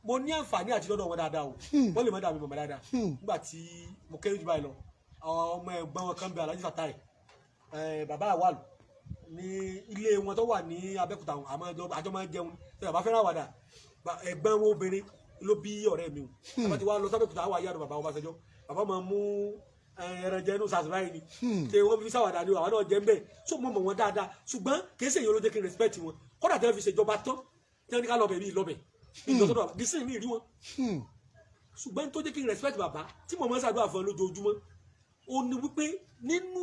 mo ní àǹfààní àti lọ́dọ̀ wọn dáadáa o. Wọ́n lè má dàbí mọ̀mọ́ dáadáa. Nígbà tí mo kéré jù báyìí lọ, àwọn ọmọ ẹ̀gbọ́n wọn kan bẹ, Alhaji Fatai, bàbá Awal, ní ilé wọn tó wà ní Abẹ́òkúta, àmọ́ àjọ máa ń jẹun tí bàbá fẹ́ràn àwàdà. Ẹ̀gbọ́n wọn obìnrin ló bí ọ̀rẹ́ mi o. Bàbá ti wá lọ sábẹ́òkúta, àwọn àyàdọ̀ bàbá Ọbásanjọ́, bàbá máa mú ẹran jẹ inú sàṣù báyìí ni ṣé wọ́n fi sáwàdà ni, àwọn náà jẹ́ ń bẹ̀. So mo mọ̀ wọ́n dáadáa, ṣùgbọ́n kìí ṣe èyí ló jẹ́ kí n respect wọn. Kódà tí wọ́n fi ṣèjọba tán tí wọ́n ní ká lọ bẹ̀ mí lọ́bẹ̀ ìlọsọ́dọ̀ bàbá dísìn ní ìrí wọn. Ṣùgbọ́n tó jẹ́ kí n respect bàbá tí mo máa ń ṣàdúrà fún ẹ lójoojúmọ́, ó ní wípé nínú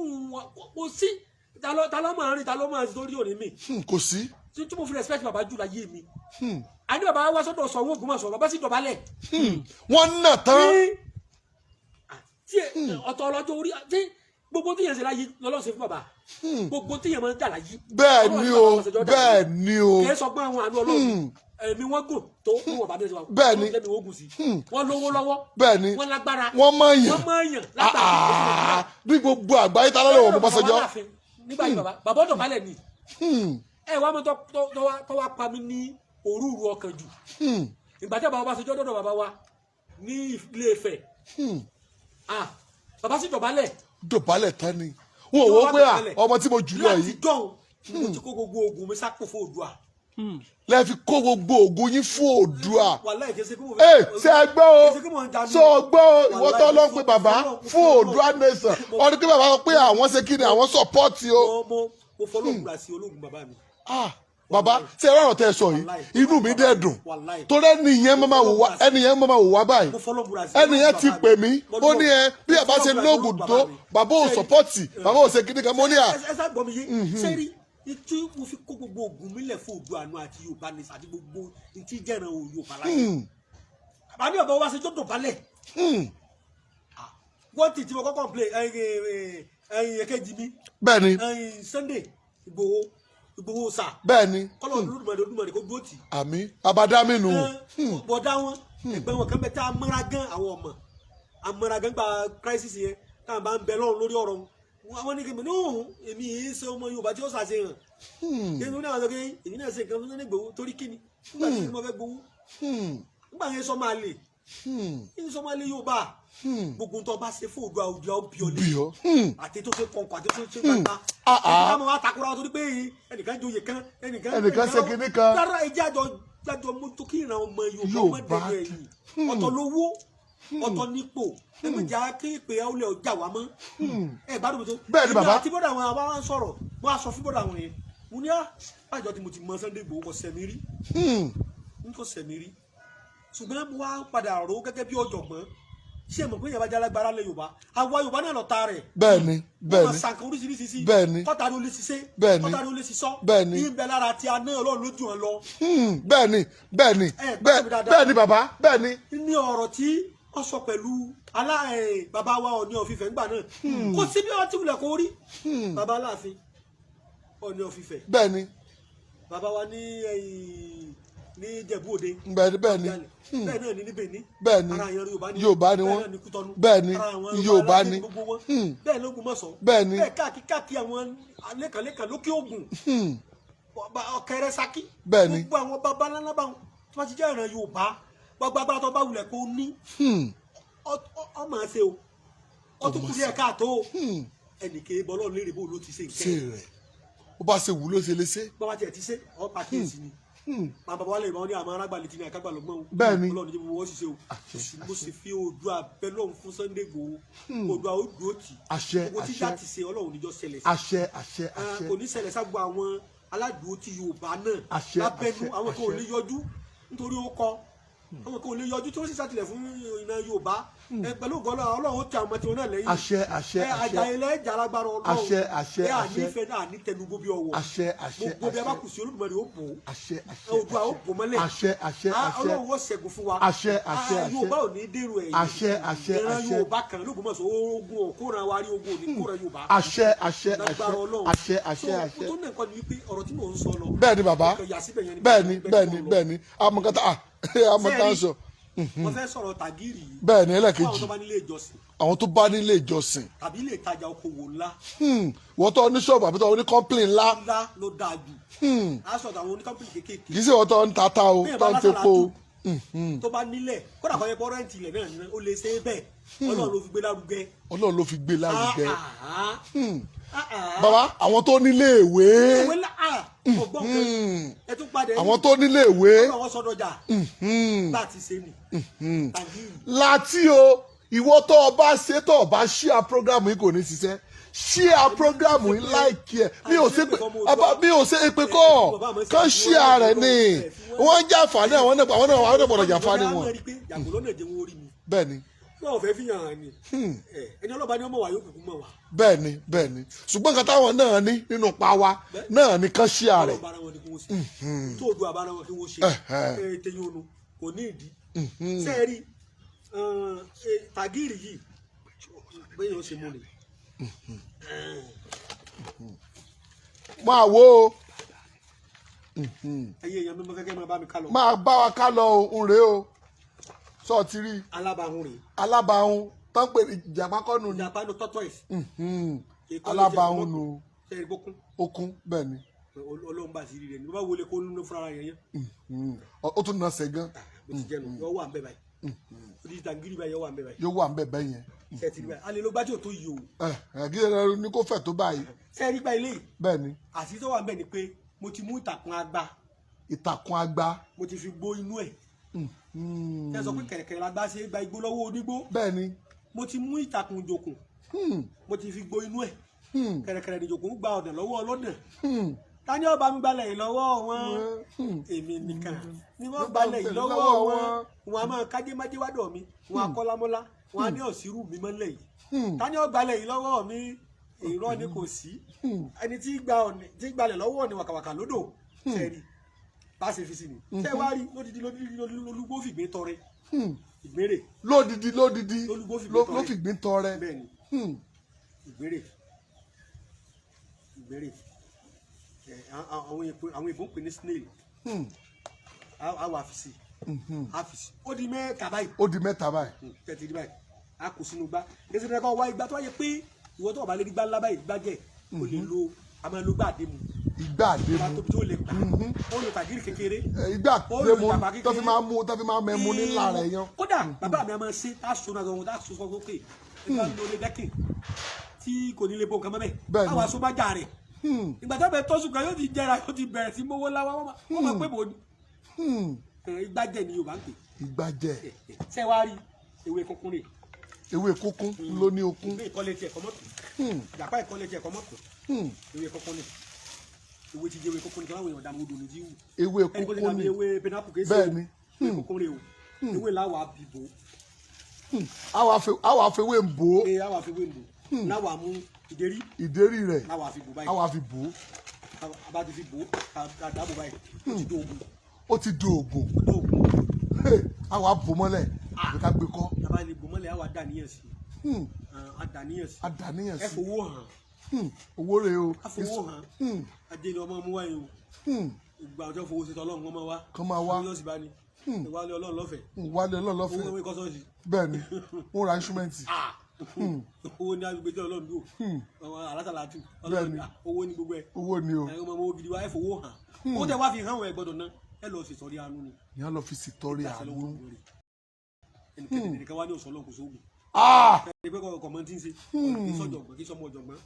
kò sí ta ló máa rìn, ta ló máa torí òní mi. Kò sí. Tí mo fi respect bàbá jù láyé mi, àní bàbá wá sọ́dọ̀ sọ owó Ògbómọ̀ṣọ́, bàbá sì dọ̀bálẹ̀. Wọ́n nà tán. Tí ọ̀tọ̀ ọlọ́jọ́ orí tí gbogbo tí yẹn ṣe láyé lọ́lọ́ ṣe fún bàbá, gbogbo tí yẹn máa ń dà láyé. Bẹ́ẹ̀ ni o, bẹ́ẹ̀ ni o. Kì í sọgbọ́n àwọn àánú Ọlọ́run, ẹ̀mí wọn gùn tó fún wọn bàbá mi. Bẹ́ẹ̀ ni. Lẹ́mi wọn gùn sí, wọ́n lówó lọ́wọ́. Bẹ́ẹ̀ ni. Wọ́n lágbára. Wọ́n mọ̀yàn. Wọ́n mọ̀yàn lágbára. Ní gbogbo àgbáyé, ta lọ́wọ́ Ọbásanjọ́? Nígbà yìí, bàbá bàbá ọ̀dọ̀ balẹ̀ ni. Ẹ wá mọ́ tó wá pa mí ní òrùrù ọkàn jù, ìgbà tí bàbá Ọbásanjọ́ dọ̀dọ̀ bàbá wa ní Ilé Ifẹ̀, ah, bàbá sì dọ̀bálẹ̀. Dọ̀bálẹ̀ tán ni wọn ò wọ́n pé à ọmọ tí mo jù lọ Láti yìí. dọ̀hún ni mo ti kó gbogbo oògùn mi sápò fún Oòduà. Lẹ́ fi kó gbogbo ògùn yín fún Oòduà. Wàláhì, kìí ṣe kí mo Ẹ ṣe ẹ gbọ́ o? Kìí ṣe kí mo ń dànù. Ṣé o gbọ́ o, ìwọ tó lọ pé bàbá fún Oòduà nation, ọdún pé bàbá sọ pé àwọn ṣe kí ni, àwọn support o. Mo fọlọ́ gbà sí ológun bàbá mi. Ah, bàbá, ṣe ẹ̀rọ ọ̀rọ̀ tẹ́ ẹ sọ yìí, inú mi dẹ̀ dùn. Wàláhì. Torí ẹni yẹn máa wò wá, ẹni yẹn máa wò wá báyìí. Mo fọlọ́ búra sí Ẹni yẹn ti bàbá mi. pè mí, ó ní ẹ bí ẹ bá ṣe lóògùn tó, bàbá ò support, bàbá ò ṣe kíní kan, mo ní à. Ẹ sá gbọ́ mi yé. Sẹ́rí tí mo fi kó gbogbo oògùn mi lẹ̀ fún Oòduà àánú àti Yorùbá ní àti gbogbo ntí jẹ́ràn Yorùbá láyé. Bàbá ní bàbá wa ṣe tó dọ̀bálẹ̀. Wọ́n ti tí mo kọ́kọ́ play ẹyin èkejì mi. Bẹ́ẹ̀ ni. Ẹyin Sunday Ìgbòho, Ìgbòho sà. Bẹ́ẹ̀ ni. Kọ́lọ̀ Olódùmarè, Olódùmarè kó dúró tì í. Àmì abadámínú. Bọ̀dá wọn, ẹgbẹ́ wọn kan bẹ tá a mọ́ra gan, àwọn ọmọ amọ́ra gan gba crisis yẹn, tá a bá ń bẹ lọ́run lórí ọ̀rọ̀ wọn, àwọn ní kí n ní òun èmi yìí ṣe ọmọ Yorùbá tí ó ṣàṣehàn kí n ní àwọn sọ pé èmi náà ṣe nǹkan fún Sunday Igboho, torí kíni nígbà tí mo fẹ́ gbowó nígbà yẹn, sọ máa lè ní sọ máa lè Yorùbá, gbogbo tó bá ṣe fún Oòduà, Oòduà ó bí ọ lé. Bí ọ. Àti tó ṣe kọ̀ǹkọ̀ àti tó ṣe gbangba. Ah, ah. Ẹnìkan máa wá takora wọn torí pé ẹnìkan joyè kan, ẹnìkan Ẹnìkan ṣe kinní kan. Rárá, ẹ jẹ́ àjọ jájọ mójútó kí ìran ọmọ Yorùbá ọmọ Yorùbá dẹ̀rẹ̀ ẹ̀yìn. Ọ̀tọ̀ lówó, ọ̀tọ̀ nípò, ẹ má jà kí ìpè ọ̀lẹ̀ ọjà wa mọ́. Ẹ gbádùn mi tó. Bẹ́ẹ̀ ni, bàbá. Èmi àti bọ́dà àwọn àwa ń sọ̀rọ̀, wọ́n á sọ fún bọ́dà àwọn yẹn, mo ní á àjọ tí mo ti mọ Sunday Igboho kò sẹ̀mí rí, n kò sẹ̀mí rí, ṣùgbọ́n mo wá padà rò ó gẹ́gẹ́ bí ọ̀jọ̀gbọ́n. Ṣé ẹ mọ̀ pé ìyàbá jálágbára lẹ Yorùbá, àwa Yorùbá náà lọ ta rẹ̀. Bẹ́ẹ̀ni, Wọ́n máa bẹ́ẹ̀ni. sànkàn oríṣiríṣi sí. Bẹ́ẹ̀ni. Kọ́ta ló lè ṣiṣẹ́. Bẹ́ẹ̀ni. Kọ́ta ló lè ṣiṣọ́. Bẹ́ẹ̀ni. Ní bẹ lára tí a ná Ọlọ́run lójú wọn lọ. Bẹ́ẹ̀ni, bẹ́ẹ̀ni. Ẹ, bẹ́ẹ̀ gbọ́ mi dáadáa. Bẹ́ẹ̀ni bàbá, bẹ́ẹ̀ni. Ní ọ̀rọ̀ tí wọ́n sọ pẹ̀lú alá ẹ̀ bàbá wa Ọọ̀ni of Ifẹ̀ ńgbà náà, kò sí bí wọ́n ti wulẹ̀ kó rí bàbá Aláàfin Ọọ̀ni of Ifẹ̀, Bẹ́ẹ̀ni. bàbá wa ní ẹ̀yìn ní Ìjẹ̀bú Òde, Bẹ́ẹ̀ni, bẹ́ẹ̀ni. bẹ́ẹ̀ náà ní ní Benin, Bẹ́ẹ̀ni. ara àwọn Yorùbá ni. Yorùbá ni Bẹ́ẹ̀ wọ́n. náà ní Kútọ́nù, Bẹ́ẹ̀ni. ara àwọn Yorùbá Aládé ni. gbogbo wọn. Bẹ́ẹ̀ l'Ógbómọ̀ṣọ́, Bẹ́ẹ̀ni. bẹ́ẹ̀ káàkiri káàkiri, àwọn lẹ́kànlẹ́kàn lókè Ògùn, ọ̀kẹ́rẹ́ Ṣakí, Bẹ́ẹ̀ni. gbogbo àwọn baba ńlá bá wọn tí wọ́n ti jẹ́ ìran Yorùbá, gbogbo agbára tó bá wulẹ̀ kó ní, ọ máa ṣe o, ọ tún kù díẹ̀ káàtó o. Ẹnìké bọ́lọ́ léèrè bó ló ti ṣe Ṣe nǹkan. rẹ̀ ó bá ṣe wù ló ṣe lè ṣe. Bọ́wá tiẹ̀ ti ṣe ọ pàkíyèsí ni. Bàbá wa lè bá wọn ní àmọ́ arágbàlẹ̀ tí ní àkágbà lọ́gbọ́n o. Bẹ́ẹ̀ni. Ọlọ́run ní gbogbo wọn ṣiṣẹ́ o. Àṣẹ. Mo sì fi Oòduà bẹ lọ́hùn fún Sunday Igboho, Oòduà ó dúró tì. Àṣẹ. Gbogbo tí Àṣẹ. já ti ṣe, Ọlọ́run níjọ́ ṣẹlẹ̀ sí. Àṣẹ, àṣẹ. Ah, Àṣẹ. kò ní ṣẹlẹ̀ ságbo àwọn aládùúgbò tí Yorùbá náà Àṣẹ, lábẹ́nú. àṣẹ, Àwọn kan ò àṣẹ. lè yọjú nítorí ó kọ àwọn kan ò lè yọjú tí wọ́n sì ṣàtìlẹ̀ fún iná Yorùbá. Ẹ pẹ̀lú ògo Ọlọ́run, Ọlọ́run ó tẹ àwọn ọmọ tiwọn náà lẹ́yìn. Àṣẹ, àṣẹ. Ẹ Àṣẹ. àjà ilẹ̀ ẹ̀jà alágbára Ọlọ́run. Àṣẹ, àṣẹ, Ẹ àní àṣẹ. ìfẹ́ náà àní tẹnugbó bí ọwọ́. Àṣẹ, àṣẹ. Gbogbo bí a bá Àṣẹ. kù sí, Olódùmarè ó bò ó. Àṣẹ, àṣẹ. Oòduà ó bò mọ́lẹ̀. Àṣẹ, àṣẹ. Ah, Àṣẹ. Ọlọ́run ó ṣẹ́gun fún wa. Àṣẹ, àṣẹ. Ah, Àṣẹ. Yorùbá ò ní dèrò ẹ̀yìn. Àṣẹ, àṣẹ. Ìran Àṣẹ. Yorùbá kan l'Ógbómọ̀ṣọ́, ogun òkúran wa rí, ogun òní kóran Yorùbá Àṣẹ, àṣẹ, àṣẹ. lágbára Ọlọ́run. Àṣẹ, àṣẹ. So Àṣẹ. tó ní nǹkan ni wípé ọ̀rọ̀ tí mò ń sọ lọ, Bẹ́ẹ̀ni bàbá. ọkàn yà síbẹ̀ yẹn ni. Bẹ́ẹ̀ni. Bẹ́ẹ̀ Bẹ́ẹ̀ni. tí mò ń lọ. Bẹ́ẹ̀ni, amọ̀kátà amọ̀tá ń sọ. Mo fẹ́ sọ̀rọ̀ tàgírì yìí Bẹ́ẹ̀ni, fún àwọn ẹlẹ́kejì. tó bá nílé ìjọsìn Àwọn tó bá nílé ìjọsìn tàbí ilé ìtajà okòwò ńlá. Wọ́n tó ní ṣọ́ọ̀bù àbí tó ní complain ńlá. Ńlá ló dáa jù. Á sọ̀tọ̀ àwọn oníkọ́mpìnì kéékèèké. Kì í ṣe wọ́n tó ń tata o, Bẹ́ẹ̀ tó bá ń tepo o. lásàlátù tó bá nílẹ̀, kódà kọ́ yẹ kó rent ilẹ̀ náà ní, ó lè ṣe é bẹ́ẹ̀. Ọlọ́run ló fi gbé lárugẹ. Ọlọ́run ló fi gbé lárugẹ. Ah, ah, ah, ah. Bàbá, àwọn tó nílé ìwé. Ìwé ńlá, ah, ọgbọ́n kan ẹ tún padà. Àwọn tó nílé ìwé. Ọlọ́run sọdọ̀jà bá a ti ṣe ni tàgírì. Láti o, ìwọ tó o bá ṣe, tó o bá share program yìí, kò ní ṣiṣẹ́. Share program yìí, like ẹ. Mi ò ṣe pé ọba, mi ò ṣe èpè kọ́ kán share rẹ̀ ni wọ́n ń jàǹfààní. Àwọn náà, àwọn náà, àwọn náà gbọ́dọ̀ jàǹfààní wọn. Yàgò lọ́nà jẹ́ wọn orí mi. Bẹ́ẹ̀ni. Wọn ò fẹ́ fi hàn án ni. Ẹni ọlọ́ba ni ọmọ wa yóò kúkú mọ̀ wá. Bẹ́ẹ̀ni, bẹ́ẹ̀ni, ṣùgbọ́n nǹkan táwọn náà ní nínú pa wa náà ni kán share rẹ̀. Ọlọ́ba ara wọn ni kí wọ́n ṣe tó odò àbára wọn kí wọ́n ṣe. Ẹ̀hẹ́. Ẹ tẹ̀yìn onu kò ní ìdí sẹ́ẹ̀rì tàgírì yìí bẹ́ẹ̀ yóò ṣe mú ni. Máa wo o. Ẹ̀yin èèyàn mi, mo fẹ́ kẹ́ máa bá mi ká lọ. Máa bá wa ká lọ o, ń rèé o, sọ ti rí. Alábàáhùn rèé. Alábàáhùn tó ń pè ní ìjàpá kọ́nù ni. Ìjàpá nu tortoise. Alábàáhùn nu. Sẹ́ẹ̀rì bókun? Okun, bẹ́ẹ̀ ni. Ọlọ́run bá sí rí rẹ̀ ní bá wọlé kó nínú fúnra rẹ̀ yẹn. Ó tún nà sẹ́ gan. Bó ti jẹ́ nu, yọ wà ń bẹ̀ báyìí, ó ti tàgírì báyìí, yọ wà ń bẹ̀ báyìí. Yóò wà ń bẹ̀ bẹ́ẹ̀ yẹn. Sẹ́ẹ̀tì rí báyìí, a lè lo gbájú tó yìí o. Ẹ ẹ, kí ẹ ní kó fẹ̀ tó báyìí. Sẹ́ẹ̀rí gba ilé yìí? Bẹ́ẹ̀ ni. Àti tó wà ń bẹ̀ ni pé mo ti mú ìtàkùn àgbà. Ìtàkùn àgbà. Mo ti fi gbó inú ẹ̀. Ṣe sọ pé kẹ̀rẹ̀kẹ̀rẹ̀ la gbá ṣe é gba igbó lọ́wọ́ onígbó. Bẹ́ẹ̀ ni. Mo ti mú ìtàkùn ìjòkùn, mo ti fi gbó inú ẹ̀. Kẹ̀rẹ̀kẹ̀rẹ̀ nìjòkùn gba ọ̀nà lọ́wọ́ ọlọ́nà. Ta ni ó bá mi gbalẹ̀ yìí lọ́wọ́ wọn? Èmi nìkan ni wọ́n gbalẹ̀ yìí lọ́wọ́ wọn. Wọn a máa kájé májé wádọ̀ mi, wọn a kọ́lámọ́lá, wọn a ní ọ̀sírù mi mọ́lẹ̀ yìí. Ta ni ó gbalẹ̀ yìí lọ́wọ́ mi? Irọ́ ni, kò sí ẹni tí gba ọ̀nà tí gbalẹ̀ lọ́wọ́ ni wàkàwàkà lódò. Sẹ́ẹ̀rì bá ṣe fi sí ni ṣé wàá rí lódìdí lódìdí lólúgbó fìgbín tọrẹ ìgbérè. Lódìdí, lódìdí. Lólúgbó fìgbín ló tọrẹ. Fìgbín tọrẹ. Bẹ́ẹ̀ ni. Ìgbérè, ìgbérè ẹ, àwọn èèbó ń pè ní snail. A wà fi sí, a fi sí, ó di mẹ́ta báyìí. Ó di mẹ́ta báyìí. Tẹ̀tí di báyìí, a kò sínú gbá kẹsì ní ẹ̀kọ́ wá igbá tó wáyé pé ìwọ tó wà bá lé gbá ńlá báyìí, gbá jẹ́ o lè lo, a máa lo gbá àdému. Ìgbà bá àdému. tóbi tó lè gbà, ó lo tàgírì kékeré. Ìgbà Ó lo àdému ìjàpá tó fi kékeré. máa mú, tó fi máa mẹ́mu nílà rẹ̀ yan. Kódà bàbá mi a máa ṣe tá a so náà tá a so sọ sókè, ẹ bá lo lè dẹ́kìn tí kò ní lè bo nǹkan mọ́ bẹ́ẹ̀. Bẹ́ẹ̀ni. Àwọn aṣọ bá jà rẹ̀ ìgbà tó bẹ tọ́sùn kan, yóò ti jẹra, yóò ti bẹ̀rẹ̀ sí mówó láwa, wọ́n máa pé bò ní. Igbá jẹ ni Yorùbá ń pè. Ìgbà jẹ. Ṣé wàá rí ewé kúnkún rè? Ewé kúnkún ló ní okun. Ìgbé ìkọ́lé tiẹ̀ kọ́ mọ́tò, ìjàpá ìkọ́lé tiẹ̀ kọ́ mọ́tò. Ewé kúnkún ni, ewé ti jẹ́ ewé kúnkún ni kí wọ́n èèyàn dààmú odò ní jíwù. Ewé Ẹni kó ti kúnkún dàbí ni. ewé pineapple kìí ṣe Bẹ́ẹ̀ni. o, ewé kúnkún rè o. Ewé làwà bìbò. Àwa fewé ń bò ó. Ee, àwa fi wé ń bò láwa mú ìdérí. Ìdérí rẹ̀. Láwa fi bò báyìí. Àwa fi bò ó. A bá ti fi bò ó, ká dáàbò báyìí, ó ti dóògùn. Ó ti di oògùn. Ó dóògùn. Hey, àwa bò mọ́lẹ̀ àbí ká gbé kọ́? Tàbá lè bò mọ́lẹ̀, àwa dàníyàn sí. A dàníyàn sí. Àdàníyàn Ẹ sí. fowó hàn. Owó rẹ̀ o. A fowó hàn. Ajé ni ọmọ mú wáyé o. Ìgbà ọjọ́ fowó ṣètò Ọlọ́run, wọn máa wá. Kán máa wá. Owó yóò sì bá ní ìwálé Ọlọ́run lọ́fẹ̀ẹ́. Wálé Ọlọ́run Owó lọ́fẹ̀ẹ́. ewé kọ́sọ́ọ̀sì. Bẹ́ẹ̀ ni, wọ́n ra instrument. Owó ní agbègbè tí Ọlọ́run dúró, àwọn alásàlátù. Bẹ́ẹ̀ ni. Ọlọ́run, owó ní gbogbo ẹ̀. Owó ni o. Ẹ ọmọ owó gidi wa, ẹ fowó hàn. Owó tẹ wá fi hàn wọn, ẹ gbọ́dọ̀ ná, ẹ lọ ṣètọrẹ àánú ni. Ìyá lọ fi ṣètọrẹ Ìgbàsẹ̀ lọ́wọ́ àánú. Olódùmarè. Ẹnikẹ́ni nìkan wá ní òsán Ọlọ́run kò sóògùn. Ẹni pé kọ̀ mọ́ tí ń ṣe kì í sọ̀jọ̀gbọ́n, kì í sọmọ ọ̀jọ̀gbọ́n.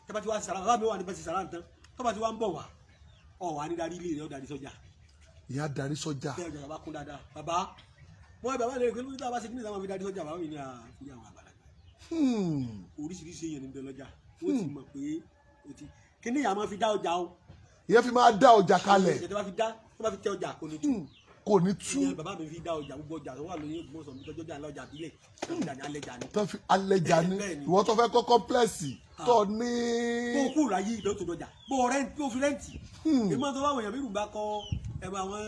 Tẹ́ bá ti wá sàrà, bàbá mi wà ní bá ti sàrà nǹkan tó bá ti wá ń bọ̀ wá, ọ̀ wá ní darí ilé rẹ̀, ọ̀ darí sọ́jà. Ìyá darí sọ́jà. Bẹ́ẹ̀, ọjà bàbá kún dáadáa. Bàbá wọ́n, bàbá lè pé lórí bá ṣe kí ní sáwọn fi darí sọ́jà. Bàbá mi ní àfihàn àwọn àgbàlagbà. Oríṣiríṣi èèyàn ní bẹ lọ́jà, wọ́n ti mọ̀ pé o ti kí ní ìyá máa fi dá ọjà o. Ìyẹn fi máa dá ọjà kalẹ̀. Ìyẹn tó bá fi dá, tó bá fi tẹ ọjà, kò ní tú. Kò ní tú. Ìyẹn bàbá mi fi dá ọjà. Gbogbo ọjà tó wà lóyún Ògbómọ̀ṣọ́ mi tọ́jú ọjà ńlá, ọjà àbílẹ̀, ọjà ní alẹ́jà ni. Tó fi alẹ́jà ní. Bẹ́ẹ̀ ni. Ìwọ tó fẹ́ kọ́ complex tó ní. Bó o kú láyé ìbẹ́ tó dọjà, bó o rent, bó o fi rent. Èmi máa ń sọ fáwọn èèyàn bí rúbà kọ́ ẹ̀rọ àwọn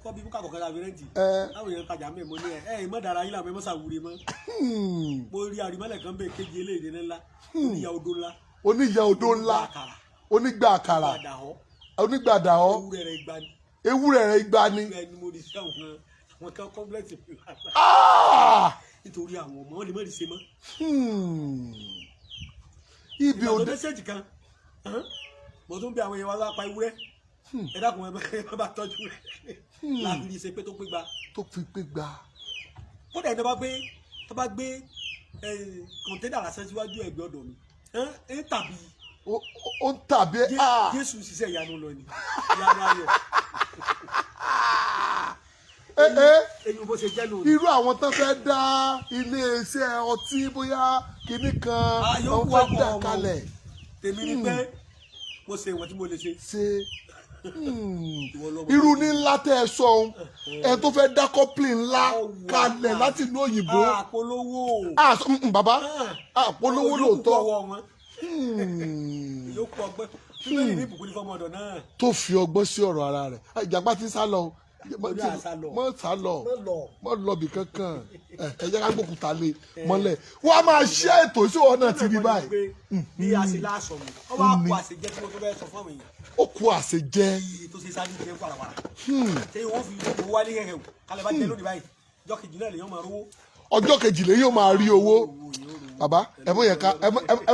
kọ́ bí búkà kọ̀ọ̀kan láfi rent. Láwọn èèyàn tajà mẹ́, mo ní ẹ ẹ mọ́ dára yín làwọn ẹ mọ́ sàwúre mọ́. Mo rí àrímọ́lẹ̀ kan bẹ́ẹ̀ kéje eléyìí ńlá, oníyà odó ńlá. Oníyà odó ńlá. Àkàrà. Onígbà àkàrà. Àdàhọ́. Onígbàdàhọ́. Ewúrẹ́ rẹ̀ igba ni. Ewúrẹ́ rẹ̀ igba ni. Bẹ́ẹ̀ ni mo rí sí àwọn kan complex mi wà. Nítorí àwọn ọmọ wọn lè má rí ṣe mọ́. Ibi Ìgbà tó òde. message kan mo tún bí àwọn èèyàn wa wá pa ewúrẹ́, ẹ dákun, ẹ bá tọ́jú rẹ̀ láti rí ṣe pé tó pé gba. Tó fi pé gba. Kódà ẹni tó bá gbé container lásán síwájú ẹgbẹ́ ọ̀dọ̀ mi ẹ tàbí Ó ń tàbí. Jésù ṣiṣẹ́ ìyanu lọ ni, ìyanu ayọ̀. Eyín bó ṣe jẹ́ lónìí. Irú àwọn tó fẹ́ dá iléeṣẹ́ ọtí, bóyá kinní kan Yóò wọ́n kú fẹ́ àpò dá ọmọ. kalẹ̀. Tèmi ni pé mo ṣe ìwọ̀n tí mo lè ṣe. Ṣe Ìwọ lọ́mọ. Irú ní ńlá tẹ́ ẹ sọ ohun ẹ tó fẹ́ dá company ńlá Ọwọ́ kalẹ̀ láti ìlú òyìnbó. Àpolówó. Bàbá àpolówó lóòótọ́. Ọwọ́ wọn yóò kú ọgbẹ́. Bíbélì ní ìbùkún ní fọmọ ọ̀dọ̀ náà. Tó fi ọgbọ́n sí ọ̀rọ̀ ara rẹ̀. Ìjàpá ti ń sá lọ o. Orí àsá lọ. Mọ́ sá lọ. Mọ́ lọ. Mọ́ lọ bì kankan. Ẹ jẹ́ ká gbókùtà lé mọ́lẹ̀, wọ́n á máa ṣe ètò ìṣòwò náà ti rí báyìí. Bí a ṣe láṣọ mi, wọ́n wá kó àṣejẹ tí mo tó fẹ́ sọ fún àwọn èèyàn. Ó kú àṣejẹ. Iye tó ṣe sáré jẹ wàràwàrà ṣé wọ́n fi owó wálé hẹ̀hẹ̀ o kálẹ̀ bá jẹ lónìí báyìí, ọjọ́ kejì náà lèèyàn máa rówó. Ọjọ́ kejì lè yóò máa rí owó. Owó yìí ó rówó. Bàbá, ẹ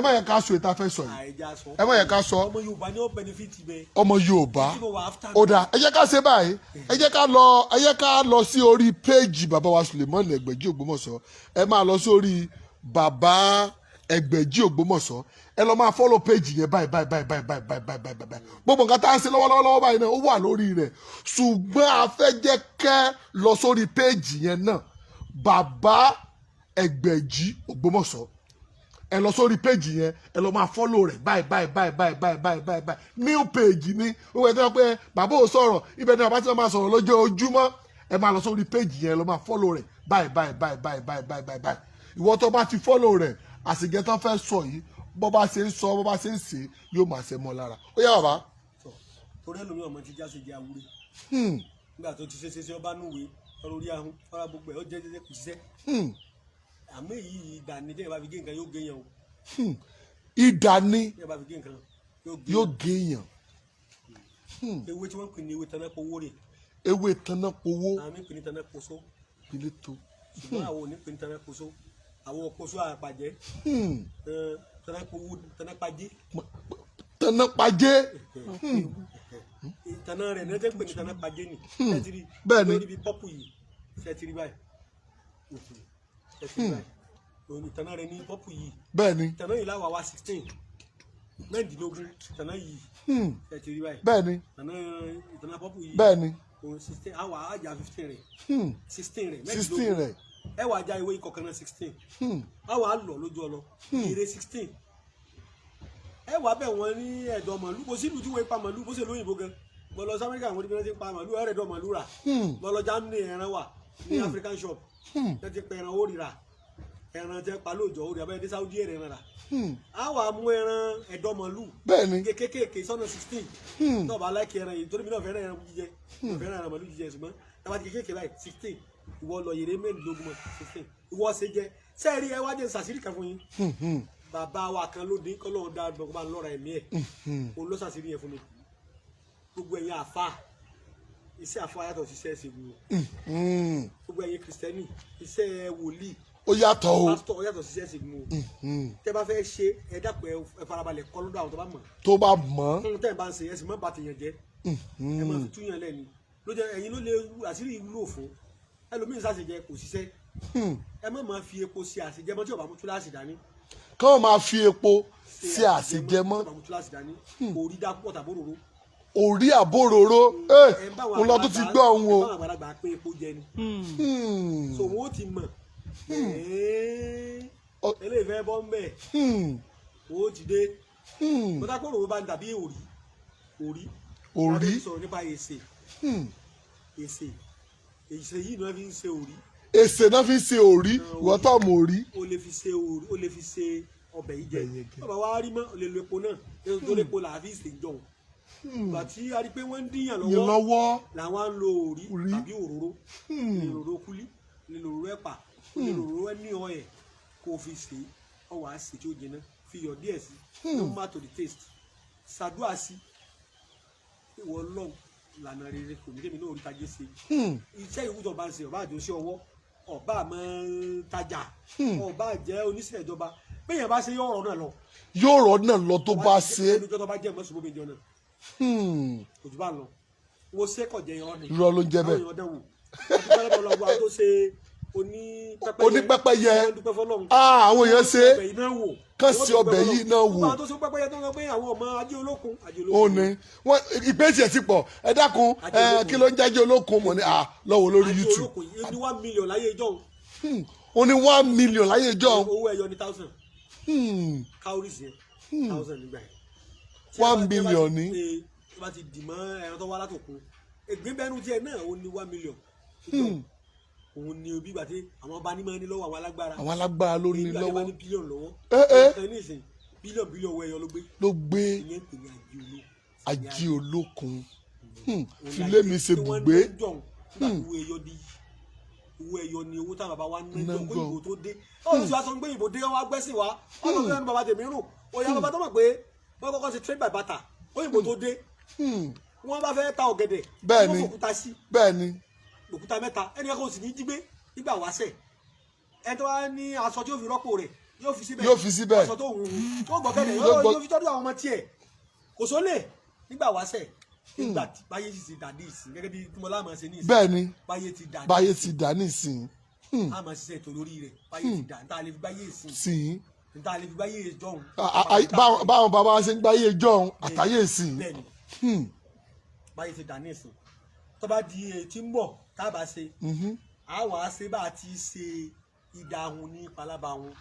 má yẹ ká sọ ètò afẹ́ sọ yìí. Àìjà sọ. Ẹ má yẹ ká sọ. Ọmọ Yorùbá ní ó benefit bẹ. Ọmọ Yorùbá. Tí mo wà after. Ó dáa, ẹ jẹ́ ká ṣe báyìí. Ẹ jẹ́ ká lọ sí orí péèjì bàbá wa Suleiman Ẹgbẹ̀jì Ògbómọ̀ṣọ́. Ẹ máa lọ sórí bàbá Ẹgbẹ̀jì Ògbómọ̀ṣọ́, ẹ lọ máa follow péèjì yẹn báyìí báyìí báyìí báyìí báyìí báyìí báyìí báyìí báyìí. Gbogbo nǹkan tá à ń ṣe lọ́wọ́lọ́wọ́ lọ́wọ́ báyìí náà, ó wà lórí rẹ̀, ṣùgbọ́n a fẹ́ jẹ́ kẹ́ lọ sórí péèjì yẹn náà, bàbá Ẹgbẹ̀jì Ògbómọ̀ṣọ́. Ẹ lọ sórí péjì yẹn, ẹ lọ máa follow rẹ̀ báyìí báyìí báyìí báyìí báyìí báyìí báyìí báyìí. New page ni ó wẹ̀ tó yẹ pé bàbá ò sọ̀rọ̀ ibẹ̀ ni bàbá tí wọ́n máa sọ̀rọ̀ lójoojúmọ́. Ẹ máa lọ sórí péjì yẹn, lọ máa follow rẹ̀ báyìí báyìí báyìí báyìí báyìí báyìí báyìí báyìí. Ìwọ tó bá ti follow rẹ̀, àsìkò tó fẹ́ sọ yìí, bó bá ṣe ń sọ, bó bá ṣe ń ṣe, yóò máa ṣe mọ́ lára. Ó yá, bàbá. Tọ, torí ẹlòmíràn ọmọ ti jáse jẹ awúre. Nígbà tó ti ṣe ṣe ṣe, ọba núwèé ọ̀rọ̀ orí ahun ọ̀rọ̀ gbogbo ẹ̀, ó jẹ́ jẹ́jẹ́, kò ṣiṣẹ́. Àmọ́ èyí ìdá ni tẹ́yẹ̀ bá fi gé nǹkan, yóò gé yẹn o. Ìdá ni. Tẹ́yẹ̀ bá fi gé nǹkan, yóò gé. Yóò gé èèyàn. Ewé tí wọ́n pè ní ewé tanápowó rè. Ewé tanápowó. Àwọn míì pè ní tanáposo. Ilé tó. Ṣùgbọ́n àwọn ò ní pè ní tanáposo, àwọn òkoso àpàjẹ́. Tanápowó, tanápajé. Tanápajé. Ìtànà rẹ̀ ní ẹjẹ́ pè ní tanápajé ni ṣẹ́tìrì. Bẹ́ẹ̀ ni. Lórí ibi pọ́pù yìí, ṣẹ́tìrì báyìí, ṣẹ́tìrì báyìí, òun ìtànà rẹ̀ ní pọ́pù yìí. Bẹ́ẹ̀ ni. Ìtànà yìí láwà wá 16, 16 ìtànà yìí. Ṣẹ́tìrì báyìí? Bẹ́ẹ̀ ni. Ìtànà pọ́pù yìí. Bẹ́ẹ̀ ni. Òun 16, àwà àjà 15 rẹ̀. 16 rẹ̀. 16 rẹ̀. Ẹ wà já ewé ikọ̀ kan náà 16, àwà lọ lójú ọlọ èrè 16. Ẹ wà bẹ̀ wọ́n ní ẹ̀dọ̀ màlúù. Kò sílùú tí wọ́n pa màlúù bó ṣe lóyìnbó gan. Mo lọ sí Amẹ́ríkà, àwọn oníbi náà ti ń pa màlúù, ẹ̀rẹ̀dọ̀ màlúù rà. Mo lọ Germany, ẹran wà. Ní African shop tẹ́ ti pẹ ẹran ó rira, ẹran tẹ́ pa lóòjọ́ ó rira, bẹ́ẹ̀ dé Saudi ẹ̀rẹ̀ rà. Á wà mú ẹran ẹ̀dọ̀ màlúù Bẹ́ẹ̀ ni. kéékèèké sọ́nà 16. Tó o bá láìkí ẹran yìí, torí mi náà fẹ́ràn ẹran jíjẹ, mi fẹ́ràn ẹran màlúù jíjẹ, ṣùgbọ́n tábà ti kéékèèké báyìí 16, ìwọ lọ yèrè mẹ́rìndínlógún mọ́ 16, ìwọ ṣe jẹ sẹ́ẹ̀rí. Ẹ wá jẹ́ sàṣírí kan fún yín. Bàbá wa kan ló dín kọ́lọ́run dá gbọ̀ngàn bá ń lọ́ra ẹ̀mí ẹ̀, òun ló sàṣírí yẹn fún mi. Gbogbo ẹ̀yin àfa, iṣẹ́ àfa yàtọ̀ sí iṣẹ́ ìṣègùn o. Gbogbo ẹ̀yin Kristẹni, iṣẹ́ wòlíì Ó yàtọ̀ o. pásítọ̀, ó yàtọ̀ sí iṣẹ́ ìṣègùn o. Tẹ́ bá fẹ́ ṣe, ẹ dákun, ẹ farabalẹ̀ kọ́ lọ́dọ̀ àwọn tó bá mọ̀. Tó bá mọ̀. Fún tẹ́ ẹ bá ń ṣe, ẹ sì má bà tèèyàn jẹ́, ẹ máa fi túyàn lẹ́ni ló jẹ́ ẹ̀yin ló lè àṣírí ìwúlò fún ẹlòmíín. Ṣàṣejẹ kò ṣiṣẹ́. Ẹ má máa fi epo ṣe àṣejẹ mọ́ tí ò bá mú túláàsì dání. Káwọn máa fi epo ṣe àṣejẹ mọ́. Tí ò bá mú túláàsì dání, orí dá púpọ̀ tàbí òróró. Orí àbóròró Ẹ ń bá àwọn ń lọ tó ti àgbàlagbà- gbọ́ òun o. Ẹ bá àwọn àgbàlagbà pé epo jẹ ni. So wọn ó ti mọ̀ eléyìí fẹ́ bọ́ ń bẹ̀, wọn ó ti dé. Bọ́tà kó òróró bá ń dàbí òrí òrí. Òrí. Wọ́n ti sọ̀rọ̀ nípa èsè. Èsè, èsè yìí ni wọ́n fi ń ṣe òrí. Èsè náà fi ń ṣe òrí, ìwọ́n tó mọ̀ òrí. O lè fi ṣe òrí, o lè fi ṣe ọbẹ̀ yìí jẹ. Ọbẹ̀ yẹn jẹ. Bàbá wa rí mọ́, o lè lo epo náà, èso tó lè po là á fi ṣe jọ̀hún. Ìgbà tí a rí pé wọ́n ń díyàn yẹn lọ́wọ́ lọ́wọ́ làwọn á ń lo òrí Òrí. tàbí òróró. O lè lo òróró kúlí, o lè lo òróró ẹ̀pà, o lè lo òróró ẹni ọ̀ẹ̀ kó o fi ṣe é. Ọ wàá sè tí ó jiná, fi iyọ̀ díẹ̀ sí, no matter the taste, ṣàdúrà sí ìwọ Ọlọ́run, lànà rere kò ní kémi náà orí tajé ṣe. Iṣẹ́ ìwú tó bá ń ṣe, ọba àjọ sí ọwọ́, ọba àmọ́ tajà, ọba jẹ́ oníṣẹ́ ìjọba, bẹ́ẹ̀ bá ṣe yọ ọ̀rọ̀ náà lọ. Yóò rọ̀ náà lọ tó bá ṣe é. Ẹnu tó bá jẹ́ mọ́sùn bómi jọ náà, kò jù bá lọ, wo ṣé kò jẹ́ irọ́ ni. Irọ́ ló ń jẹ́ bẹ́ẹ̀. Àwọn èèyàn dánwò dúpẹ́ lọ́wọ́ lọ́wọ́ àwọn tó ṣe onípẹ́pẹ́yẹ. Onípẹ́pẹ́yẹ. Wọ́n dúpẹ́ fọlọ́run. Ah, àwọn èèyàn ṣe é. Ọbẹ̀ yìí náà wò. Kàn Wọ́n sí dúpẹ́ ọbẹ̀ fọlọ́run. yìí náà wò. Gbogbo àwọn tó ṣe pẹ́pẹ́yẹ tó ń sọ pé àwọn ọmọ ajé olókun, ajé Ó olókun. ní wọn ìpèsè ẹ̀ ti pọ̀, ẹ dákun. Ajé ẹ olókun. Kí ló ń jájé olókun mọ̀ ní à lọ́wọ́ lórí Ajé YouTube. olókun yìí ní 1 million láyé ìjọ́un. Ó ní 1 million láyé ìjọ́. Owó ẹyọ ní 1,000 cowries yẹn, 1,000 nígbà yẹn. Tí One a bá- tí a bá million ti ní. Tí a bá ti dì mọ́ ẹran tó wá látòkun, ègbín bẹ́nu tiẹ̀ náà, ó ní 1 million. Òun ni bí ìgbà tí àwọn ọba ní máa ní lọ́wọ́, àwọn alágbára. Àwọn alágbára ló ní Ìgbà tí a bá lọ́wọ́. ní bílíọ̀nù lọ́wọ́. Eh, eh. Ẹni ìsìn bílíọ̀nù bílíọ̀nù owó ẹyọ ló gbé. Ló gbé. Ìyẹn ń pè ní ajé olókun. Ajé olókun. Òun Filé ni mi ajé ṣe tí wọ́n bùgbé. ná jọ̀hún. Nígbà tí owó ẹyọ di owó ẹyọ ni owó táwọn bàbá wa ná Ná jọ kó jọ̀hún. ìbò tó dé. Ó sì wá sọ pé ìbò dé, wọn wá gbẹ́sìn wá, wọn lọ fẹ́ẹ́ bàbá tèmi rùn òyà bàbá tó mọ̀ pé wọ́n kọ́kọ́ ṣe trade by barter ó ìbò tó dé. Wọ́n bá fẹ́ ta ọ̀gẹ̀dẹ̀, Bẹ́ẹ̀ wọ́n ni. fòkúta sí Bẹ́ẹ̀ ni. òkúta mẹ́ta, ẹni kan kò sì ní jí gbé nígbà wáṣẹ̀. Ẹni tó wá ní aṣọ tí ó fi rọ́pò rẹ̀ yóò fi síbẹ̀. Yóò fi síbẹ̀. Aṣọ tó wù ú tó gbọ́kẹ̀dẹ̀ Yóò yóò fi tọ́jú àwọn ọmọ tiẹ̀, kò sólè nígbà wáṣẹ̀. Nígbà tí báyé sì ti dàdí ìsìn gẹ́gẹ́ bí tí mo láàmú ṣe ní ìsìn, Bẹ́ẹ̀ ni. báyé ti dàdí Báyé ti dà nísìn. a máa ṣiṣẹ́ ètò lórí rẹ̀. Báyé ti dà níta lè fi báyé ìsìn Sìn. níta lè fi báyé ìjọhún. Báwọn bàbá wa ṣe ń gbáyé jọ̀hún àtàyè ìsìn. Bẹ́ẹ̀ ni, báyé ti dà ní ìsìn. Tó bá di èyí tí ń bọ̀ tá a bá ṣe, a wà á ṣe bá a ti ṣe ìdáhùn ní palaba wọn.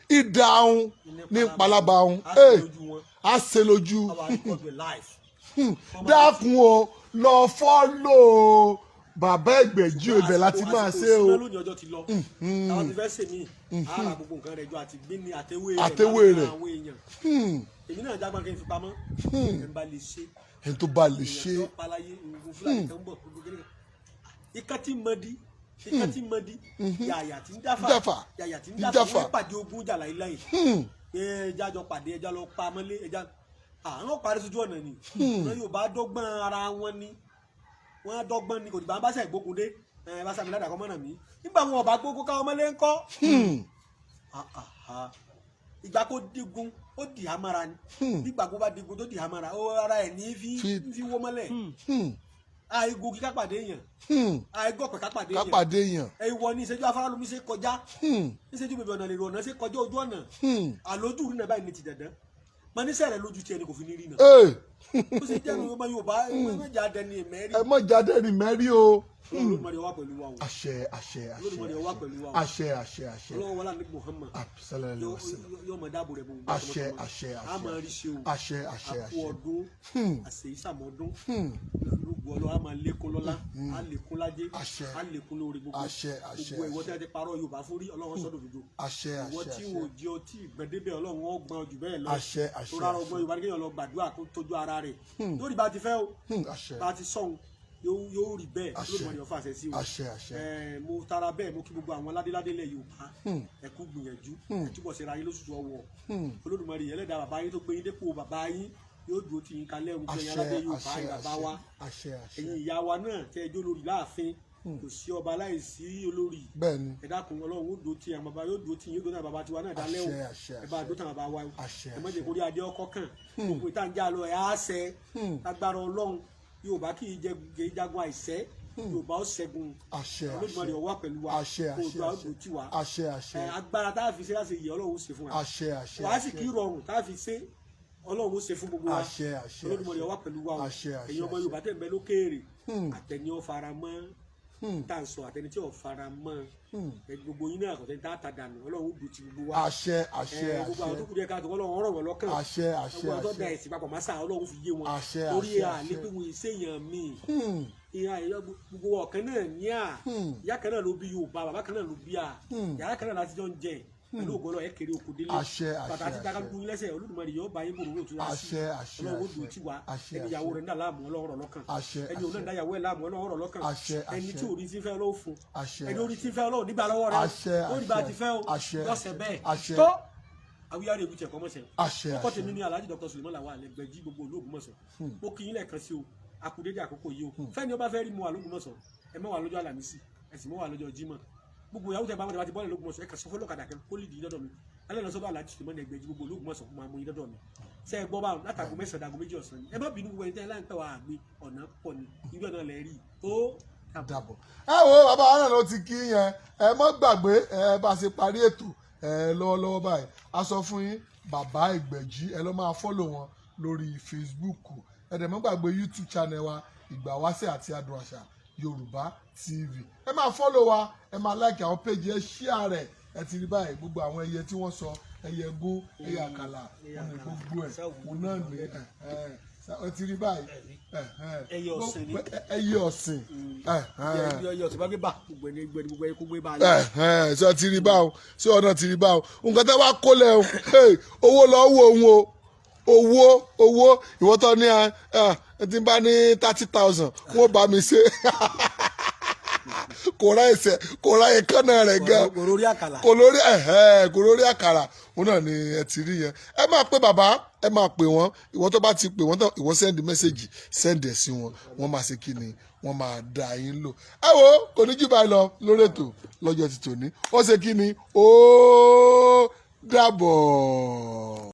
Ìdáhùn ní palaba wọn. A ṣe lójú wọn. A ṣe lójú. A wà record with live. Dákun o, lọ follow bàbá Ẹgbẹ̀jì, ibẹ̀ láti máa ṣe o. Àsìkò lónìí, ọjọ́ ti lọ. Àwọn ti fẹ́ ṣe mí, ara gbogbo nǹkan rẹ̀ jọ àti gbé ní àtẹwé rẹ̀ Àtẹwé láti rẹ̀. àwọn èèyàn. Èmi náà jágbọ́n kí n fi pamọ́, ẹ̀ ń bá lè ṣe. Ẹni tó bá lè Èèyàn ṣe. tí ó paláyé ogun Fúlàní kan ń bọ̀, gbogbo kékeré ìka tí mọ di, ìka tí mọ di, yàyà tí ń dáfà, Dáfà. yàyà tí ń Ń dáfà, dáfà. wọ́n pàdé ogun jà láíláì pé ẹja jọ pàdé, ẹja lọ pa mọ́lé, ẹja àwọn parí sójú ọ̀nà ni. Wọn yóò bá dọ́gbọ́n ara wọn ni, wọ́n dọ́gbọ́n ni, kò dìgbà bá sẹ̀ gbógun dé ẹ bá sàmì ládàá kọ́ mọ́nà mi nígbà wọn ọba gbógun káwọn mọ́lé ńkọ́. Ah, ah, ah. Ìgbà kó digun ó dì á mára ni. Nígbà kó bá digun tó dì á mára, ó ara ẹ̀ ní fi fi wó mọ́lẹ̀. Àìgùn kíká pàdé èèyàn, àìgọ̀pẹ̀ ká pàdé Ká èèyàn. pàdé èèyàn. Ẹ wọ ní ìṣẹ́jú afárá lomi ṣe kọjá, níṣẹ́jú bèbè ọ̀nà lè rò ọ̀nà ṣe kọjá ojú ọ̀nà. Àlójú rí náà báyìí ní ti dandan mọ níṣẹ́ rẹ lójú tiẹ̀ ni kò fi ní rí náà. Ee. Ó ṣe jẹ́ ọmọ Yorùbá ẹ mọ̀jà dẹni mẹ́rin. Ẹ mọ̀ jáde ní mẹ́rí o. Olódùmarè wà pẹ̀lú wa o. Àṣẹ, àṣẹ, àṣẹ. Olódùmarè wà pẹ̀lú wa o. Àṣẹ, àṣẹ, àṣẹ. Ọlọ́run wọlá ní Muhammad Sallallahu alaihi wasallam. yóò mọ dáàbò rẹ̀ bò gbogbo Àṣẹ, tọmọtọmọ. àṣẹ, A àṣẹ. máa rí ṣe o. Àṣẹ, àṣẹ, Àkú àṣẹ. ọdún, àṣeyísàmọ́dún, lóògùn ọlọ́, a máa lékún lọ́lá, a lékún lájé, Àṣẹ. a lékún lórí gbogbo. Àṣẹ, àṣẹ, Gbogbo ìwọ àṣẹ. tí a ti parọ́ Yorùbá fún rí, Ọlọ́run sọ́dọ̀ òdodo. Àṣẹ, Ìwọ àṣẹ, tí àṣẹ. wò jẹ́ ọtí ìgbẹ́débẹ̀, Ọlọ́run ó gbọ́n jù bẹ́ẹ̀ lọ. Àṣẹ, àṣẹ, Tó rárá, àṣẹ. ọgbọ́n Yorùbá ní kéèyàn lọ gbàdúrà kó tójú ara rẹ̀ lórí bá ti fẹ́ o. Àṣẹ. Bá ti sọ̀hún yóò rí bẹ́ẹ̀. Àṣẹ. Olódùmarè ó fàṣẹ sí o. Àṣẹ, àṣẹ. Mo tara bẹ́ẹ̀, mo kí gbogbo àwọn ládéládé lẹ̀ Yorùbá, ẹ kú gbìyànjú, ẹ túbọ̀ ṣe ra yín lóṣooṣù ọwọ́. Olódùmarè ẹlẹ́dàá bàbá yín tó gbé yín dépò bàbá yín yóò dúró tì yín kalẹ̀. Òun gbẹ̀yìn Àṣẹ, aládé Yorùbá, àṣẹ, ẹ̀yin bàbá àṣẹ. wa, Àṣẹ, àṣẹ. ẹ̀yin ìyá wa náà tẹ́ ẹjọ́ lórí láàfin, kò sí ọba láìsí olórí. Bẹ́ẹ̀ ni. Ẹ dákun, Ọlọ́run ó dúró tì àwọn bàbá, yóò dúró tì yín, yóò dúró tì àwọn bàbá tiwa náà dálẹ́ o. Àṣẹ, àṣẹ, Ẹ bá àṣẹ. dúró tì àwọn bàbá wa o. Àṣẹ, Ẹ má jẹ́ àṣẹ. kó rí adé ọkọ kàn gbogbo ìta ń já lọ, ẹ á ṣẹ lágbára Ọlọ́run. Yorùbá kì í jẹ kì í jagun àìṣẹ́, Yorùbá ó ṣẹ́gun. Àṣẹ, Olódùmarè àṣẹ. ó wà pẹ̀lú wa. Àṣẹ, àṣẹ, Oòduà ó àṣẹ. dúró tì wá. Àṣẹ, àṣẹ. Ẹ, agbára tá a fi ṣe láti yẹ, Ọlọ́run ó ṣe fún wa. Àṣẹ, àṣẹ, Wàá sì àṣẹ. kí rọrùn tá a fi ṣe, Ọlọ́run ó ṣe fún gbogbo wa. Àṣẹ, àṣẹ, Olódùmarè àṣẹ. ó wà pẹ̀lú wa o. Àṣẹ, àṣẹ, Ẹ̀yin ọmọ àṣẹ. Yorùbá tẹ̀ ń bẹ lókèèrè, àtẹni ó fara mọ́ tá à ń sọ, àtẹni tí ò fara mọ́ ẹ, gbogbo yín náà, àkọ́tẹ́ni tá a ta dànù, Ọlọ́run ó dùn ti gbogbo wa. Àṣẹ, àṣẹ. Ẹ, gbogbo àwọn Àṣẹ. tó kù díẹ̀ káàtó, Ọlọ́run rọ̀ wọ́n lọ́kàn. Àṣẹ, àṣẹ. Gbogbo àwọn tó Àṣẹ. da ẹ̀sìn papọ̀ mọ́sá, Ọlọ́run fi yé wọn. Àṣẹ, Torí àṣẹ, à àṣẹ. lè pé wọn ìṣèyàn míì ìhà ìyá gbogbo ọ̀kan náà ní à, ìyá kan náà ló bí Yorùbá, bàbá kan náà ló bí à, yàrá kan náà láti jọ ń jẹ. Pẹ̀lú ògo Ọlọ́run, ẹ kéré oko délé. Àṣẹ, àṣẹ, Bàtà àti àṣẹ. dakaluku lẹ́sẹ̀, Olódùmarè yóò bá yín bòrò òtún sí. Àṣẹ, àṣẹ, Ọlọ́run ó àṣẹ. dùn tí wa. Àṣẹ, Ẹni ìyàwó àṣẹ. rẹ̀ ń dà láàmú, Ọlọ́run rọ̀ lọ́kàn. Àṣẹ, Ẹni òun náà àṣẹ. ń dá ìyàwó ẹ̀ láàmú, Ọlọ́run rọ̀ lọ́kàn. Àṣẹ, Ẹni àṣẹ. tí ò rí tí fẹ́, Ọlọ́run fún. Àṣẹ, Ẹni orí àṣẹ. tí fẹ́, Ọlọ́run nígbà lọ́wọ́ rẹ̀. Àṣẹ, Ó rí bá àṣẹ. ti fẹ́ o. Àṣẹ, Lọ́sẹ̀ bẹ́ẹ̀ àṣẹ. tó awuyare ewu tiẹ̀ kọ́mọ̀sẹ̀. Àṣẹ, Ọkọ àṣẹ. tèmi ní Alhaji Dr. Suleiman Lawal Ẹgbẹ̀jì, gbogbo olú Ògbómọ̀ṣọ́. Mo kí yín lẹ́ẹ̀kan sí o, àkùdédé àkókò yìí o. Fẹ́ni ó bá fẹ́ rí mu wà lÓgbómọ̀ṣọ́, ẹ mọ́ wà lọ́jọ́ Àlàmísì, ẹ sì mọ́ wà lọ́jọ́ Jímọ̀. Gbogbo ìyàwó tẹ bá wọn tẹ bá ti bọ́ọ̀lù lÓgbómọ̀ṣọ́, ẹ kà sọ fọlọ́kadà kan kó lè dì í lọ́dọ̀ mi alẹ́ lọ sọ́dọ̀ Alhaji Suleiman Ẹgbẹ̀jì, gbogbo olú Ògbómọ̀ṣọ́, kó máa mú yín lọ́dọ̀ mi. Ṣé ẹ gbọ́ báwọn? Látàgò 9 dàgò 2 ọ̀sán ni. Ẹ má bínú, gbogbo ẹni tẹ́ ẹ láǹpẹ́ wa àgbé ọ̀nà pọ̀ ni, irú ẹ̀ náà lẹ́ rí tó Dàbọ̀. Ẹ wo, bàbá wa náà ló ti kí yẹn. Ẹ mọ́ gbàgbé, ẹ bá ṣe parí ètò ẹ lọ́wọ́lọ́wọ́ báyìí, a sọ fún yín, bàbá Ìgbẹ̀jì, ẹ lọ́ máa follow wọn lórí Facebook. Ẹ dẹ̀ mọ́ gbàgbé YouTube channel wa, Ìgbà Wáṣẹ̀ àti Adùn Àṣà Yorùbá TV. Ẹ máa follow wa, ẹ máa like àwọn page, ẹ share rẹ̀. Ẹ ti rí báyìí, gbogbo àwọn ẹyẹ tí wọ́n sọ, ẹyẹ gún, ẹyẹ àkàlà, òun ní gbogbo ẹ̀, òun náà ní ẹ ẹ ti rí báyìí. Ẹyẹ ọ̀sìn ni. Ẹyẹ ọ̀sìn. Ẹyẹ ọ̀sìn bá gbé bá gbogbo ẹni gbogbo ẹni kó gbé bá a lọ. Ṣé ti rí báwọn? Ṣé ọ̀nà ti rí báwọn? Nǹkan tẹ́ wá kó lẹ̀ o, owó lọ wo òun o, owó, owó. Ìwọ tó ní ẹ ẹ tí n bá ní 30,000, wọ́n bá mi ṣe. Kò ra ẹsẹ̀, kò ra èékánná rẹ̀ gan. Kò lórí àkàlà. Kò lórí ẹ̀hẹ́, kò lórí àkàrà. Òun náà ni ẹ ti rí yẹn. Ẹ máa pe bàbá, ẹ máa pè wọ́n. Ìwọ tó bá ti pè wọ́n tán, ìwọ send message, send ẹ̀ sí wọn, wọ́n máa ṣe kí ni, wọ́n máa dá yín lò. Ẹ wo, kò ní jù báyìí lọ lórí ètò lọ́jọ́ ti tòní. Ó ṣe kí ni, ó dàbọ̀.